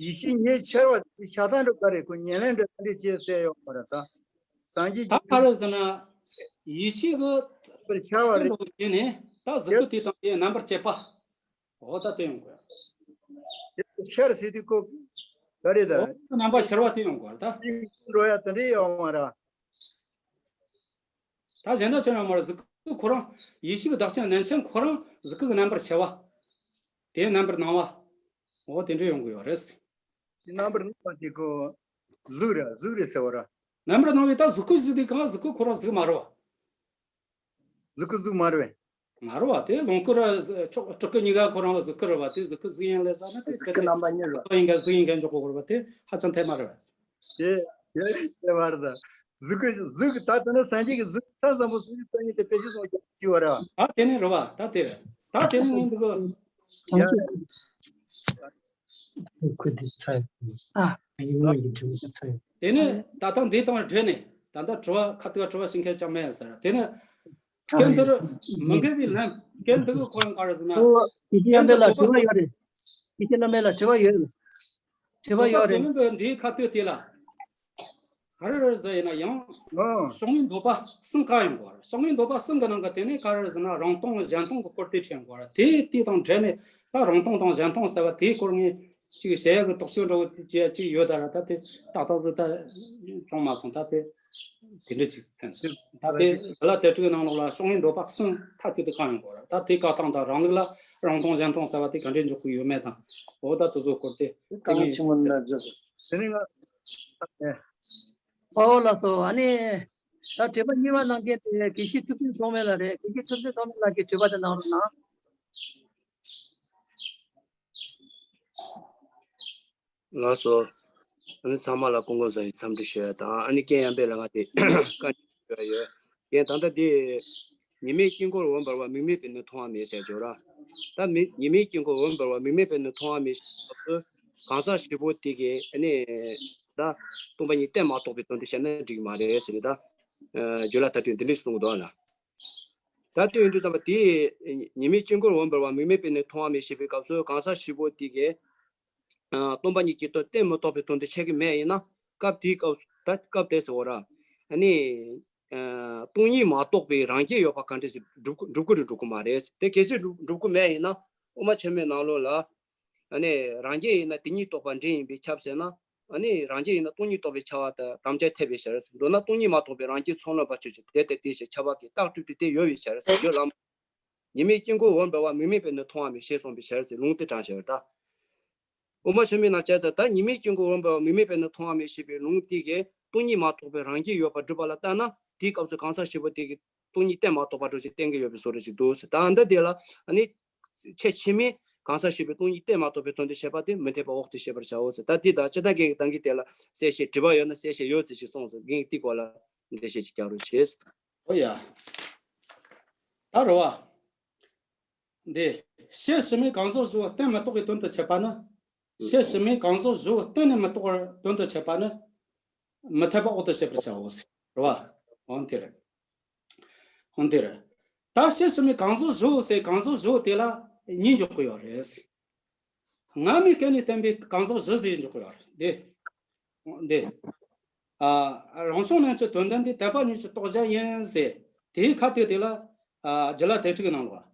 ཡེ་ཤེས་ཉིད་ཤར་བ་དེ་ཤར་སྟངས་འདྲ་ག་རེ་ཁོ་ཉམས་ལེན་འདྲ་ག་རེ་བྱས་ཟེར་ཡོད་པ་རེད་ད། སངས་རྒྱས་ཀྱི་ད་ག་རེ་ཟེར་ན། ཡེ་ཤེས་ཀྱི་པར་ཤར་བ་རེད། འདྲ་བོ་བྱས་ནས་ད་གཟུགས་སྐུ་དེ་དང་དེའི་རྣམ་པར་བཅད་པ། འོ་ད་དེ་ཡོང་དགོས། དེ་ཤར་ཟེར་དུས་ཁོ་ག་རེ་ད། འོ་རྣམ་པ་ཤར་བ་དེ་ཡོང་དགོས་ད། འགྲོ་ཡ་དེ་འདྲ་ཡོད་མ་རེད། ད་གཞན་དག་ཅི་ཡང་མ་རེད། གཟུགས་སྐུ་ཁོ་རང་ཡེ་ཤེས་ཀྱི་བདག་ཅན་རྣམ་མཁྱེན་ཁོ་རང་གཟུགས་སྐུ་གི་རྣམ་པར་ཤར་བ། དེའི་རྣམ་པར་སྣང་བ། འོ་དེ་འདྲ་ཡོང་གི་ཡོད་རེད། དེ་རྣམ་པར་སྣང་བ་དེ་ཁོ་གཟུགས་རེད། གཟུགས་རེད་ཟེར་བ་རེད། རྣམ་པར་སྣང་བའི་ད་གཟུགས་སྐུ་ཟེར་དུས་གང་གཟུགས་སྐུ་ཁོ་རང་གཟུགས་མ་རེད་བ། གཟུགས་སྐུ་གཟུགས་མ་རེད་བས། མ་རེད་བ། དེ་ལོངས་སྐུ་ར་ཕྱོགས་སྤྲུལ་སྐུ་གཉིས་ཀ་ཁོ་རང་ལ་གཟུགས་སྐུ་རེད་བ། དེ་གཟུགས་སྐུ་གཟུགས་ཡིན་ལས་ཟེར་ན་དེ་གཟུགས་སྐུ་རྣམ་པ་གཉིས་རེད་བ། ལོངས་སྐུ་ཡིན་ག་གཟུགས་ཡིན་ག་འཇོག་གོ་དགོས་རེད་བ། དེ་ཧ་ཅང་ཐད་མ་རེད་བ། དེ་དེ་དེ་བར་དུ་གཟུགས་སྐུ་གཟུགས་ད་དེ་ནི་སངས་རྒྱས་ཀྱི་གཟུགས་ཐ་ཟམ་པོ་སུ་ཡིན་སྟོན་ཡིན་ཏེ་དཔེ་ཆ་སོགས་ཀྱང་ཞུ་བ་རེད་བ། ད་དེ་ནི་རེད་བ། ད་དེ་རེད། ད་དེ་ནི་ངས་འདི་གི་ཡ། ཁུ་དེ་ཚ་ཡོད། ཨ། ཡིན་ངོས་ཀྱི་དྲི་བ་ཚ་ཡོད། དེ་ནི་ད་ལྟ་འདི་དང་འབྲེལ་ནས་ད་ལྟ་དྲི་བ་ཁ་ཐུག་དྲི་བ་ཞིག་མཁན་ཅང་མེད་ཟེར། དེ་ནི་སྐད་འདིར་མི་འགལ་བའི་ལན། སྐད་འདི་གི་ཁོ་རང་ག་རེ་ཟེར་ན། ཨོ། ཡེ་ཤེས་མཉམ་པའི་ལ་དྲི་བ་ཡོད་རེད། ཡེ་ཤེས་མཉམ་པའི་ལ་དྲི་བ་ཡོད་རེད། དྲི་བ་ཡོད་རེད། འདིའི་ཁ་ཐུག་དེ་ལ། ག་རེ་རེད་ཟེར་ཡིན་ན་ཡང་། ཨོ། ཕྱོགས་སྔོན་འདོད་པ་གསུམ་གང་ཡིན་གོ། ཕྱོགས་སྔོན་འདོད་པ་གསུམ་གི་ནང་གི་དེ་ནས་ག་རེ་ཟེར་ན་རང་སྟོང་གཞན་སྟོང་གི་སྐོར་དེ་དྲན་གོ། དེ་དེ་དང་འབྲེལ་ནས་ད་རང་སྟོང་དང་གཞན་སྟོང་ཟེར་བ་དེའི་སྐོར་ངས་ཅིག་བཤད་ཡག་གི་དོགས་གཅོད་འདྲ་བོ་དེ་བྱས་ཅིག་ཡོད་ད་ར། ད་དེ་ཏག་ཏག་ཟིག་ད་བྱུང་མ་སོང་། ད་དེ་དེ་འདྲ་ཅིག་མཚོན་སོང་། ད་དེ་ག་ལ་དེ་དྲུག་ནང་ལོགས་ལ་ཕྱོགས་སྔོན་འདོད་པ་གསུམ་མཐའ་གཅིག་ཏུ་གང་ཡིན་གོ་ར། ད་དེ་བཀའ་ཐང་དང་རང་ལུགས་ལ་རང་སྟོང་གཞན་སྟོང་ཟེར་བ་དེ་ག་འདྲས་འཇོག་གི་ཡོད་མེད་དང་། འོ་ད་དེ་ཚོ་སྐོར་དེ་དེ་ངས། དེ་ནི་ང་། ཨོ་ལགས་སོ། ཨ་ནི། ད་དྲི་བ་གཉིས་པ་གནང་མཁན་དེ་དགེ་བཤེས་ཐུབ་བསྟན་ཐོགས་མེད་ལགས་རེད། དགེ་བཤེས་ཐུབ་བསྟན་ཐོགས་མེད་ལགས་ཀྱིས་དྲི་བ་དེ་གནང་རོགས་གནང་། ལགས་སོ། ཨ་ནི་ཚང་མ་ལ་སྐུ་ཁམས་བཟང་བའི་འཚམས་འདྲི་ཞུ་ཡ་དང་། ཨ་ནི་རྒན་དབྱངས་པད་ལགས་ང་དེ་བཀའ་འདྲི་ཞུ་ཡ་ཡོད། རྒན་ད་ལྟ་དེ། ཉི་མའི་དཀྱིལ་འཁོར་འོད་འབར་བ་མིག་མེད་པས་ནི་མཐོང་བ་མེད་ཟེར་ཅོག་ར། ད་མི་ཉི་མའི་དཀྱིལ་འཁོར་འོད་འབར་བ་མིག་མེད་པས་ནི་མཐོང་བ་མེད་ཞེས་པ་ཚོ། གང་ཟག་བཞི་པོ་དེ་གས་ཨ་ནི། ད་སྟོང་པ་ཉིད་གཏན་མ་རྟོགས་པའི་དོན་དུ་བཤད་ན་འགྲིག་མ་རེད་ཟེར་ནས་ད། བརྗོད་ལ་ད་དུས་འདི་འདྲས་གསུངས་འདུག་ལ། ད་དུས་ཡིན་དུས་ཙམ་པ་དེ། ཉི་མའི་དཀྱིལ་འཁོར་འོད་འབར་བ་མིག་མེད་པས་ནི་མཐོང་བ་མེད་ཞེས་པའི་སྐབས་སུ་གང་ཟག་བཞི་པོ་དེ་གས། སྟོང་པ་ཉིད་ཀྱི་དོན་གཏན་མི་རྟོགས་པའི་དོན་དུ་འཆད་ཀྱི་མེད་ཡིན་ན། སྐབས་དེའི་སྐབས་ད་སྐབས་དེ་ཟེར་བ་ར། ཨ་ནི། སྟོང་ཉིད་མ་རྟོགས་པའི་རང་རྒྱལ་ཡོད་པ་ག་འདྲ་ཞིག་འགྲུབ་འགྲུབ་ཀྱི་རེད་འགྲུབ་ཀྱི་མ་རེད་དེ། གལ་སྲིད་འགྲུབ་འགྲུབ་ཀྱི་མེད་ཡིན་ན། དབུ་མ་ཆོས་མེད་ནང་ལོགས་ལ། ཨ་ནི་རང་རྒྱལ་ཡིན་ན་དེ་ཉིད་རྟོགས་པ་འབྲས་ཡིན་པས་ཁྱབ་ཟེར་ན། ཨ་ནི་རང་རྒྱལ་ཡིན་ན་སྟོང་ཉིད་རྟོགས་པས་ཁྱབ་པ་དང་དམ་བཅའ་འཐད་པའི་ཕྱིར། མདོར་ན་སྟོང་ཉིད་མ་རྟོགས་པའི་རང་རྒྱལ་ཚོགས་ལོན་པ་ཆོས་ཅན། དེ་ལྟར་དེ་ཞེས་ཁྱབ་པ་གི་རྟགས་གྲུབ་སྟེ་དེ་ཡོད་པའི་ཕྱིར་ཟེར་རྒྱུ་ལམ། ཉི་མའི་དཀྱིལ་འཁོར་འོད་འབར་བ་མིག་མེད་པས་ནི་མཐོང་བ་མེད་ཞེས་གསུངས་པའི་ཕྱིར་ཟེར་ལུང་དེ་དྲངས་ཤར་ད། དབུ་མ་ཆོས་མེད་ནང་བྱས་ཙང་ད་ཉི་མའི་དཀྱིལ་འཁོར་འོད་འབར་བ་མིག་མེད་པས་ནི་མཐོང་བ་མེད་ཞེས་པའི་ལུང་དེ་གས། སྟོང་ཉིད་མ་རྟོགས་པའི་རང་རྒྱུ་ཡོད་པར་སྒྲུབ་པ་ལ་ལྟ་ན། དེའི་སྐབས་སུ་གང་ཟག་བཞི་པོ་དེ་གིས་སྟོང་ཉིད་གཏན་མ་རྟོགས་པ་འདྲ་ཞིག་བསྟན་གྱི་ཡོད་པའི་བཟོ་འདྲ་ཞིག་འདུག་ཟེར། ད་འདི་དེ་ལ་ཨ་ནི་ཕྱེད་ཕྱི་མས་གང་ཟག་བཞི་པོའི་སྟོང་ཉིད་གཏན་མ་རྟོགས་པའི་དོན་དུ་བཤད་པ་དེ་མི་འཐད་པ་འོག་ཏུ་བཤད་པར་བྱའོ་ཟེར། ད་འདི་དང་ཇི་ལྟར་རྒན་གྱིས་ད་གིན་དེ་ལ་གསལ་བཤད་དྲི་བ་ཡོད་ན་གསལ་བཤད་ཡོད་ཟེར་ཞིག་གསུངས་སོང་། རྒན་གྱིས་དེའི་སྐོར་ལ་འགྲེལ་བཤད་ཅིག་རྒྱག་རོགས་བྱེད། ཨོ་ཡ། ད་རེད་བ། འདི། ཕྱེད་ཕྱི་མས་གང་ཟག་བཞི་པོ་གཏན་མི་རྟོགས་པའི་དོན་དུ་འཆད་པ་ནི། ཕྱེད་ཕྱི་མས་གང་ཟག་བཞི་པོ་གཏན་ནས་མི་རྟོགས་པར་དོན་དུ་འཆད་པ་ནི། མི་འཐད་པ་འོག་ཏུ་བཤད་པར་བྱའོ། རེད་བ། འོན་ཏེ་རེད། འོན་ཏེ་རེད། ད་ཕྱེད་ཕྱི་མས་གང་ཟག་བཞི་པོ་ཟེར་གང་ཟག་བཞི་པོ་དེ་ལ་གཉིས་འཇོག་གི་ཡོད་རེད། སྔ་མའི་སྐབས་ནས་བསྟན་པའི་གང་ཟག་བཞི་ཟེར་འཇོག་གི་ཡོད་རེད། འདི། འདི། ཨ། རང་བྱུང་རྣམས་ཀྱི་དོན་དམ་དེ་དད་པ་ཉིད་ཀྱི་རྟོགས་བྱ་ཡིན་ཟེར། དེའི་ཁ་ཐུག་དེ་ལ། ཨ། རྒྱུད་བླ་དད་སྤྲོས་ནང་ལོགས།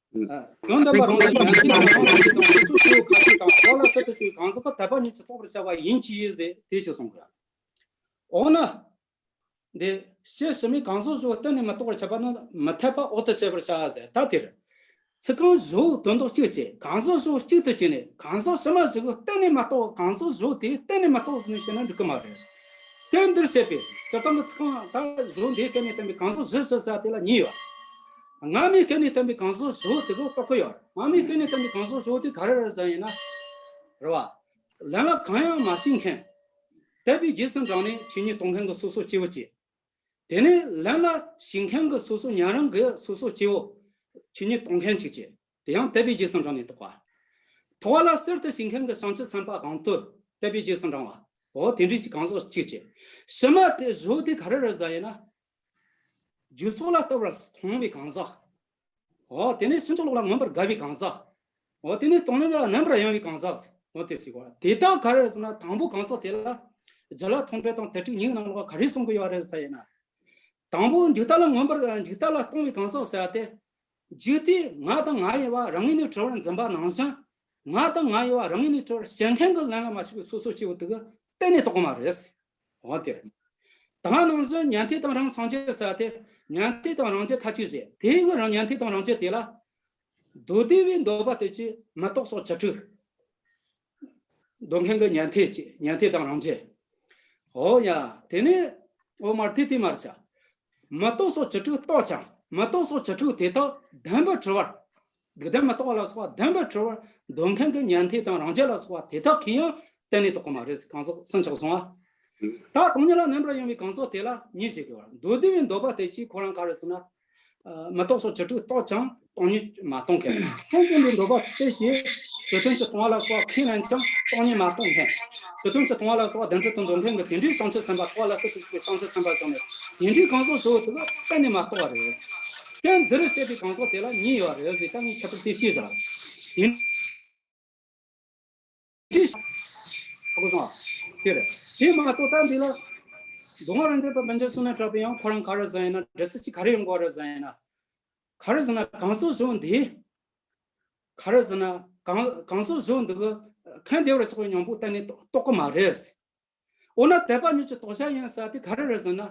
ཨ། དོན་དམ་པར་རང་དོན་ཉན་ཐོས་དང་རང་སངས་རྒྱས་དང་ཐེ་ཚོམ་ཆེ་བོ་ཁ་ཅིག་དང་འཁོར་བ་ལ་སྲིད་དུ་ཞུགས་པའི་གང་ཟག་གིས་དད་པ་ཉིད་ཀྱིས་རྟོགས་པར་བྱ་བ་ཡིན་གྱི་ཟེར་དེ་ཞིག་གསུངས་གི། འོ་ན། འདི། ཕྱེད་ཕྱི་མས་གང་ཟག་བཞི་པོ་གཏན་ནས་མི་རྟོགས་པར་འཆད་པ་ནི་མི་འཐད་པ་འོག་ཏུ་བཤད་པར་བྱ་ཟེར། ད་དེར། ཚིག་རྐང་བཞི་པོ་དོན་དག་གཅིག་བྱས། གང་ཟག་བཞི་པོ་གཅིག་ཏུ་བྱས་ནས་གང་ཟག་ཕྱི་མ་བཞི་པོ་གཏན་ནས་མ་རྟོགས། གང་ཟག་བཞི་པོ་དེ་གཏན་ནས་མ་རྟོགས་ཟེར་ནས་བཤད་ན་འགྲིག་གི་མ་རེད། སྐབས་འདིར་བཤད་པའི་སྤྱིར་བཏང་གི་ཚིག་རྐང་ད་བཞི་པོ་འདིའི་སྐབས་ནས་བསྟན་པའི་གང་ཟག་བཞི་ཟེར་ས་དེ་ལ་གཉིས་ཡོད། སྔ་མའི་སྐབས་ནས་བསྟན་པའི་གང་ཟག་བཞི་པོ་དེ་གི་རྟོགས་ཀྱི་ཡོད། སྔ་མའི་སྐབས་ནས་བསྟན་པའི་གང་ཟག་བཞི་པོ་དེ་ག་རེ་རེད་ཟེར་ཡིན་ན། རེད་བ། ལན་ལ་གང་ཡང་མ་ཤེས་མཁན། དད་པས་རྗེས་སུ་འབྲངས་ནས་ཆོས་ཉིད་རྟོགས་མཁན་གྱི་སོ་སོ་སྐྱེ་བོ་གཅིག་དེ་ནས་ལན་ལ་ཤེས་མཁན་གྱི་སོ་སོ་ཉན་རང་གི་སོ་སོ་སྐྱེ་བོ། ཆོས་ཉིད་རྟོགས་མཁན་གཅིག་བྱས། དེ་ཡང་དད་པས་རྗེས་སུ་འབྲངས་ནས་རྟོགས་པ། ཐོག་ལ་གསར་དུ་ཤེས་མཁན་གྱི་བྱང་ཆུབ་སེམས་དཔའ་གང་དུ་དད་པས་རྗེས་སུ་འབྲང་བ། འོ་དེ་འདྲའི་གཅིག་གང་ཟག་གཅིག་བྱས། ཕྱི་མ་དེ་བཞི་པོ་དེ་ག་རེ་རེད་ཟེར་ཡིན་ན། རྒྱུ་ཚོགས་ལ་ལྟོས་པར་མཐོང་བའི་གང་ཟག་འོ་དེ་ནས་ཕྱིན་ཅི་ལོག་ལ་མངོན་པར་དགའ་བའི་གང་ཟག་འོ་དེ་ནས་སྟོང་ཉིད་ལ་རྣམ་པར་གཡེང་བའི་གང་ཟག་འོ་དེ་ཟེར་གོ། དེ་དག་ག་རེ་རེད་ཟེར་ན། དང་པོ་གང་ཟག་དེ་ལ་རྒྱུད་ལ་མཐོང་གྲོལ་དང་དད་སྤྲོས་གཉིས་ནང་ལོགས་ག་རེ་གསུང་གི་ཡོད་རེད་ཟེར་ཡིན་ན། དང་པོ་འཇིག་ལྟ་ལ་མངོན་པར་འཇིག་ལྟ་ལ་ལྟོས་པའི་གང་ཟག་ཟེར་བ་དེ། འཇིག་ལྟས་ང་དང་ང་ཡི་བ་རང་ངོས་ནས་གྲོལ་བར་འཛིན་པ་ནང་བཞིན། ང་དང་ང་ཡི་བ་རང་ངོས་ནས་གྲོལ་བར་བྱེད་མཁན་གྱི་ལན་ལ་མ་ཞུགས་པའི་སོ་སོ་སྐྱེ་བོ་དེ་གིས་གཏན་ནས་རྟོགས་ཀྱི་མ་རེད། འོ་དེ་རེད། ད་ནང་བཞིན་ཉན་ཐོས་དང་རང་སངས་རྒྱས་ཟེར་བ་དེ། ཉན་ཐོས་དང་རང་རྒྱལ་ཁ་ཅིག་བྱས། དེའི་གི་རང་ཉན་ཐོས་དང་རང་རྒྱལ་དེ་ལ། མདོ་སྡེ་པའི་འདོད་པ་དེ་ཅི་མི་རྟོག་སོགས་བཅུ་དྲུག་འདོད་མཁན་གྱི་ཉན་ཐོས་ཀྱི་ཉན་ཐོས་དང་རང་རྒྱལ། འོ་ཡ། དེ་ནས་འོ་མར་དེ་དེ་མར་བྱ། མི་རྟོག་སོགས་བཅུ་དྲུག་རྟོགས་ཀྱང་མི་རྟོག་སོགས་བཅུ་དྲུག་དེ་དག་བདེན་པར་གྲོལ་བར། སྡུག་བདེན་མི་རྟོག་པ་ལ་སོགས་པ་བདེན་པར་གྲོལ་བར་འདོད་མཁན་གྱི་ཉན་ཐོས་དང་རང་རྒྱལ་ལ་སོགས་པ་དེ་དག་གིས་ཡང་གཏན་ནས་རྟོགས་ཀྱི་མ་རེད། གང་ཟག་སུམ་ཅུ་སོ་གསུམ་པ། ད་སྟོང་ཉིད་ལ་རྣམ་པར་གཡེང་བའི་གང་ཟག་དེ་ལ་གཉིས་བྱེད་དགོས་པར། མདོ་སྡེ་པའི་འདོད་པ་དེ་ཅིག་ཁོ་རང་ག་རེ་ཟེར་ན། མི་རྟོག་སོགས་བཅུ་དྲུག་རྟོགས་ཀྱང་སྟོང་ཉིད་མ་རྟོགས་མཁན། སེམས་ཙམ་པའི་འདོད་པ་དེ་ཅིག་ཟིལ་གཏམ་གྱི་སྟོང་པ་ལ་སོགས་པ་ཁས་ལེན་ཀྱང་སྟོང་ཉིད་མ་རྟོགས་མཁན། ཟིལ་གཏམ་གྱི་སྟོང་པ་ལ་སོགས་པ་བདེན་གྲུབ་ཏུ་འདོད་མཁན་གྱི་དེ་འདྲའི་བྱང་ཆུབ་སེམས་དཔའ་ཐོག་ལ་སྲིད་དུ་ཞུགས་པའི་བྱང་ཆུབ་སེམས་དཔའ་བྱུང་ནས་དེ་འདྲའི་གང་ཟག་ཟེར་བ་དེ་ག་གཏན་ནས་མ་རྟོགས་པ་རེད། ཀྱང་འདིར་བཤད་པའི་གང་ཟག་དེ་ལ་གཉིས་ཡོད་རེད་ཟེར། ད་ངས་ཁྱད་པར་དེ་ཤེས་བཞག་དེ། དེ་ཧ་གོ་སོང་ཨ། དེ་རེད། དེ་མ་གཏོགས་ད་འདི་ལ། མདོ་སྔགས་རབ་འབྱམས་པ་པཎ་ཆེན་བསོད་ནམས་གྲགས་པས་ཡང་ཁོ་རང་ག་རེ་ཟེར་ཡིན་ན། འགྲེལ་ཚུལ་གཅིག་ག་རེ་ཡོང་གི་རེད་ཟེར་ཡིན་ན། ག་རེ་ཟེར་ན་གང་ཟག་བཞི་པོ་འདི། ག་རེ་ཟེར་ན་གང་གང་ཟག་བཞི་པོ་འདི་གིས་ཁམས་བདེ་བར་གཤེགས་པའི་སྙིང་པོ་གཏན་ནས་རྟོགས་ཀྱི་མ་རེད། འོ་ན་དད་པ་ཉིད་ཀྱི་རྟོགས་བྱ་ཡིན་ཟེར་དེ་ག་རེ་རེད་ཟེར་ན།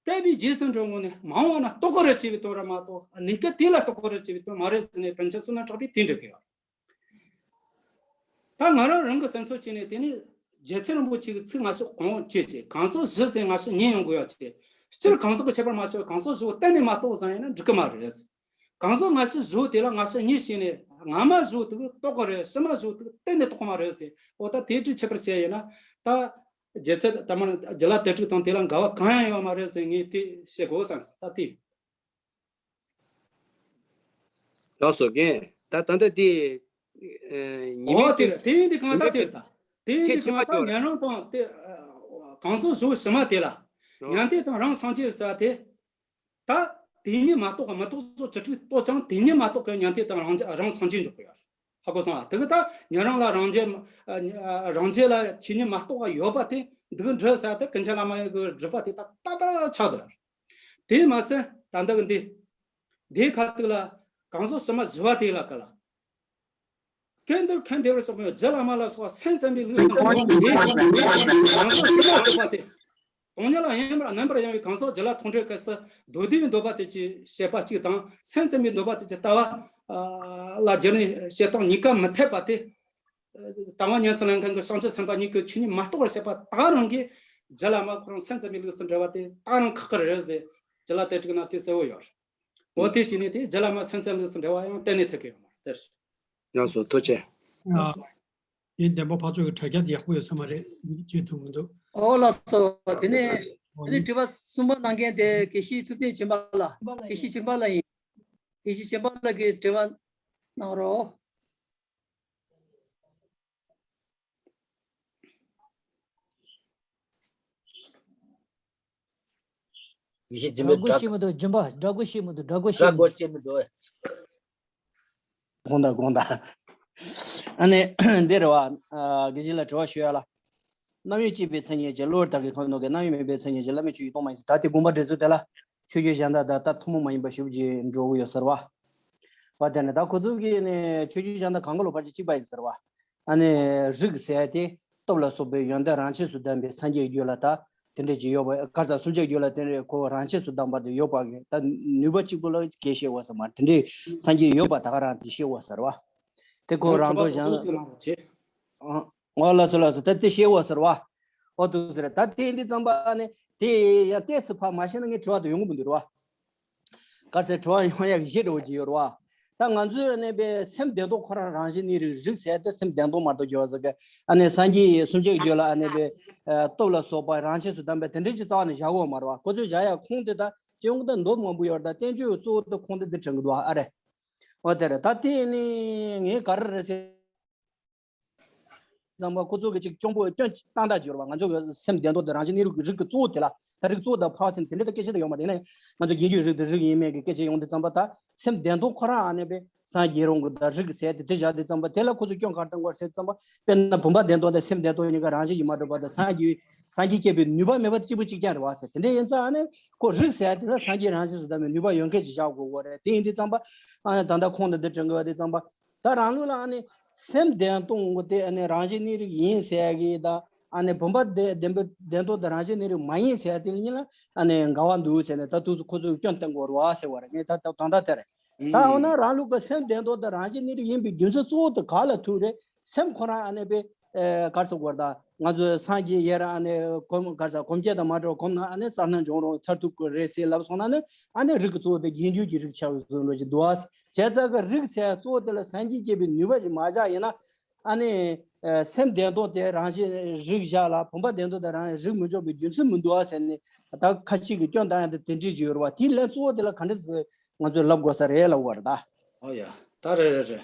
དད་པས་རྗེས་སུ་འགྲོ་དངོས་ནས་མ་འོངས་པ་ན་རྟོགས་ཀྱི་རེད་ཅེས་པའི་དོན་རེད་མ་གཏོགས་གནས་སྐབས་དེ་ལ་རྟོགས་ཀྱི་རེད་ཅེས་པའི་དོན་མ་རེད་ཟེར་ནས་པཎ་ཆེན་བསོད་ནམས་གྲགས་པས་དེ་འགྲེལ་གྱི་ཡོད། ད་ང་རང་རང་གི་བསམ་ཚུལ་བྱས་ནས་དེ་ནི་རྒྱལ་ཚབ་རིན་པོ་ཆེ་གི་ཚིག་ང་ཞིག་གོང་བཅད་ཅེས་གང་ཟག་བཞི་ཟེར་ང་ཞིག་ཉན་ཡོང་དགོས་ཡོད་ཅེས། སྤྱིར་གང་ཟག་གི་ཁྱད་པར་མ་ཕྱེ་བར་གང་ཟག་བཞི་པོ་གཏན་ནས་མ་རྟོགས་ཟེར་ཡིན་ན་འགྲིག་གི་མ་རེད། གང་ཟག་ང་ཞིག་བཞི་པོ་དེ་ལ་ང་ཞིག་ཉན་བྱས་ནས་སྔ་མ་བཞི་པོ་དེ་གིས་རྟོགས་ཀྱི་རེད། ཕྱི་མ་བཞི་པོ་དེ་གིས་གཏན་ནས་རྟོགས་ཀྱི་མ་རེད་ཟེར། འོ་ད་དེ་འདྲའི་ཁྱད་པར་བཤད་ཡིན་ན་ད། རྒྱལ་ཚབ་དམར་རྒྱུད་བླ་དེ་དྲུག་དང་དེ་ལ་འགལ་བ་གང་ཡང་ཡོད་མ་རེད་ཟེར་ངས་དེ་བཤད་དགོས་བསམ་ད་དེ། ལགས་སོ་རྒན། ད་ད་ལྟ་དེ་ཨེ་ཉི་མའི་ཨོ་དེ་དུས་རེད། དེ་ཡིན་དུས་གང་ལྟར་དེ་ད་དེ་ཡིན་དུས་གང་ལྟར་ཉན་རང་དང་དེ་གང་ཟག་བཞི་པོ་ཕྱི་མ་དེ་ལ་ཉན་ཐོས་དང་རང་སངས་རྒྱས་ཟེར་དེ། ད་དེ་ཉིད་མ་རྟོགས་པ་མི་རྟོག་སོགས་བཅུ་དྲུག་རྟོགས་ཀྱང་དེ་ཉིད་མ་རྟོགས་པའི་ཉན་ཐོས་དང་རང་རང་སངས་རྒྱས་འཇོག་གི་ཡོད། ཧ་གོ་སོང་ཨ། དེ་གི་ད་ཉན་རང་ལ་རང་རྒྱལ་རང་རྒྱལ་ལ་ཆོས་ཉིད་མ་རྟོགས་པ་ཡོད་པ་དེ་འདུག་འདྲི་ས་དེ་ཀུན་མཁྱེན་བླ་མ་ཡི་གི་སྒྲུབ་པ་དེ་ད་ཏག་ཏག་ཆགས་འདུག་དེ་མ་ཟད་ད་འདི་གི་འདི་དེའི་ཁ་ཐུག་ལ་གང་ཟག་ཕྱི་མ་བཞི་པ་དེ་ལ་ག་ལ། ཀུན་ཏུ་ཁམས་བདེ་བར་གཤེགས་པའི་རྒྱུ་བླ་མ་ལ་སོགས་པ་སེམས་ཙམ་པའི་ལུགས་སུ་འདུག་པ་དེ་གང་ཟག་ཕྱི་མ་ཟེར་བ་དེ། སྟོང་ཉིད་ལ་ཡེངས་པར་རྣམ་པར་གཡེང་བའི་གང་ཟག་རྒྱུད་ལ་མཐོང་གྲོལ་སྐབས་སུ་མདོ་སྡེ་པའི་འདོད་པ་དེ་ཅིག་བཤད་པ་གཅིག་དང་སེམས་ཙམ་པའི་འདོད་པ་དེ་ཅིག་ལྟ་བ་ལ་རྒྱུ་ནི་བཤད་སྟངས་གཉིས་ཀ་མི་འཐད་པ་དེ། ལྟ་བ་ཉམས་སུ་ལེན་མཁན་གྱི་བྱང་ཆུབ་སེམས་དཔའ་གཉིས་ཀྱིས་ཆོས་ཉིད་མ་རྟོགས་པར་བཤད་པ་དག་རང་གིས་ རྗེ་བླ་མ་ཁོ་རང་སེམས་ཙམ་པའི་ལུགས་སུ་འགྲེལ་བ་དེ་ད་རུང་ཁག་ཁག་རེད་ཟེར། རྗེ་ལ་དེ་དྲུག་ན་དེ་གསལ་བོ་ཡོད་རེད། འོ་དེ་བྱས་ནས་དེ་རྗེ་བླ་མ་སེམས་ཙམ་ལུགས་སུ་འགྲེལ་བ་ཡང་གཏན་ནས་ཐེག་གི་ཡོད་མ་རེད། དེར། ཡང་སོ་ཐུགས་རྗེ་ཆེ། ཡིན་བདེན་པ་ཕར་ཚུར་གྱི་དྲ་རྒྱ་དེ་ཡག་པོ་ཡོད་ས་མ་རེད། བྱེད་ཐུབ་མི་འདུག་ཨོ་ལགས་སོ། དེ་ནས་འོ་དེ་ནས་ནི་དྲི་བ་གསུམ་པ་གནང་མཁན་དེ་དགེ་བཤེས་ཐུབ་བསྟན་སྦྱིན་པ་ལགས། དགེ་བཤེས་སྦྱིན་པ་ལགས་ཡིན། དགེ་བཤེས་སྦྱིན་པ་ལགས་ཀྱིས་དྲི་བ་གནང་རོགས། ཡེ་ཤེས་སྦྱིན་སྒྲ་པའི་སྒོ་སྒྲ་ཤེས་མི་འདུག་སྦྱིན་པ་སྒྲ་སྒོ་ཤེས་མི་འདུག་སྒྲ་སྒོ་ཤེས་སྒྲ་མི་སྒོ་འདུག་ཤེས་མི་འདུག་དགོངས་དག་དགོངས་དག་ཨ་ནི་འདི་རེད་བ། ཨ། དགེ་བཤེས་ལ་དྲི་བ་ཞུ་ཡ་ལ། རྣམ་དབྱེ་གཅིག་པའི་མཚན་ཉིད་ཀྱིས་བློ་བདག་གི་ཁམས་ནོར་གྱི། རྣམ་དབྱེ་མེད་པའི་མཚན་ཉིད་ཀྱིས་བླ་མེད་ཆོས་ཀྱི་སྟོང་མ་ཡིན་ཟེར། ད་དེ་དགོངས་པ་འགྲེལ་ཚུལ་དེ་ལ་ཆོས་བརྒྱུད་གཞན་དག་དང་ད་ཐུན་མོང་མ་ཡིན་པ་ཞེ་པོ་ཅིག་འགྲོ་གི་ཡོད་ཟེར་བ། བ་དེ་ནི་ད་ཁོ་ཚོ་གིས་ནི་ཆོས་བརྒྱུད་གཞན་དག་གང་ག་ལོ་བར་གྱི་གཅིག་པ་ཡིན་ཟེར་བ། ཨ་ནི་རིགས་ཟེར་དེ་སྟོབས་ལ་སོགས་པའི་ཡོན་ཏན་རང་ཆས་སུ་ལྡན་པའི་སངས་རྒྱས་རྒྱུད་ལ་ད་དེ་འདྲས་ཅིག་ཡོད་པ། ག་ས་སུམ་ཅུ་རྒྱུད་ལ་དེ་འདྲས་ཁོ་རང་ཆས་སུ་ལྡན་པ་དེ་ཡོད་པ་གི་ད་ནུས་པ་གཅིག་པུ་ལ་སྐད་བཤད་འོ་ཟེར་མ། དེ་འདྲས་སངས་རྒྱས་ཡོད་པ་ད་ག་རང་དེ་བཤད་འོ་ཟེར་བ། དེ་ཁོ་རང་ཁྲོ་གཞན་ལ། ཨ། ཨོ་ལགས་སོ་ལགས་སོ། ད་དེ་བཤད་འོ་ཟེར་བ། ཨོ་འདུག་ཟེར། ད་དེ་འདི་ཙམ་པ་ནི་དེ་ཡང་ཏོག་ཙམ་ཕར་མ་བཤད་ན་ངའི་དྲི་བ་དེ་ཡོང་གི་མི་འདུག་ར་བ། ག་ཚད་དྲི་བ་ཡོང་ཡག་གི་གཞི་འདྲ་བོ་ཅིག་ཡོད་རེད་བ། ད་ང་ཚོས་ཨ་ནི་པའི་སེམས་བདེན་སྟོང་ཁོ་རང་རང་བཞིན་གནས་རིགས། རིགས་ཟེར་དེ་སེམས་བདེན་སྟོང་མ་གཏོགས་ཡོད་ཟེར་གི། ཨ་ནི་སངས་རྒྱས་སུམ་ཅུ་རྒྱུད་ལ་ཨ་ནི་པའི་ཨ་སྟོབས་ལ་སོགས་པ་རང་ཆས་སུ་ལྡན་པའི་དེ་འདྲའི་ཅིག་རྩ་བ་ནས་བཞག་གི་ཡོད་མ་རེད་བ། ཁོ་ཚོས་བཞག་ཡག་ཁུངས་དེ་ད་སྤྱི་ཡོངས་ད་མདོ་མང་པོ་ཡོད་རེད། ད་བསྟན་བཅོས་གཙོ་བོ་དེ་ཁུངས་དེ་འདི་དྲངས་གི་འདུག་བ། ཨ་རེད། འོ་དེ་རེད། ད་དེ་ནི་ངས་ག་རེ་རེད་ཟེར། ཚང་མ་ཁོ་ཚོ་གི་ཅིག་སྐྱོན་པོ་སྐྱོན་བཏང་བཏང་བྱས་ཡོད་རེད་བ། ང་ཚོ་གི་སེམས་བདེན་སྟོང་དེ་རང་བཞིན་གནས་རིགས་ཀྱི་རིགས་ཀྱི་གཙོ་བོ་དེ་ལ། ད་རིགས་གཙོ་བོ་དང་ཕར་ཕྱིན་དེ་འདྲ་ད་སྐད་ཆ་དེ་ཡོད་མ་རེད། ཡིན་ན་ང་ཚོ་རྒྱལ་རྒྱུད་རིགས་དེ་རིགས་ཡིན་མིན་གྱི་སྐད་ཆ་ཡོང་དུས་ཙམ་པ། ད་སེམས་བདེན་སྟོང་ཁོ་རང་ཨ་ནི་པའི་སངས་རྒྱས་རང་གི་ད་རིགས་ཟེར་དེ་དེ་བཞག་དུས་ཙམ་པ། དེ་ལ་ཁོ་ཚོ་སྐྱོན་ག་རེ་བཏང་དགོས་རེད་ཟེར་དུས་ཙམ་པ། དཔེར་ན་བུམ་པ་བདེན་སྟོང་དང་སེམས་བདེན་སྟོང་གཉིས་ཀ་རང་བཞིན་གྱིས་མ་གྲུབ་པ་དང་། སངས་རྒྱས་སངས་རྒྱས་སྐྱེད་པའི་ནུས་པ་མེད་པ་གཅིག་པུ་གཅིག་རྐྱང་རེད་བ་ཟེར། དེ་འདྲ་ཡིན་ཙང་ཨ་ནི་ཁོ་རིགས་ཟེར་དེ་ལ་སངས་རྒྱས་རང་བཞིན་སུ་ལྡན་པའི་ནུས་པ་ཡོད་མཁན་ཅིག་བཞག་དགོས་དགོས་རེད། དེ་ཡིན་དུས་ཙམ་པ། ཨ་ནི་ད་ལྟ་ཁོང་དང་འདི་དྲན་དགོས་པ་དུས་ཙམ་པ། ད་རང་ལུགས་ལ་ཨ་ནི་སེམས་བདེན་སྟོང་དེ་ཨ་ནི་རང་བཞིན་གནས་རིགས་ཡིན་ཟེར་ཡ་གི་དང་། ཨ་ནི་བུམ་པ་བདེན་བདེན་པའི་བདེན་སྟོང་དེ་རང་བཞིན་གནས་རིགས་མ་ཡིན་ཟེར་ཡ་དེ་གཉིས་ལ་ཨ་ནི་འགལ་བ་འདུག་ཟེར་ནས། ད་དུས་སུ་ཁོ་ཚོས་སྐྱོན་བཏང་དགོས་རེད་བ་ཟེར་བ་རེད། ངས་ད་ད་དོན་དག་དེ་རེད། ད་འོ་ན་རང་ལུགས་ཀྱི་སེམས་བདེན་སྟོང་དེ་རང་བཞིན་གནས་རིགས་ཡིན་པའི་རྒྱུ་མཚན་གཙོ་བོ་དེ་ག་ལ་ཐུག་རེད། སེམས་ཁོ་རང་ཨ་ནི་པའི་ཨེ་ག་རེ་ཟེར་དགོས་རེད། ད་ང་ཚོས་སངས་རྒྱས་ཡར་ཨ་ནི་གོམས་ག་རེ་ཟེར་གོམས་བྱས་དང་མ་འདྲ་བ་གོམས་ན་ཨ་ནི་གསལ་སྣང་འབྱུང་རུང་མཐར་ཐུག་གི་རེད་ཟེར་ལབ་སོང་ན་ནི། ཨ་ནི་རིགས་ཀྱི་གཙོ་བོ་དེ་རྗེས་འཇུག་གི་རིགས་ཆགས་པའི་བཟོ་འདྲ་ཞིག་འདུག་ཨ། བྱས་ཙང་གི་རིགས་ཟེར་གཙོ་བོ་དེ་ལ་སངས་རྒྱས་སྐྱེད་པའི་ནུས་པ་ཞིག་མ་བཞག་ཡིན་ན། ཨ་ནི་ཨ་སེམས་བདེན་སྟོང་དེ་རང་བཞིན་རིགས་བཞག་ལ། བུམ་པ་བདེན་སྟོང་དེ་རང་རིགས་མི་འཇོག་པའི་རྒྱུ་མཚན་མི་འདུག་ཨ་ཟེར་ནས། ད་ཁ་ཅིག་གིས་སྐྱོན་བཏང་ཡ་དེ་དེ་འདྲ་ཅིག་ཡོད་རེད་བ། དེའི་ལན་གཙོ་བོ་དེ་ལ་ག་འདྲ་ཟེར་ང་ཚོས་ལབ་དགོས་ས་རེད་ལབ་པ་རེད་ད། ཨོ་ཡ། ད་རེད་རེད་རེད།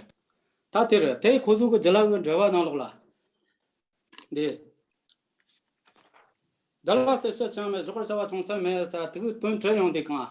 ད་དེ་རེད། དེ་ཁོ་ཚོ་གི་རྗེ་ལ་གི་འགྲེལ་པ་ནང་ལོགས་ལ། འདི། བདེ་བླག་གསལ་བྱེད་ཅང་མེད། བཞག་པར་བྱ་བ་ཅུང་ཟད་མེད་ཟེར་དེ་གི་དོན་བྲལ་ཡོང་དུས་གང་།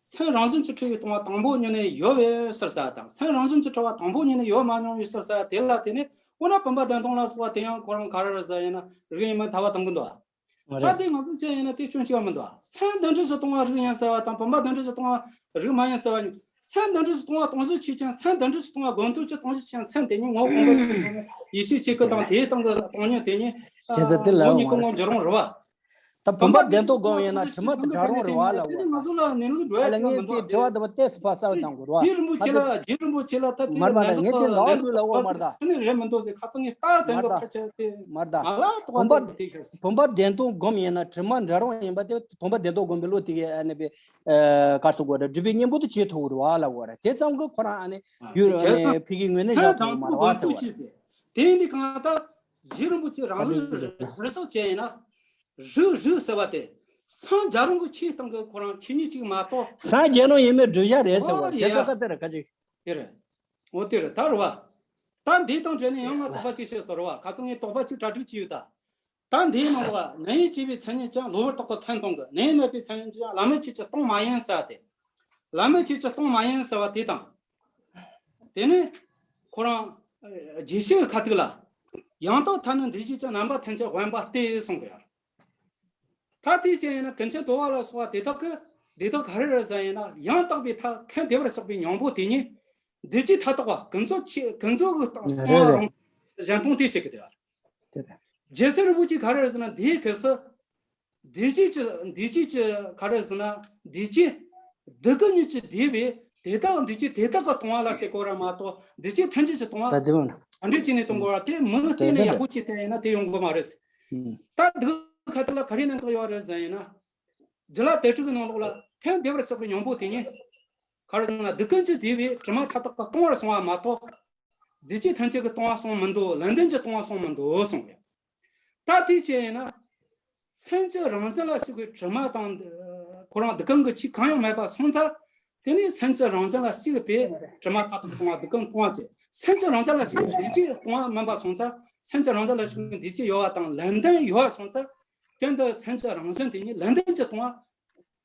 སེམས་རང་བཞིན་གྱིས་གྲུབ་པའི་སྟོང་པ་དང་པོ་ཉིད་ནས་ཡོད་པའི་ཕྱིར་ཟེར་དང་། སེམས་རང་བཞིན་གྱིས་གྲུབ་པ་དང་པོ་ཉིད་ནས་ཡོད་མ་མྱོང་བའི་ཕྱིར་ཟེར་དེ་ལ་དེ་ནི། འོ་ན་བུམ་པ་བདེན་སྟོང་ལ་སོགས་པ་དེ་ཡང་ཁོ་རང་ག་རེ་རེད་ཟེར་ཡིན་ན་རིགས་ཡིན་མིན་ཐལ་བ་དང་གི་འདུག་ཨ། ད་དེ་ང་ཚོ་བྱས་ཡིན་ན་དེ་སྐྱོན་གཅིག་མི་འདུག་ཨ། སེམས་འདི་འདྲ་ཞིག་སྟོང་པ་རིགས་ཡིན་ཟེར་བ་དང་བུམ་པ་འདི་འདྲ་ཞིག་སྟོང་པ་རིགས་མ་ཡིན་ཟེར་བ་ནི། སེམས་འདི་འདྲ་ཞིག་སྟོང་པ་སྟོང་གཞི་ཆོས་ཅན། སེམས་འདི་འདྲ་ཞིག་སྟོང་པ་དགོངས་དོན་གྱི་སྟོང་གཞི་ཆོས་ཅན། སེམས་དེ་ཉིད་ངོ་བོ་གང་གི་ཐོག་ནས་ཡེ་ཤེས་ཆོས་སྐུ་དང་དེའི་སྟེང་གི་སྟོང་ཉིད་དེ་ཉིད་བྱས་ཙང་དེ་ལ་ངོ་བོ་ཉིད་ཀུན་ངོ་འགྱུར་རུང་རེད་བ། ད་བུམ་པ་བདེན་སྟོང་སྒོམ་ཡིན་ན་དྲི་མ་དེ་འབྲལ་རུང་རེད་བ་ལབ་དགོས་རེད། ང་ཚོ་ལ་ནས་ལུགས་འགྲོ་ཡ་ཨ་ལ་ཆ་ངས་མི་འདུག་དེ་དྲི་བ་དེ་བ་ཏེས་ཕ་ས་བཏང་དགོས་རེད་བ། རྗེ་རིན་པོ་ཆེ་ལ། རྗེ་རིན་པོ་ཆེ་ལ་ད་དེ་མར་མ་ད་ངས་དེ་ལག་འདུག་ལབ་འོ་མར་ད། ཁ་ནས་རེད་མི་འདུག་ཟེར། ཁ་ཚང་ངས་ད་བཙན་པོ་ཕར་ཆ་དེ་མར་ད། ང་ལ་དོགས་པ་དེ་ཤོར། བུམ་པ་བདེན་སྟོང་སྒོམ་ཡིན་ན་དྲི་མ་འབྲལ་རུང་ཡིན་པ་དེ། བུམ་པ་བདེན་སྟོང་སྒོམ་པའི་བློ་དེ་གས་ཨ་ནི་པའི་ཨ་ག་རེ་ཟེར་དགོས་རེད། སྒྲུབ་པའི་གཉེན་པོ་དེ་བྱེད་ཐུབ་རེད་བ་ལབ་འོ་རེད། དེ་ཙམ་གྱིས་ཁོ་རང་ཨ་ནི་ཡུལ་ཨ་ནི་ཕ་གིའི་ངོས་ནས་བཞག་ཐུབ་མ་རེད་བ་ཟེར་བ་རེད། དེ་ཡིན་དུས་གང་ལྟར་རྗེ་རིན་པོ་ཆེ་རང་ལུགས་ཟུར་གསོག་བྱས་ཡིན་ན། རིགས་རིགས་ཟེར་བ་དེ་སངས་རྒྱས་རང་གི་ཆོས་སྟེང་གི་ཁོ་རང་ཆོས་ཉིད་ཅིག་མ་གཏོགས། སངས་རྒྱས་རང་ཡིན་མིན་བསྒྲུབ་བྱ་རེད་ཟེར་བ་ཨོ་དེ་ཡ། ཚོ་ད་དེ་རེད་ཁ་ཅིག་དེ་རེད། འོ་དེ་རེད། ད་རེད་བ། ད་འདིའི་སྟེང་དྲན་ནས་ཡང་ང་དོགས་པ་གཅིག་བཤད་ཟེར་བ། ཁ་ཚང་ངས་དོགས་པ་གཅིག་གྲ་སྒྲིག་བྱས་ཡོད་ད། ད་འདིའི་ནང་བ་ནན་ཡིན་གཅིག་པའི་མཚན་ཉིད་ཀྱང་གློ་བུར་རྟོག་གེ་ཐོན་གཏོང་གི། ནན་ཡིན་མེད་པའི་མཚན་ཉིད་ཀྱང་བླ་མེད་ཆོས་ཀྱི་སྟོང་མ་ཡིན་ཟེར་ཏེ། བླ་མེད་ཆོས་ཀྱི་སྟོང་མ་ཡིན་ཟེར་བ་དེ་དང་། དེ་ནས་ཁོ་རང་ཨ་རྗེས་ཤུལ་ཁ་ཐུག་ལ། ཡང་དག་ཐ་སྣང་འདུས་བྱས་ཀྱང་རྣམ་པར་ཐིམ་བྱེད་དབེན་པ་སྟེ་གསུངས་པ་ཡང་། ད་དེ་བྱས་ཡིན་ན་ཀུན་མཁྱེན་དོལ་པ་ལ་སོགས་པ་དེ་དག་གིས་དེ་དག་ག་རེ་རེད་ཟེར་ཡིན་ན། ཡང་དག་པའི་མཐའ་ཁས་བདེ་བར་གཤེགས་པའི་སྙིང་པོ་དེ་ཉིད་འདུས་བྱས་མཐའ་དག་པ་ཀུན་རྫོབ་ཆོས་ཀུན་རྫོབ་ཀྱི་སྟོང་པ་རང་གཞན་སྟོང་སྟེ་བཤད་ཀྱི་དེ་བ། རྗེ་བཙུན་རིན་པོ་ཆེ་ག་རེ་རེད་ཟེར་ན། དེའི་སྐབས་སུ་འདུས་བྱས་ཀྱི་འདུས་བྱས་ཀྱི་ག་རེ་ཟེར་ན། འདུས་བྱས་སྡུག་གི་ཉིད་ཀྱིས་བསྡུས་པའི་དེ་དག་འདུས་བྱས་དེ་དག་གི་སྟོང་པ་ལ་བཤད་དགོས་ར་མ་གཏོགས། འདུས་བྱས་ཐམས་ཅད་ཀྱི་སྟོང་པ་ད་དེ་མིན་ན། ག་འདྲ་བྱས་ནས་སྟོན་དགོས་ར། དེ་མི་དེ་བསྟན་ནས་ཡག་པོ་བྱས་བསྟན་ཡིན་ན་དེ་ཡོང་གི་མ་རེད། ད་སྡུག་ཁ་ཐུག་ལ་ག་རེ་གནང་གི་ཡོད་རེད་ཟེར་ཡིན་ན། སྒྱུ་ལུས་དེ་དྲུག་གི་ནང་ལོགས་ལ་ཕན་བདེ་བར་གཤེགས་པའི་སྙིང་པོ་དེ་ཉིད། ག་རེ་ཟེར་ན་སྡིག་ཀུན་གྱིས་བསྡུས་པའི་དྲི་མ་མཐའ་དག་གི་སྟོང་པར་སོང་བ་མ་གཏོགས། བདེ་སྐྱིད་ཐམས་ཅད་ཀྱི་སྟོང་པ་སོང་མི་འདུག་ལན་ལྡན་གྱི་སྟོང་པ་སོང་མི་འདུག་གསུངས་ཡོད། ད་དེ་བྱས་ཡིན་ན། སེམས་ཀྱི་རང་བཞིན་ལ་ཞུགས་པའི་དྲི་མ་དང་། ཁོ་རང་སྡིག་ཀུན་གྱི་ཆོས་གང་ཡང་མེད་པ་སོང་ཙང་། དེ་ནས་སེམས་ཀྱི་རང་བཞིན་ལ་ཞུགས་པའི་དྲི་མ་མཐའ་དག་སྟོང་བ་སྡིག་ཀུན་སྟོང་བ་བྱས། སེམས་ཀྱི་རང་བཞིན་ལ་ཞུགས་པའི་བདེ་སྐྱིད་སྟོང་བ་མིན་པ་སོང་ཙང་། སེམས་ཀྱི་རང་བཞིན་ལ་ཞུགས་པའི་བདེ་སྐྱིད་ཡོད་པ་དང་ལན་ལྡན་ཡོད་པ་སོང་ཙང་། དོན་དུ་སེམས་ཀྱི་རང་བཞིན་དེ་ཉིད་ལན་ལྡན་གྱི་སྟོང་བ།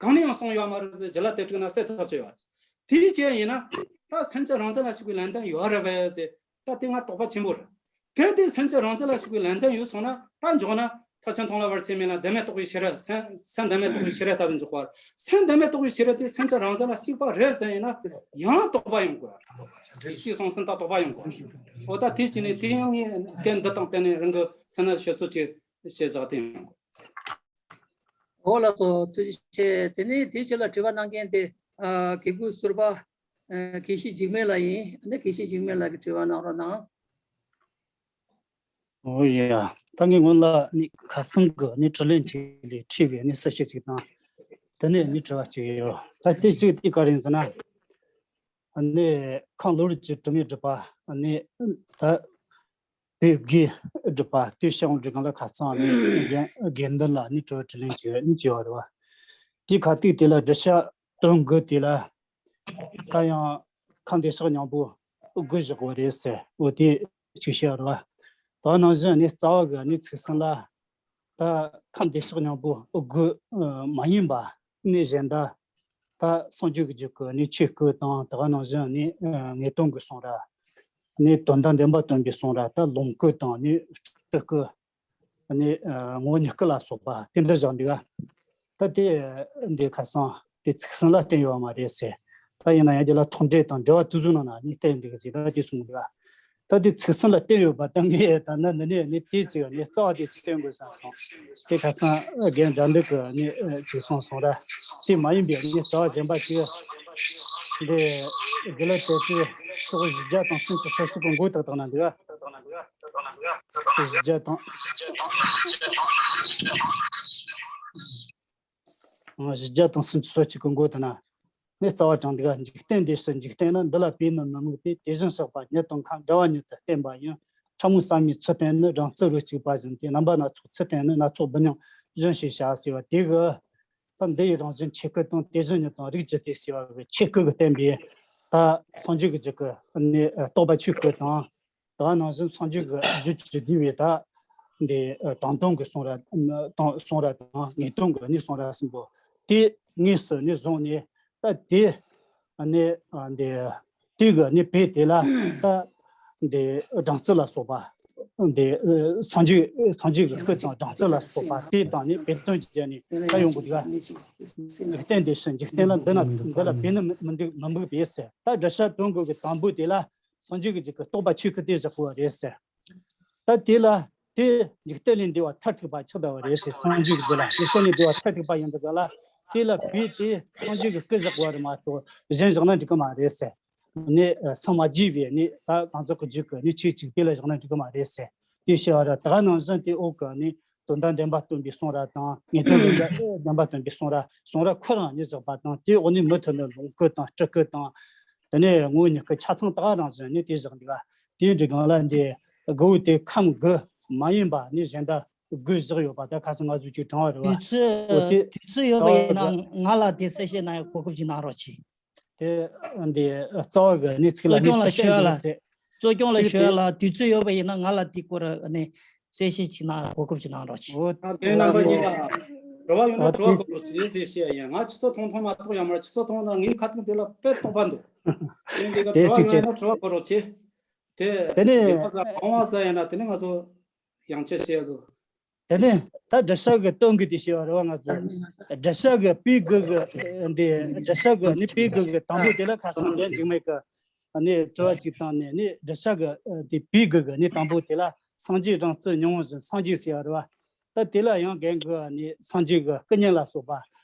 གང་ནས་ཡང་གསུངས་ཡོད་མ་རེད་ཟེར། སྒྱུ་ལུས་དེ་དྲུག་ན་གསལ་ཐག་ཆོད་ཡོད། དེའི་ཕྱིར་ཡིན་ན། ད་སེམས་ཀྱི་རང་བཞིན་ལ་ཞུགས་པའི་ལན་ལྡན་ཡོད་རེད་པས་ཟེར། ད་དེ་ང་དོགས་པ་ཆེན་པོ་རེད། གལ་ཏེ་སེམས་ཀྱི་རང་བཞིན་ལ་ཞུགས་པའི་ལན་ལྡན་ཡོད་སོང་ན། ད་འཇོག་ན་ཐེག་ཆེན་མཐོང་ལམ་བར་ཆད་མེད་ལ་བདེན་མེད་རྟོགས་པའི་ཤེས་རབ། སེམས་སེམས་བདེན་མེད་རྟོགས་པའི་ཤེས་རབ་ལྟ་བུ་འཇོག་པར། སེམས་བདེན་མེད་རྟོགས་པའི་ཤེས་རབ་དེ་སེམས་ཀྱི་རང་བཞིན་ལ་ཞུགས་པ་རེད་ཟེར་ཡིན་ན། ཡང་དོགས་པ་ཡོང་དགོས། ཡིད་ཆེས་སོང་ཟིན་ད་དོགས་པ་ཡོང་དགོས། འོ་ད་དེ་བྱས་ནས་དེ་ཡང་ངས་སྐད་འདི་དང་བསྟུན་ནས་རང་གི་སེམས་ན་ཤོད་ཚུལ་ཅིག་བཤད་བཞག་དེ་ཡོང་དགོས། འོ་ལགས་སོ། ཐུགས་རྗེ་ཆེ། དེ་ནས་དེའི་ཕྱིར་ལ་དྲི་བ་གནང་མཁན་དེ། ཨ། དགེ་བསྐོས་ཟུར་པ། ཨ། དགེ་བཤེས་འཇིགས་མེད་ལགས་ཡིན། ཨ་ནི་དགེ་བཤེས་འཇིགས་མེད་ལགས་ཀྱིས་དྲི་བ་གནང་རོགས་གནང་། འོ་ཡ། ད་ངས་སྔོན་ལ་ནི་ཁ་སང་གི་ནི་དྲི་ལན་གཅིག་ལས་འཁྲིས་པའི་ནི་གསལ་བཤད་ཅིག་དང་། དེ་ནས་ནི་དྲི་བ་གཅིག་ཡོད། ད་དེ་གཅིག་དེ་ག་རེ་ཡིན་ཟེར་ན། ཨ་ནི་ཁམས་ལྷོ་རིགས་ཀྱི་དྲི་མེད་སྒྲུབ་པ། ཨ་ནི་ད། བོད་དགེ་སྒྲུབ་པ་དེ་བྱང་སྒྲིག་གང་ལ་ཁ་ཚང་ནས་དགེ་འདུན་ལ་ནི་དྲི་བ་དྲིས་ལན་བྱས་ནི་བྱས་པ་རེད་བ། དེ་ཁ་ཐུག་དེ་ལ་སྒྲུབ་བྱ་དོན་དགུ་དེ་ལ་ད་ཡང་ཁམས་བདེ་གཤེགས་སྙིང་པོ་དགུ་བཞག་པ་རེད་ཟེར། འོ་དེ་གཅིག་བཤད་རེད་བ། ད་ནང་བཞིན་ནི་རྩ་བ་གི་ནི་ཚིག་གསུམ་ལ། ད་ཁམས་བདེ་གཤེགས་སྙིང་པོ་དགུ་མ་ཡིན་པ་ནི་གཞན་དག་ད་སངས་རྒྱས་ཀྱི་རྒྱུད་ཀྱི་ནི་ཆོས་སྐུ་དང་། དེ་ག་ནང་བཞིན་ནི་ངེས་དོན་གྱི་གསུང་རབ། ནི་དོན་དམ་བདེན་པ་སྟོན་པའི་གསུང་རབ། ད་ལོངས་སྐུ་དང་ནི་སྤྲུལ་སྐུ། ནི་ངོ་བོ་ཉིད་སྐུ་ལ་སོགས་པ་དེ་འདྲ་བཞག་འདུག་ག་ད་དེ་འདི་ཁ་སང་དེ་ཚིག་གསུམ་ལ་བརྟེན་ཡོད་མ་རེད་ཟེར། ད་ཡིན་ན་ཡང་དེ་ལ་མཐུན་འབྲེལ་དང་འབྲེལ་བ་དེ་ཚོའི་ནང་ན་ནི་བརྟེན་འདུག་ཟེར། ད་དེ་གསུངས་འདུག་ག་ད་དེ་ཚིག་གསུམ་ལ་བརྟེན་ཡོད་པ་ད་ངས་ད་ནི་འདི་ནས་ནི་དེ་ཅིག་ནི་རྩ་བ་དེ་ཅིག་བསྟན་དགོས་བསམ་སོང་། དེ་ཁ་སང་རྒན་དགྲ་འདུལ་གྱི་ནི་ཅིག་གསུངས་སོང་ར། དེ་མ་ཡིན་པའི་ནི་རྩ་བ་གཞན་པ་ཅིག་འདི་སྒྱུ་ལུས་དེ་ཅིག་ཤོག་བཞི་བརྒྱ་དང་སུམ་ཅུ་སོ་གཅིག་གི་མགོ་ཏག་ཏག་ན་འདུག་ག་བཞི་བརྒྱ་དང་། བཞི་བརྒྱ་དང་སུམ་ཅུ་སོ་གཅིག་གི་མགོ་དེ་ན། ནས་རྩ་བ་དྲངས་འདུག་ག་འཇིག་རྟེན་འདི་ཕྱིར་འཇིག་རྟེན་ན། འདི་ལ་བས་ནི་མི་དམིགས་པས། དེ་བཞིན་གཤེགས་པ་ཉིད་དང་ཁམས། འདྲ་བ་ཉིད་དུ་བསྟན་པ་ཡིན། ཕྲ་མོ་ཟབ་མོའི་ཚུལ་བསྟན་ནི། སྦྲང་རྩི་རོ་གཅིག་པ་བཞིན་ཏེ། རྣམ་པ་སྣ་ཚོགས་ཚུལ་བསྟན་ནི། སྣ་ཚོགས་འབུམ་མཉམ་བཞིན་ཞེས་བྱ་ཟེར་བ་དེ་གི། ད་འདི་ཡི་རང་བཞིན་ཆོས་སྐུ་དང་། དེ་བཞིན་ཉིད་དང་རིགས་ཀྱི་སྡེ་ཟེར་བ་གི་ཆོས་སྐུ་གི་བསྟན་པའི་ད་སངས་རྒྱས་ཀྱི་རྒྱུད་ཀྱི་ནི་རྟོགས་པ་ཆོས་སྐུ་དང་། དེ་ནང་བཞིན་སངས་རྒྱས་ཀྱི་རྒྱུད་ཀྱིས་བསྡུས་པའི་ད་འདི་དྲང་དོན་གྱི་གསུང་རབ་དང་། གསུང་རབ་དང་ངེས་དོན་གྱི་ནི་གསུང་རབ་གསུམ་པོ་དེ་དངོས་སུ་ནི་བཟུང་ནས། ད་དེ་ནི་འདི་དེ་གི་ནི་བོད་དེ་ལ་ད་འདི་སྦྲང་རྩི་ལ་སོགས་པ། འདི་སངས་རྒྱས་སངས་རྒྱས་ཀྱི་སྐུ་དང་སྦྲང་རྩི་ལ་སོགས་པ་དེ་དང་ནི་བོད་དོན་གྱི་ནི་ད་ཡོང་གི་འདུག་ག་འཇིག་རྟེན་འདི་ཕྱིར་འཇིག་རྟེན་ལ། འདི་ན་འདི་ལ་བས་ནི་མི་དམིགས་མི་དམིགས་པས་ཟེར། ད་སྒྲུབ་བྱ་དོན་དགུ་གི་དང་པོ་དེ་ལ། སངས་རྒྱས་ཀྱི་རྒྱུད་ཀྱི་རྟོགས་པ་ཆོས་སྐུ་དེ་བཞག་པ་རེད་ཟེར། ད་དེ་ལ་དེ་འཇིག་རྟེན་ལས་འདས་པ་མཐར་ཐུག་པ་ཆགས་བསྡད་པ་རེད་ཟེར། སངས་རྒྱས་ཀྱི་རྒྱུད་ལ་འཇིག་རྟེན་ལས་འདས་པ་མཐར་ཐུག་པ་ཡིན་འདུག་ག་ལ། དེ་ལ་བས་དེ་སངས་རྒྱས་ཀྱི་སྐུ་བཞག་པ་རེད་མ་གཏོགས་གཞན་བཞག་ན་འགྲིག་གི་མ་རེད་ཟེར། ནི་སངས་མ་རྒྱས་པའི་ནི་ད་གང་ཟག་གི་རྒྱུད་ཀྱི་ནི་ཆོས་གཅིག་པུ་ལ་བཞག་ན་འགྲིག་གི་མ་རེད་ཟེར། དེ་བཤད་པ་རེད། ད་ག་ནང་བཞིན་དེ་འོག་གི་ནི་དོན་དམ་བདེན་པ་སྟོན་པའི་གསུང་རབ་དང་། ངེས་དོན་བདེན་པ་སྟོན་པའི་གསུང་རབ། གསུང་རབ་ཁོ་རང་ཉིད་བཞག་པ་དང་། དེའི་འོག་ནས་མུ་མཐུད་ནས་ལོངས་སྐུ་དང་སྤྲུལ་སྐུ་དང་། དེ་ནས་ངོ་བོ་ཉིད་སྐུ་ཆ་ཚང་ད་ག་རང་བཞིན་ནི་དེ་བཞག་འདུག་ག་དེའི་འབྲི་སྒང་ལ་འདི་དགུ་བོ་དེ་ཁམས་དགུ་མ་ཡིན་པ་ནི་གཞན་དག་དགུ་བཞག་ཡོད་པ། ད་ཁ་སང་ང་ཚོས་ཅིག་དྲངས་པ་རེད་བ། དུས་ཚོད། འོ་དེ་དུས་ཚོད་ཡོད་པ་ཡིན་ན་རྩ་བ་གི་ང་ལ་དེ་གསལ་བཤད་གནང་ཡ་གོ་སྐབས་ཅིག་གནང་རོགས་གྱིས། དེ་འདི་རྩ་བ་གི་ནི་ཚིག་ལ་གཙོ་སྐྱོང་ནི་ལ་གསལ་ཞུ་ཡ་བཤད་ལ། འདུག་ཟེར། གཙོ་སྐྱོང་ལ་གཅིག་ཞུ་ཡ་དེ་ལ་དུས་ཚོད་ཡོད་པ་ཡིན་ན་ང་ལ་དེ་སྐོར་ནི་གསལ་བཤད་ཅིག་གནང་གོ་སྐབས་ཅིག་གནང་རོགས་གྱིས། འོ་ད་དེ་རྣམ་པ་གཉིས་ལ་དྲི་བ་ཡོད་ན་དྲི་བ་གོ་རོགས་གྱིས་ཟེར་བཤད་ཡ་ཡིན། ང་ཁྱེད་ཚོ་མཐོང་མཐོང་མ་གཏོགས་ཡང་མ་རེད། ཁྱེད་ཚོ་མཐོང་ན་ངའི་ཁ་ཐུག་དེ་ལ་དཔེ་དོགས་པ་འདུག་དེ་འདི་ག་དེ་དྲི་བ་གཅིག་ཡོད་བྱས། ན་དྲི་བ་གོ་རོགས་གྱིས། དེ་དེ་ནས་དགེ་བ་ཟ་གང་བ་ཟ་ཡིན་ན་དེ་ནས་ང་ཚོ་ཡང་ཆོས་བཤད་དགོས། དེ་ནས་ད་སྒྲུབ་བྱ་གི་དོན་དགུ་དེ་བཤད་པ་རེད་བ། ང་ཚོ་སྒྲུབ་བྱ་གི་བོད་དགུ་གི་འདི་སྒྲུབ་བྱ་གི་ནི་བོད་དགུ་གི་དང་པོ་དེ་ལ་ཁ་སང་རྒན་འཇིགས་མེད་གི་ནི་དྲི་བ་གཅིག་བཏང་ནས་ནི་སྒྲུབ་བྱ་གི་དེ་བོད་དགུ་གི་ནི་དང་པོ་དེ་ལ་སངས་རྒྱས་སྦྲང་རྩི་སྙིང་པོ་བཞིན་སངས་རྒྱས་ཟེར་བ་རེད་བ། ད་དེ་ལ་ཡང་རྒན་གི་ནི་སངས་རྒྱས་གི་སྐུ་བརྙན་ལ་སོགས་པ་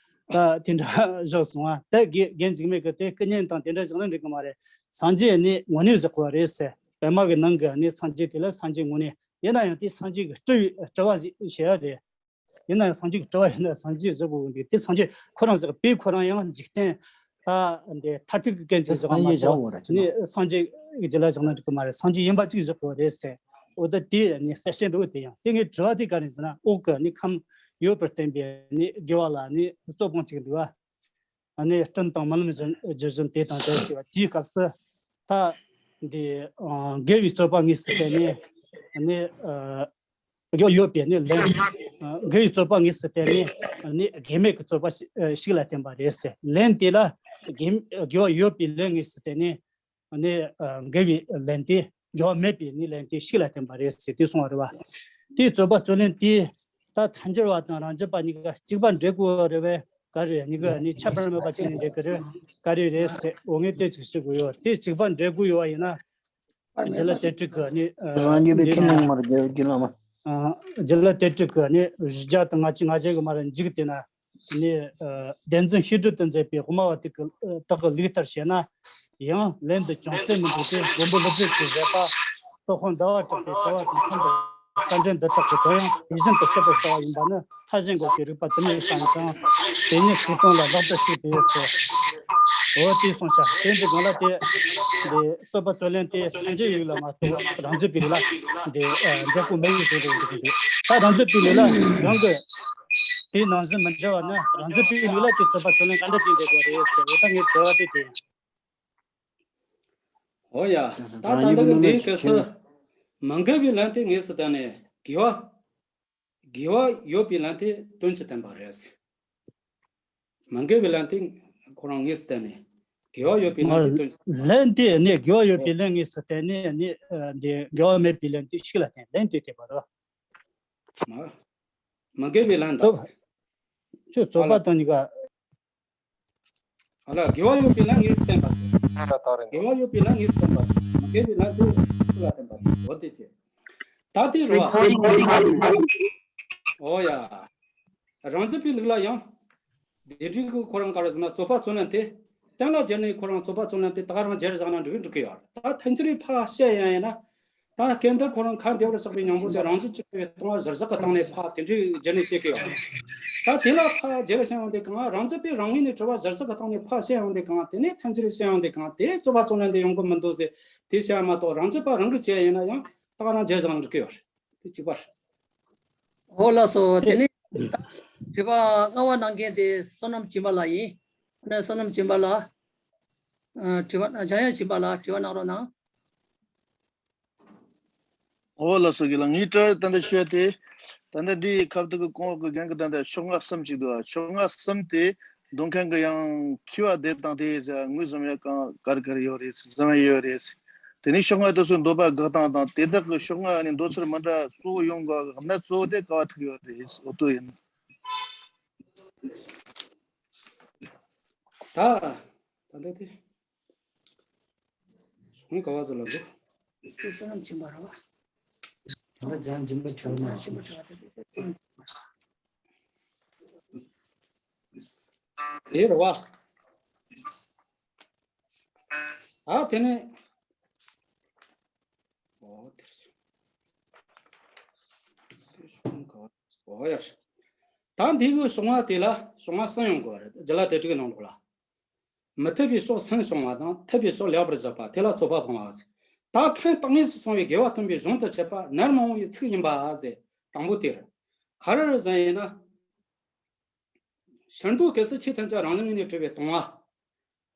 ད་དེ་འདྲ་བཞག་སོང་བ། ད་རྒན་རྒན་འཇིགས་མེད་གི་དེ་སྐུ་བརྙན་དང་དེ་འདྲ་བཞག་ན་འགྲིག་གི་མ་རེད། སངས་རྒྱས་ནི་དངོས་གནས་བཞག་པ་རེད་ཟེར། པད་མ་གི་ནང་གི་ནི་སངས་རྒྱས་དེ་ལ་སངས་རྒྱས་དངོས་གནས། ཡིན་ན་ཡང་དེ་སངས་རྒྱས་ཀྱི་སྤྲུལ་པའི་སྤྲུལ་པ་ཞིག་བྱས་ཡ་རེད། ཡིན་ན་ཡང་སངས་རྒྱས་ཀྱི་དྲི་བ་ཡིན་ན་སངས་རྒྱས་བཞག་དགོས་འདུག་དེ་སངས་རྒྱས་ཁོ་རང་བཞག་པས་ཁོ་རང་ཡང་འཇིག་རྟེན་ད་འདི་མཐར་ཐུག་གི་སྐད་ཆ་བཞག་མ་གཏོགས་ནི་སངས་རྒྱས་ཀྱི་རྒྱུད་ལ་བཞག་ན་འགྲིག་གི་མ་རེད། སངས་རྒྱས་ཡིན་པ་གཅིག་བཞག་དགོས་རེད་ཟེར། འོ་ད་དེ་ནི་གསལ་བཤད་འདུག་དེ་ཡང་དེ་ངའི་དྲི་བ་དེ་ག་རེ་ཟེར་ན། འོག་གི་ནི་ཁམས་ཡོད་པར་བསྟན་པའི་ནི་དགེ་བ་ལ་ནི་རྩོད་སྤོང་གཅིག་འདུག་བ། ནི་སྤྲིན་དང་རྨི་ལམ་བཞིན་བཞིན་དེ་དང་འདྲ་ཞེས་པ་དེའི་སྐབས་སུ་ད་འདི་དགེ་བའི་རྩོད་པ་དངོས་སུ་བསྟན་ནས་ནི་དགེ་བ་ཡོད་པའི་ནི་ལན། དགེ་བའི་རྩོད་པ་དངོས་སུ་བསྟན་ནས་ནི་དགེ་མེད་ཀྱི་རྩོད་པ་ཞིག་ལ་བསྟན་པ་རེད་ཟེར། ལན་དེ་ལ་དགེ་དགེ་བ་ཡོད་པའི་ལན་དངོས་སུ་བསྟན་ནས། ནི་དགེ་བའི་ལན་དེ་དགེ་བ་མེད་པའི་ནི་ལན་དེ་ཞིག་ལ་བསྟན་པ་རེད་ཟེར་དེ་གསུངས་པ་རེད་བ། དེའི་རྩོད་པ་རྩོད་ལན་དེ་ད་ཐལ་འགྱུར་བ་དང་རང་རྒྱུད་པ་གཉིས་ཀ་གཅིག་པ་འགྲེལ་དགོས་རེད་བས། ག་རེ་གཉིས་ཀ་ནི་ཁྱད་པར་མེད་པ་བྱས་ནས་འགྲེལ་གི་རེད། ག་རེ་རེད་ཟེར་འོ་ངས་དེ་ཅིག་ཞུ་དགོས་ཡོད། དེ་གཅིག་པ་འགྲེལ་དགོས་ཡོད་བ་ཡིན་ན། རྒྱུད་བླ་དེ་དྲུག་གི་ནི་རང་རྒྱུད་པའི་འདི་ཐུན་མོང་མ་རེད་རྒྱུད་བླ་མ། རྒྱུད་བླ་དེ་དྲུག་གི་ནི་བཞི་བརྒྱ་དང་ལྔ་བཅུ་ང་བརྒྱད་ཀྱི་མ་ར་འཇུག་དེ་ན། ནི་བདེན་རྫུན་ཤེས་སྒྲུབ་ཏུ་མཛད་པའི་དབུ་མ་བ་དེ་གི་དག་གི་ལུགས་ལྟར་བཤད་ན། ཡང་ལན་དུ་ཅུང་ཟད་མི་འགྲིག་པས་མགོན་པོ་ཀླུ་སྒྲུབ་ཀྱིས་བཞེད་པ། སློབ་དཔོན་ཟླ་བ་གྲགས་པའི་དྲི་བ་དང་མཐུན་པར། རྩ་འགྲེལ་འདི་དག་གི་དོན་ཡང་དེ་བཞིན་དུ་བཤད་པར་བྱ་བ་ཡིན་པ་ནི་མཐའ་གཞན་འགོག་པའི་རིགས་པ་དུ་མས་བསམ་ཀྱང་། དེ་ཉིད་ཚིག་དོན་ལ་ལེགས་པར་ཞིག་པས་ཟེར། འོ་དེ་གསུངས་ཤག་དེ་འདྲ་གང་ལ་དེ། འདི་རྩོད་པ་རྩོད་ལན་དེ་ཐལ་འགྱུར་ཡིག་ལ་མ་གཏོགས་རང་རྒྱུད་པའི་ལུགས་ལ་འདི་འགྲེལ་དགོས་མེད་པའི་བཟོ་འདྲ་འདུག་ད་རང་རྒྱུད་པའི་ལུགས་ལ་རང་གི་དེ་ནང་བཞིན་མི་འདྲ་བ་ནི་རང་རྒྱུད་པའི་ལུགས་ལ་དེ་རྩོད་པ་རྩོད་ལན་ག་འདྲ་ཅིག་འགྲེལ་དགོས་རེད་ཟེར། འོ་ད་ངའི་དྲི་བ་དེ་དེ་ཡིན། འོ་ཡ། ད་ད་ལྟ་གི་འདིའི་སྐབས་སུ་མི་འགལ་བའི་ལན་དེ་དངོས་སུ་བསྟན་ནས་དགེ་བ། དགེ་བ་ཡོད་པའི་ལན་དེ་དོན་གྱིས་བསྟན་པ་རེད། མི་འགལ་བའི་ལན་དེ་ཁོ་རང་དངོས་སུ་བསྟན་ནས་དགེ་བ་ཡོད་པའི་ལན་དེ་དོན་གྱིས། ལན་དེ་ནི་དགེ་བ་ཡོད་པའི་ལན་དངོས་སུ་བསྟན་ནས་ནི་འདི་དགེ་བ་མེད་པའི་ལན་དེ་ཞིག་ལ་བསྟན། ལན་དེ་དེ་བ་རེད། མ་མི་འགལ་བའི་ལན་དང་། ཁྱོད་རྩོད་པ་དང་གཉིས་ཀ་ཨ་ལ་དགེ་བ་ཡོད་པའི་ལན་དངོས་སུ་བསྟན་པ་ཚེ། དགེ་བ་ཡོད་པའི་ལན་དངོས་སུ་བསྟན་པ་ཚེ། མི་དགེ་བའི་ལན་དེ་ཚུར་ལ་བསྟན་པ་ཚེ། འོ་དེ་ཚེ། ད་དེ་རེད་བ། འོ་ཡ། རང་རྒྱུད་པའི་ལུགས་ལ་ཡང་། དེ་འདྲའི་གི་ཁོ་རང་ག་རེ་ཟེར་ན་རྩོད་པ་རྩོད་ལན་དེ། གཏན་ལ་འཇལ་ནས་ཁོ་རང་རྩོད་པ་རྩོད་ལན་དེ་ད་ག་རང་འཇལ་བཞག་ན་འགྲིག་གི་འགྲིག་གི་ཡོད་རེད། ད་ཐལ་འགྱུར་བའི་ཕ་བཤད་ཡང་ཡིན་ན། ད་སྐད་འདི་ཁོ་རང་ཁ་བདེ་བར་གཤེགས་པའི་སྙིང་པོ་དེ་རང་བཞིན་གྱིས་གྲུབ་པའི་སྟོང་པ་གཞིར་བཞག་གི་སྟེང་ནས་ཕ་དེ་འདྲའི་རྒྱན་ནས་བཤད་ཀྱི་ཡོད། ད་དེ་ལ་ཕ་རྒྱལ་བཤད་ཡོང་དུས་གང་རང་རྒྱུད་པའི་རང་ངོས་ནས་གྲུབ་པ་གཞིར་བཞག་གི་སྟེང་ནས་ཕ་བཤད་ཡོང་དུས་གང་དེ་ནས་ཐལ་འགྱུར་བཤད་ཡོང་དུས་གང་དེ་རྩོད་པ་རྩོད་ལེན་དེ་ཡོང་གི་མི་འདུག་ཟེར་དེ་བཤད་མ་གཏོགས་རང་རྒྱུད་པ་རང་གིས་བྱས་ཡིན་ན་ཡང་ད་ག་རང་རྒྱལ་བཞག་འགྲིག་གི་ཡོད་རེད། དེ་གཅིག་པ་རེད། འོ་ལགས་སོ། དེ་ནས་དྲི་བ་ལྔ་པ་གནང་མཁན་དེ་བསོད་ནམས་སྦྱིན་པ་ལགས་ཡིན། ཨ་ནི་བསོད་ནམས་སྦྱིན་པ་ལགས། ཨ་དྲི་བ་འཇམ་དབྱངས་སྦྱིན་པ་ལགས་དྲི་བ་གནང་རོགས་གནང་། འོ་ལགས་སོ། དགེ་ལགས། ངའི་དྲི་བ་ད་ལྟ་ཞུས་ཏེ། ད་ལྟ་འདིའི་ཁ་བརྡ་གི་གོང་འོག་གི་རྒན་གྱིས་ད་ལྟ་ཕྱོགས་སྔ་གསུམ་ཅིག་འདུག་ཕྱོགས་སྔ་གསུམ་དེ་འདོན་མཁན་གྱི་ཡང་མཁས་པ་དེབ་དང་དེ་ཟེར་ངོས་བཟུང་ཡ་གང་ག་རེ་ག་རེ་ཡོད་རེད། བཟུང་ཡ་ཡོད་རེད། དེ་ནས་ཕྱོགས་སྔ་དེ་ཚོའི་འདོད་པ་དགག་སྟངས་དང་དེ་དག་གི་ཕྱོགས་སྔ་ནས་འདོད་ཚུལ་མི་འདྲ་གཙོ་བོ་ཡོང་དགོས་པ་གི་གནད་གཙོ་བོ་དེ་ག་བ་ཐུག་ཡོད་རེད། འོ་དེ་ཡིན། ད་ད་ལྟ་དེ། གཞུང་ག་བ་ཟེར་ལབ་འདུག་བསོད་ནམས་སྦྱིན་པ་རེད་བ། ད་ལྟ་རྒྱང་འབྱིན་པ་བྲལ་མ་སྦྱིན་པ་བྲལ་བ་དེ་དེ་དེ་རེད་བ། ཨ་དེ་ནས་འོ་དེར་སོང་། དེ་གཞུང་ག་བ། འོ་ཡ། ད་འདི་གི་གཞུང་བ་དེ་ལ་གཞུང་བ་གསུམ་ཡོང་དགོས་རེད། རྒྱུད་བླ་དེ་དྲུག་གི་ནང་ལོགས་ལ། མི་འཐད་པའི་ཕྱོགས་མཚན་བྱུང་བ་དང་འཐད་པའི་ཕྱོགས་ལེགས་པར་བཞག་པ་དེ་ལ་རྩོད་པ་སྤང་བ་ཟེར། ད་ཁམས་རྟགས་ངེས་སུ་སོང་བའི་དགེ་བ་སྟོན་པའི་གཞུང་དུ་བྱེད་པ་ནར་མ་འོངས་པའི་ཚིག་ཡིན་པ་ཟེར། དང་པོ་དེ་རེད། ག་རེ་རེད་ཟེར་ཡིན་ན། ཕྱིར་འདོད་གལ་སྲིད་ཆོས་ཐམས་ཅད་རང་བཞིན་ངོས་ནས་གྲུབ་པའི་སྟོང་པ།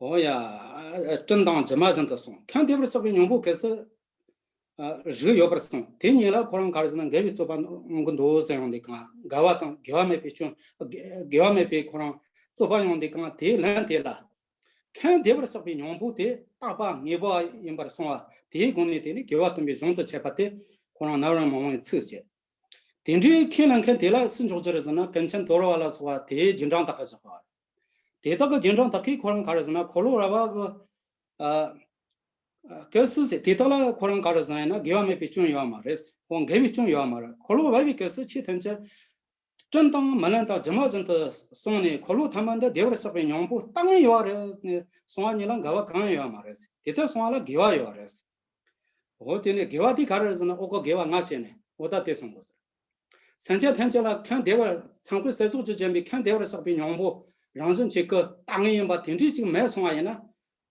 འོ་ཡ། སྤྲིན་དང་སྒྱུ་མ་བཞིན་དུ་སོང་། ཁམས་བདེ་བར་གཤེགས་པའི་སྙིང་པོ་གལ་སྲིད། རིགས་ཡོད་པར་གསུངས། དེ་ཉིད་ལ་ཁོ་རང་ག་རེ་ཟེར་ན་འགལ་བའི་རྩོད་པ་འོང་གི་འདུག་ཟེར་ཡོང་དུས་གང་འགལ་བ་དང་འགལ་བ་མེད་པའི་སྐྱོན། འགལ་བ་མེད་པའི་ཁོ་རང་རྩོད་པ་ཡོང་དུས་གང་དེའི་ལན་དེ་ལ། ཁམས་བདེ་བར་གཤེགས་པའི་སྙིང་པོ་དེ་རྟག་པ་ངེས་པ་ཡིན་པར་གསུངས་པ་དེའི་སྒོ་ནས་དེ་ནི་དགེ་བ་སྟོན་པའི་གཞུང་དུ་བྱས་པ་དེ་ཁོ་རང་ནར་མ་འོངས་པའི་ཚིག་ཟེར། དེ་འདྲའི་ཁས་ལེན་མཁན་དེ་ལ་སུ་འཇོག་རྒྱུ་རེད་ཟེར་ན་ཀུན་མཁྱེན་དོ་རུ་བ་ལ་སོགས་པ་དེའི་རྗེས་འབྲང་དག་གིས་བཞག་པ་རེད། དེ་དག་གི་རྗེས་འབྲང་དག་གིས་ཁོ་རང་ག་རེ་ཟེར་ན་འཁོར་ལོ་ར་བ་གི། ཨ། གལ་སྲིད་ཟེར་དེ་དག་ལ་ཁོ་རང་ག་རེ་ཟེར་ཡིན་ན་དགེ་བ་མེད་པའི་སྐྱོན་ཡོད་མ་རེད། འོ་འགལ་བའི་སྐྱོན་ཡོད་མ་རེད། འཁོར་ལོ་བ་བའི་གལ་སྲིད་ཆོས་ཐམས་ཅད་སྤྲིན་དང་མི་ལན་དང་སྒྱུ་མ་བཞིན་དུ་སོང་ནས་འཁོར་ལོ་ཐ་མ་འདི་བདེ་བར་གཤེགས་པའི་སྙིང་པོ་རྟག་ངེས་ཡོད་རེད་ཟེར་ནས་སོང་བ་ཉིད་ལ་འགལ་བ་གང་ཡང་ཡོད་མ་རེད། དེ་ལྟར་སོང་བ་ལ་དགེ་བ་ཡོད་རེད། འོ་དེ་ནས་དགེ་བ་དེ་ག་རེ་རེད་ཟེར་ན་འོག་གི་དགེ་བ་ལྔ་བཤད་ནས་འོ་ད་དེ་སོང་དགོས་ཟེར། སེམས་ཅན་ཐམས་ཅད་ལ་མཁན་བདེ་བར་མཚན་དཔེ་གསལ་རྫོགས་ཀྱིས་བརྒྱན་པའི་མཁན་བདེ་བར་གཤེགས་པའི་སྙིང་པོ་རང་བཞིན་གྱིས་ཀྱི་ལྟ་ངན་ཡིན་པ་དེ་འདྲས་ཅིག་མེད་སོང་བ་ཡིན་ན།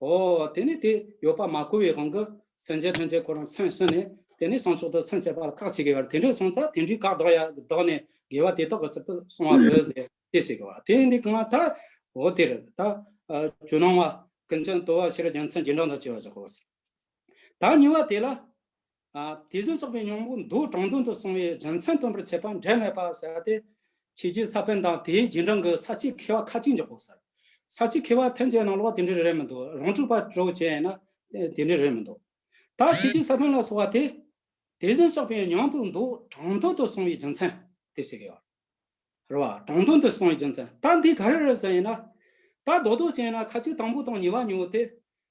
ཨོ་དེ་ནི་དེ་ཡོད་པ་མ་གོ་བའི་དབང་གིས་སེམས་ཅན་ཐམས་ཅད་ཁོ་རང་སེམས་ཤི་ནས་དེ་ནི་བྱང་ཕྱོགས་དུ་སེམས་བསྐྱེད་པ་ལ་བཀག་བྱེད་ཀྱི་ཡོད་རེད། དེ་འདྲས་སོང་ཙང་དེ་འདྲའི་བཀག་ལྡོག་ཡ་ལྡོག་ནས་དགེ་བ་དེ་དག་གི་ཕྱིར་དུ་སོང་བ་རེད་ཟེར་དེ་བྱེད་ཀྱི་བ། དེ་ཡིན་དུས་གང་ལྟར་འོ་དེ་རེད། ད་ཇོ་ནང་བ་ཀུན་མཁྱེན་དོལ་པ་ཤེས་རབ་རྒྱལ་མཚན་རྗེས་འབྲང་དང་བཅས་པ་བཞག་གོ་ཟེར། ད་གཉིས་པ་དེ་ལ། ཨ། དེ་བཞིན་གཤེགས་པའི་སྙིང་པོ་མདོ་དྲང་དོན་དུ་གསུངས་པའི་རྒྱུ་མཚན་སྟོན་པར་བྱེད་པ་འབྲས་མེད་པ་ཟེར་ཏེ། ཆོས་རྗེ་ས་པཎ་དང་དེའི་རྗེས་འབྲང་གི་ས་བཅད་མཁས་པ་ཁ་ཅིག་འཇོག་གོ་ཟེར། ས་བཅད་མཁས་པ་ཐམས་ཅད་ནང་ལོགས་དེ་འདྲ་རེད་མི་འདུག་རང་གྲོལ་པ་གྲོལ་བྱས་ན་དེ་འདྲ་རེད་མི་འདུག་ད་ཆོས་རྗེ་ས་པཎ་ལ་སོགས་པ་དེ། དེ་བཞིན་གཤེགས་པའི་སྙིང་པོའི་མདོ་དྲང་དོན་དུ་གསུངས་པའི་རྒྱུ་མཚན་དེ་ཟེར་གི་ཡོད་རེད་བ། དྲང་དོན་དུ་གསུངས་པའི་རྒྱུ་མཚན་ད་འདི་ག་རེ་རེད་ཟེར་ཡིན་ན། ད་རྡོག་རྡོག་བྱས་ན་ཁ་ཅིག་དང་པོ་དང་གཉིས་པ་གཉིས་པོ་དེ།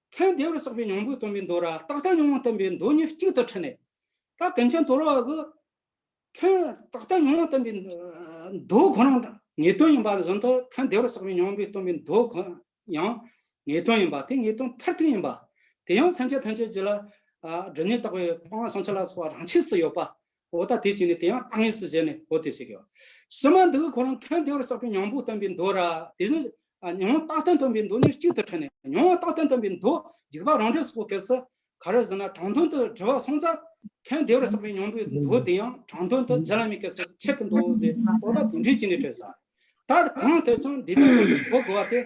མཁན་བདེ་བར་གཤེགས་པའི་སྙིང་པོས་སྟོན་པའི་མདོ་ར་རྟག་བརྟན་སྙིང་པོས་སྟོན་པའི་མདོ་གཉིས་གཅིག་ཏུ་འཁྲིལ་ནས། ད་ཀུན་མཁྱེན་དོལ་པ་གི་མཁན་རྟག་བརྟན་སྙིང་པོས་སྟོན་པའི་མདོ་ཁོ་རང་ངེས་དོན་ཡིན་པ་བཞིན་དུ་མཁན་བདེ་བར་གཤེགས་པའི་སྙིང་པོས་སྟོན་པའི་མདོ་ཁོ་ཡང་ངེས་དོན་ཡིན་པ་དེ་ངེས་དོན་མཐར་ཐུག་ཡིན་པ། དེ་ཡང་སེམས་ཅན་ཐམས་ཅད་ཀྱི་ལ་སྒྲིབ་གཉིས་དག་པའི་སྤང་བྱ་བྱང་ཆུབ་ལ་སོགས་པ་རང་ཆས་སུ་ཡོད་པ། འོ་ད་དེ་བྱས་ནས་དེ་ཡང་ལྟ་ངན་སུ་བྱས་ནས་འོ་དེ་བྱེད་དགོས། ཕྱི་མ་འདི་གི་ཁོ་རང་མཁན་བདེ་བར་གཤེགས་པའི་སྙིང་པོས་སྟོན་པའི་མདོ་ར་དེ་བཞིན་སྙིང་པོ་རྟག་བརྟན་སྟོན་པའི་མདོ་གཉིས་གཅིག་ཏུ་འཁྲིལ་ནས་སྙིང་པོ་རྟག་བརྟན་སྟོན་པའི་མདོ་འཇུག་པ་རང་འགྲེལ་སོགས་སྐབས་སུ་ག་རེ་ཟེར་ན་དྲང་དོན་དུ་བསྒྲུབས་པ་སོང་ཙང་མཁན་བདེ་བར་གཤེགས་པའི་སྙིང་པོའི་མདོ་དེ་ཡང་དྲང་དོན་དུ་རྒྱུད་བླ་མའི་སྐབས་སུ་འཆད་ཀྱི་འདུག་ཟེར། འོ་ད་དེ་འདྲའི་བྱས་ནས་བྲིས་ས། ད་གང་ལྟར་ཀྱང་འདི་དག་ཏུ་གོ་དགོས་པ་དེ།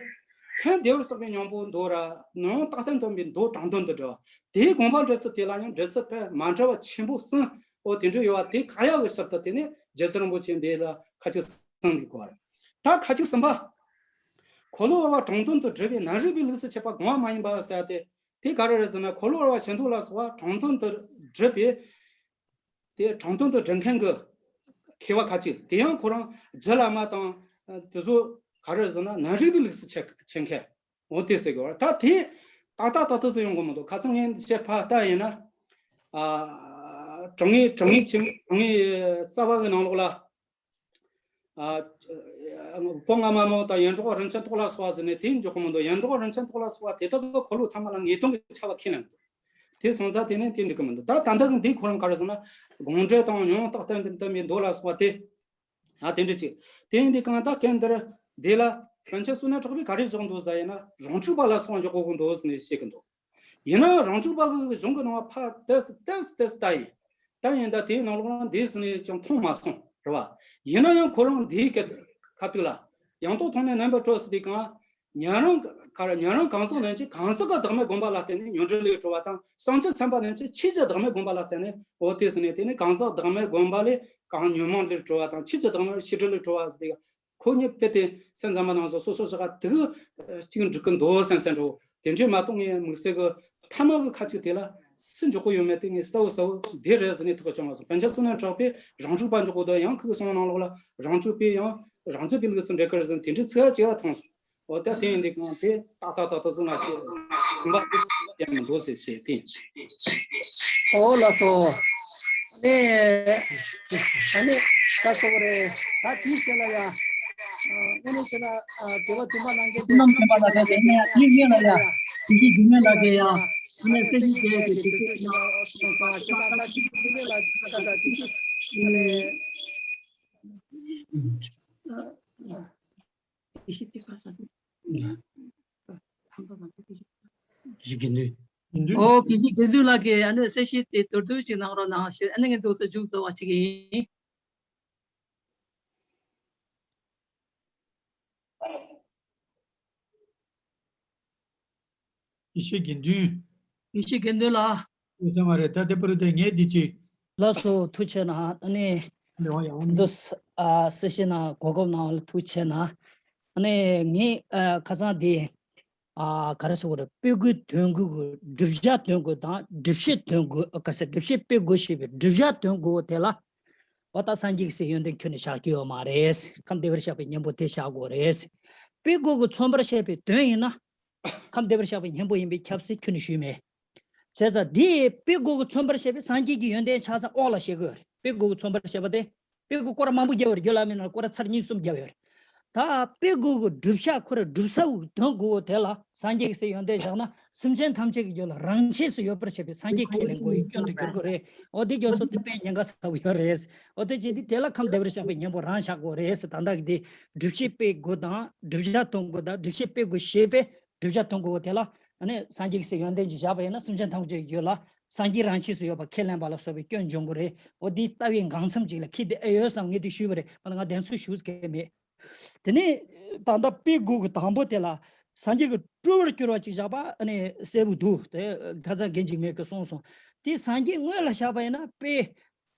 མཁན་བདེ་བར་གཤེགས་པའི་སྙིང་པོའི་མདོ་ར་སྙིང་པོ་རྟག་བརྟན་སྟོན་པའི་མདོ་དྲང་དོན་དུ་བསྒྲུབས་པ་དེའི་དགོངས་པ་འགྲེལ་ཚུལ་དེ་ལ་ཡང་འགྲེལ་ཚུལ་དཔེ་མ་འདྲ་བ་ཆེན་པོ་གསུམ་འོ་དེ་འདྲ་ཡོད་པ་དེ་ག་ཡག་གི་ཞབས་ཏུ་དེ་ནས་རྗེ་བཙུན་རིན་པོ་ཆེ་འདི་ལ་ཁ་ཅིག་གསུང་གི་གོ་བ་རེད། ད་ཁ་ཅིག་གསུམ་པ། འཁོར་ལོ་བར་བ་དྲང་དོན་དུ་བསྒྲུབས་པའི་ནང་རིག་པའི་ལུགས་སུ་འཆད་པ་དགོངས་པ་མ་ཡིན་པ་ཟེར་ཏེ། དེ་ག་རེ་རེད་ཟེར་ན་འཁོར་ལོ་བར་བ་ཞི་མདོ་ལ་སོགས་པ་དྲང་དོན་དུ་བསྒྲུབས་པའི། དེ་དྲང་དོན་དུ་སྒྲུབ་མཁན་གྱི་མཁས་པ་ཁ་ཅིག་དེ་ཡང་ཁོ་རང་རྗེ་བླ་མ་དང་དེ་ཚོ་ག་རེ་ཟེར་ན་ནང་རིག་པའི་ལུགས་སུ་འཆད་འཆད་མཁན་འོ་དེ་ཟེར་གི་བར་ད་དེ་ཏག་ཏག་ཏག་ཏག་ཟེར་ཡོང་གི་མི་འདུག་ཁ་སང་ངས་འདི་བཤད་ཕར་ལྟ་ཡིན་ན། ཨ། དྲང་ངེས་དྲང་ངེས་ཆེན་དྲང་ངེས་རྩ་བ་གི་ནང་ལོགས་ལ། ཨ། བོད་སྔ་མ་མོ་དང་ཡོངས་གྲགས་རིན་ཆེན་ཏོག་ལ་སོགས་པ་ཟེར་ནས་དེ་འཇོག་གི་མི་འདུག་ཡོངས་གྲགས་རིན་ཆེན་ཏོག་ལ་སོགས་པ་དེ་དག་གི་འཁོར་ལོ་ཐ་མ་ལ་ངེས་དོན་གྱི་ཆ་བ་ཁས་ལེན་འདུག་དེ་སོང་ཙང་དེ་ནས་དེ་འགྲིག་གི་མི་འདུག་ད་ད་ལྟ་གི་འདིའི་ཁོ་རང་ག་རེ་ཟེར་ན་དགོངས་འགྲེལ་དང་མྱོང་རྟགས་བསྟན་པའི་མདོ་ལ་སོགས་པ་དེ། ཨ་དེ་འདྲ་ཅིག་དེ་ཡིན་དུས་གང་ལྟར་སྐབས་འདིར་དེ་ལ་པཎ་ཆེན་བསོད་ནམས་གྲགས་པས་ག་རེ་བཞག་འདུག་ཟེར་ཡིན་ན་རང་འཁྲུལ་པ་ལ་སོགས་འཇོག་དགོས་ཀྱི་འདུག་ཟེར་ནས་བཤད་ཀྱི་འདུག་ཡིན་ནའང་རང་འཁྲུལ་པ་གི་གཞུང་གི་ནང་ཕར་ཏོག་ཙམ་ཏོག་ཙམ་ལྟ་ཡིན། ལྟ་ཡིན་ད་དེའི་ནང་ལོགས་ལ་འདས་ཟིན་ནས་ཀྱང་མཐོང་མ་སོང་རེད་བ། ཡིན་ན་ཡང་ཁོ་རང་འདིའི་སྐད་ཁ་ཐུག་ལ་ཡང་དག་མཐོང་ནས་རྣམ་པར་གྲོལ་ཟེར་དུས་གང་ཉན་རང་ག་ཉན་རང་གང་ཟག་རྣམས་ཀྱིས་གང་ཟག་གི་བདག་མེད་བསྒོམ་པ་ལ་བརྟེན་ནས་ཉོན་སྒྲིབ་ལས་གྲོལ་བ་དང་བྱང་ཆུབ་སེམས་དཔའ་རྣམས་ཀྱིས་ཆོས་ཀྱི་བདག་མེད་བསྒོམ་པ་ལ་བརྟེན་ནས་འོ་དེ་ཟིན་ནས་དེ་ནི་གང་ཟག་བདག་མེད་བསྒོམ་པ་ལས་གང་ཉོན་མོངས་ལས་གྲོལ་བ་དང་ཆོས་ཀྱི་བདག་མེད་ཤེས་སྒྲིབ་ལས་གྲོལ་བ་ཟེར་དུས། ཁོ་གཉིས་དཔེ་དེ་སེམས་ཙམ་པ་ནང་བཞིན་སོ་སོ་ཞིག་ག་དེ་གཅིག་འགྲིག་གི་འདུག་སེམས་སེམས་འགྲོ། དེ་འདྲའི་མ་གཏོགས་ངའི་དམིགས་བསལ་གི་ཐ་མ་གི་ཁ་ཅིག་དེ་ལ་སུ་འཇོག་གི་ཡོད་མེད་དེ་ངས་གསལ་བོ་གསལ་བོ་འདི་རེད་ཟེར་ནས་ཐག་བཅད་མ་སོང་། པཎ་ཆེན་བསོད་ནམས་གྲགས་པས་རང་འཁྲུལ་པ་འཇོག་གི་འདུག་ཡང་ཁོའི་གསུང་ནང་ལོགས་ལ་རང་འཁྲུལ་པས་ཡང་རང་རྒྱུད་པའི་ལུགས་སུ་འགྲེལ་གི་རེད་ཟེར་དེ་འདྲའི་ཚིག་ཅིག་ལ་མཐོང་སོང་། འོ་ད་དེ་ཡིན་དུས་གང་དེ་ཏག་ཏག་ཏག་ཏག་ཟེར་ང་ཞེས་ཡང་མི་འདུག་ཟེར་བཤད་དེ། ཨོ་ལགས་སོ། ཨ་ནི་ཨ་ནི་ད་སོ་རེད། ད་དེའི་ཆེད་ལ་ཡ། ཨ་ནི་ཆེད་ལ་ཨ་དྲི་བ་དུ་མ་གནང་མཁན་བསོད་ནམས་ཆེན་པོ་ལགས་ཀྱིས་དེ་ནས་དེའི་སྔོན་ལ་ཡ་དགེ་བཤེས་འཇིགས་མེད་ལགས་ཀྱིས་ཡ་ཨ་ནི་སེ་བྱི་རྒྱལ་གྱི་དུས་ཚོད་ཡ་སོང་ཙང་ཆེད་ལ་ད་དགེ་བཤེས་འཇིགས་མེད་ལགས་ད་ད་དགེ་བཤེས་ཨ་ནི། དགེ་བཤེས་ཚིག་པ་ས་དགེ་བཤེས་དགེ་འདུན། ཨོ་དགེ་བཤེས་དགེ་འདུན་ལགས་ཀྱིས་ཨ་ནི་གསལ་བཤད་དེ་མདོར་བསྡུས་ཅིག་གནང་རོགས་གནང་ཞུ། ཨ་ནི་ངས་འདུག་སེ་མཇུག་བསྡུ་བ་ཞིག་ཡིན། དགེ་བཤེས་དགེ་འདུན། དགེ་བཤེས་དགེ་འདུན་ལགས། ཡོད་ས་མ་རེད། ད་དེ་བར་དུ་ངས་འདི་ཅིག་ལགས་སོ། ཐུགས་རྗེ་གནང་། ཨ་ནི་ལེགས་ཡོང་། འདི་ཨ་གསལ་བཤད་གནང་གོ་སྐབས་གནང་བ་ལ་ཐུགས་རྗེ་གནང་། ཨ་ནི་ངས་ཨ་ཁ་སང་འདི་ཨ་ག་རེ་ཟེར་དགོས་རེད། དཔེ་དགོས་དོན་དགོས་ཀྱི་སྒྲུབ་བྱ་དོན་དགོས་དང་སྒྲུབ་བྱེད་དོན་དགོས། ཨ་ག་ཟེར་སྒྲུབ་བྱེད་དཔེ་དགོས་ཞེས་པའི་སྒྲུབ་བྱ་དོན་དགོས་དེ་ལ་འོ་ད་སངས་རྒྱས་ཀྱི་སའི་ཡོན་ཏན་ཁྱོན་ནས་བཞག་རྒྱུ་ཡོད་མ་རེད། ཁམས་བདེ་བར་གཤེགས་པའི་སྙིང་པོ་དེ་བཞག་དགོས་རེད། དཔེ་དགོས་ཀྱི་མཚོན་པར་བཤད་པའི་དོན་ཡིན་ན། ཁམས་བདེ་བར་གཤེགས་པའི་སྙིང་པོ་ཡིན་པས་ཁྱབ་ཟེར་ཁྱོན་ནས་ཞུས་མེད། བྱས་ཙང་འདི་དཔེ་དགོས་ཀྱི་མཚོན་པར་བཤད་པའི་སངས་རྒྱས་ཀྱི་ཡོན་ཏན་ཆ་ཚང་འོག་ལ་བཤད་དགོས་རེད། དཔེ་དགོས་ཀྱི་མཚོན་པར་བཤད་པ་དེ་དཔེ་དགོས་སྐོར་མང་པོ་བརྒྱབ་ཡོད་རེད། རྒྱུད་བླ་མའི་ནང་སྐོར་ཚར་གཉིས་གསུམ་བརྒྱབ་ཡོད་རེད། ད་དཔེ་དགུ་གི་བསྒྲུབ་བྱ་ཁོ་ར་བསྒྲུབ་ས་དོན་དགུ་བོ་དེ་ལ་སངས་རྒྱས་ཀྱི་སའི་ཡོན་ཏན་བཞག་ན། སེམས་ཅན་ཐམས་ཅད་ཀྱི་རྒྱུད་ལ་རང་ཆས་སུ་ཡོད་པར་བྱེད་པའི་སངས་རྒྱས་ཁས་ལེན་དགོས་པའི་སྐྱོན་དུ་འགྱུར་དགོས་རེད། འོ་དེ་རྒྱུ་སོ་དེ་དཔེ་ཉེན་ཁ་ཚ་པོ་ཡོད་རེད། འོ་དེ་བྱས་དུས་དེ་ལ་ཁམས་བདེ་བར་གཤེགས་པའི་གཉེན་པོ་རང་བཞག་དགོས་རེད། ད་ལྟ་གི་དེ་བསྒྲུབ་བྱའི་དཔེ་དགུ་དང་བསྒྲུབ་བྱ་དོན་དགུ་དང་བསྒྲུབ་བྱའི་དཔེ་དགུ་ཞེས་པའི་བསྒྲུབ་བྱ་དོན་དགུ་དེ་ལ་ཨ་ནི་སངས་རྒྱས་ཀྱི་སའི་ཡོན་ཏན་ཅིག་བཞག་པ་ཡིན་ན། སེམས་ཅན་ཐམས་ཅད་ཀྱི་རྒྱུད་ལ་སངས་རྒྱས་རང་ཆས་སུ་ཡོད་པ་ཁས་ལེན་པ་ལ་སོགས་པའི་སྐྱོན་འབྱུང་གི་རེད། འོ་དེའི་ལྟ་བའི་འགངས་ཚབ་ཅིག་ལ་ཁེལ་བསྡད་ཨེ་ཡོད་བསམ། ངས་དེ་ཞུས་པ་རེད། ང་ང་བདེན་འཚོལ་ཞུ་མཁན་མེད། དེ་ནས་ད་ལྟ་དཔེ་དགུ་གི་དང་པོ་དེ་ལ་སངས་རྒྱས་ཀྱི་སྤྲུལ་པར་གྱུར་པ་ཅིག་བཞག་པ་ཨ་ནི་གསལ་པོ་འདུག་དེ་ཁ་སང་རྒན་འཇིགས་མེད་ཀྱིས་གསུངས་སོང་། དེ་སངས་རྒྱས་དངོས་ལ་བཞག་པ་ཡིན་ན། དཔེ།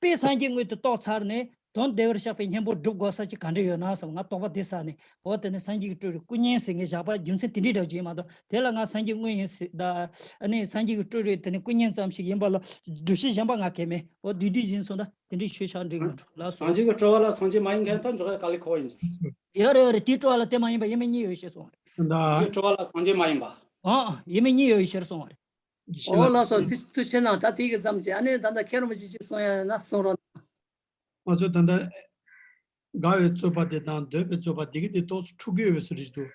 དཔེ་སངས་རྒྱས་དངོས་དེ་རྟོགས་ཚར་ནས་དོན་བདེ་བར་གཤེགས་པའི་གཉེན་པོ་སྒྲུབ་དགོས་ས་ཅིག་ག་འདྲ་ཡོད་ན་བསམ། ང་དོགས་པ་དེ་ཟ་ནས། འོ་དེ་ནས་སངས་རྒྱས་ཀྱི་སྤྲུལ་པའི་སྐུ་བརྙན་ཟེར་ངས་བཞག་པ་རྒྱུ་མཚན་དེ་འདྲའི་འདྲ་བོ་ཅིག་ཡིན་མ་གཏོགས། དེ་ལ་ང་སངས་རྒྱས་དངོས་ཡིན་ཟེར་ད། ཨ་ནི་སངས་རྒྱས་ཀྱི་སྤྲུལ་པའི་དེ་ནི་སྐུ་བརྙན་ཙམ་ཞིག་ཡིན་པ་ལ་སྒྲུབ་བྱེད་གཞན་པ་ང་གལ་མེད། འོ་དེ་དུས་ཡིན་སོང་ད། དེ་འདྲའི་ཆོས་ཆགས་འགྲིག་མ་འགྲོ་ལ་སོང་། སངས་རྒྱས་ཀྱི་སྤྲུལ་པ་ལ་སངས་རྒྱས་མ་ཡིན་མཁན་ད་འཇོག་ག་ལེ་ཁོ་ཡིན། ཡོད་རེད་ཡོད་རེད། དེའི་སྤྲུལ་པ་ལ་དེ་མ་ཡིན་པ་ཡིན་མིན་གཉིས་ཡོད་ཤེས་སོང་རེད། ད་སྤྲུལ་པ་ལ་སངས་རྒྱས་མ་ཡིན་པ། ཨང་ཡིན་མིན་གཉིས་ཡོད་ཤེས་སོང་བ་རེད། ཨོ་ལགས་སོ། དེ་ཐུགས་ཆེ་གནང་། ད་དེ་གི་ཙམ་གྱིས། ཨ་ནི་ད་ལྟ་མཁན་རིན་པོ་ཆེ་ཅིག་གསུང་ཡ་ཡོད་ན་གསུང་རོགས་གནང་། ང་ཚོ་ད་ལྟ་དགའ་བའི་རྩོད་པ་དེ་དང་འདོད་པའི་རྩོད་པ་དེ་གི་དེ་ཏོག་ཙམ་འཁྲུག་གི་ཡོད་པའི་བཟོ་འདྲ་ཞིག་འདུག་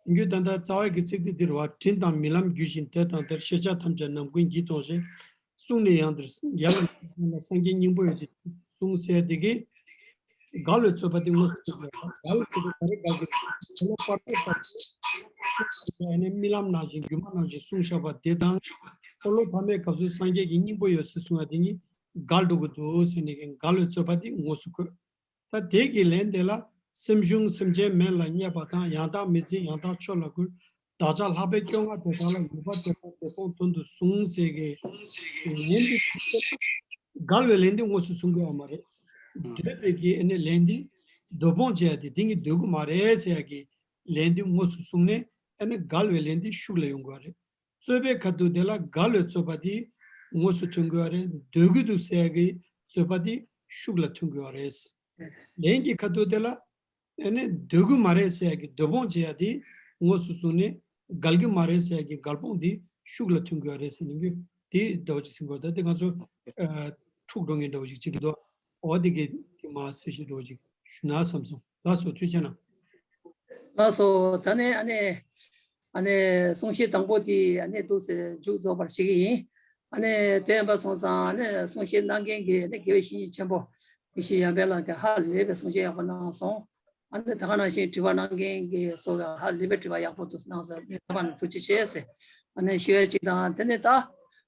ཡིན་རྒྱུ་ད་ལྟ་རྩ་བའི་གི་ཚིག་དེ་འདིར་བ། དྲིན་དང་རྨི་ལམ་རྒྱུད་བཞིན་དེ་དང་དེར། ཤེས་བྱ་ཐམས་ཅད་རྣམ་ཀུན་གྱིས་སྟོང་ཞེས། གསུངས་ནས་ཡང་དེར་རྒྱལ་ལ་སངས་རྒྱས་སྙིང་པོ་ཡོད་ཅེས་གསུངས་ཟེར་དེ་གི། འགལ་བའི་རྩོད་པ་དེ་དངོས་སུ་ཐོན་པ། འགལ་བའི་རྩོད་པ་ག་རེ་འགལ་གི་འདུག་འཁོར་ལོ་བར་དོའི་སྐབས་སུ་ཡང་ནི་རྨི་ལམ་ནང་བཞིན་སྒྱུ་མ་ནང་བཞིན་གསུངས་བཞག་པ་དེ་དང་། འཁོར་ལོ་ཐ་མའི་སྐབས་སུ་སངས་རྒྱས་ཀྱི་སྙིང་པོ་ཡོད་ཟེར་གསུང་བ་དེ་གཉིས་འགལ་འགྲོ་གི་འདུག་ཟེར་ནས་འགལ་བའི་རྩོད་པ་དེ་དངོས་སུ་བཀོད། ད་དེ་གི་ལན་དེ་ལ། སེམས་བྱུང་སེམས་ཅན་མེད་ལ་བསྙད་པ་དང་། ཡང་དག་མི་འཛིན་ཡང་དག་ཆོས་ལ་གུས། བདག་ཅག་ལྷག་པའི་སྐྱོ་ངལ་དེ་དག་ལ། ཡོད་པ་དེ་དག་འདོད་སྤོང་དོན་དུ་བཟུང་ཟེར་གི་ལན་དེ། འགལ་བའི་ལན་དེ་དངོས་སུ་གསུང་གི་ཡོད་མ་རེད། འདོད་པའི་གི་ཨ་ནི་ལན་དེ། འདོད་སྤོང་བྱེད་ཡ་དེ་དེ་ངས་འདོད་གི་མ་རེད་ཟེར་ཡ་གི་ལན་དེ་དངོས་སུ་གསུངས་ནས། ཨ་ནི་འགལ་བའི་ལན་དེ་ཤུགས་ལ་ཡོང་དགོས་པ་རེད། རྩོད་པའི་ཁ་ཐུག་དེ་ལ་འགལ་བའི་རྩོད་པ་དེ་དངོས་སུ་ཐོན་དགོས་པ་རེད། འདོད་ཀྱི་འདུག་ཟེར་ཡ་གི་རྩོད་པ་དེ་ཤུགས་ལ་ཐོན་དགོས་པ་རེད། ལན་གྱི་ཁ་ཐུག་དེ་ལ། ཨ་ནི་འདོད་ཀྱི་མ་རེད་ཟེར་ཡ་གི་འདོད་སྤོང་བྱེད་ཡ་དེ་དངོས་སུ་བཟུང་ནས། འགལ་གྱི་མ་རེད་ཟེར་ཡ་གི་འགལ་སྤོང་དེ་ཤུགས་ལ་ཐོན་དགོས་པ་རེད་ཟེར་ནས་གི་དེ་འདྲ་བོ་ཅིག་ཟིན་དགོས། ད་དེ་ང་ཚོ་ཨ་འཁྲུག་འགྲོ་མཁན་འདྲ་བོ་ཅིག་བྱེད་ཀྱི་འདུག་འོ་དེ་གི་དེ་མ་ཟེར་ཞིག་འདྲ་བོ་ཅིག་ཞུ་ན་བསམ་སོང་། ལགས་སོ། ཐུགས་རྗེ་གནང་། ལགས་སོ། ད་ནི་ཨ་ནི་ཨ་ནི་གསུང་བཤད་དང་པོ་དེ་ཨ་ནི་འདུག་སེ་མཇུག་རྫོགས་པར་བྱེད་ཀྱི་ཡིན། ཨ་ནི་དེ་ཡིན་པ་སོང་ཙང་། ཨ་ནི་གསུང་བཤད་གནང་མཁན་གྱི་ཨ་ནི་དགེ་བའི་བཤེས་གཉེན་ཆེན་པོ་ཡེ་ཤེས་ཡར་འཕེལ་ལགས་ཀྱིས་ཧ་ལས་པའི་གསུང་བཤད་ཡག་པོ་གནང་སོང་། ཨ་ནི་ད་ག་ནང་བཞིན་དྲི་བ་གནང་མཁན་གྱི་ཚོ་གིས་ཧ་ལས་པའི་དྲི་བ་ཡག་པོ་འདུག་གནང་སོང་། ངས་རྣམ་པ་ལ་ཐུགས་རྗེ་ཆེ་ཟེར་ཨ་ནི་ཞུ་ཡ་གཅིག་དང་། དེ་ནས་ད་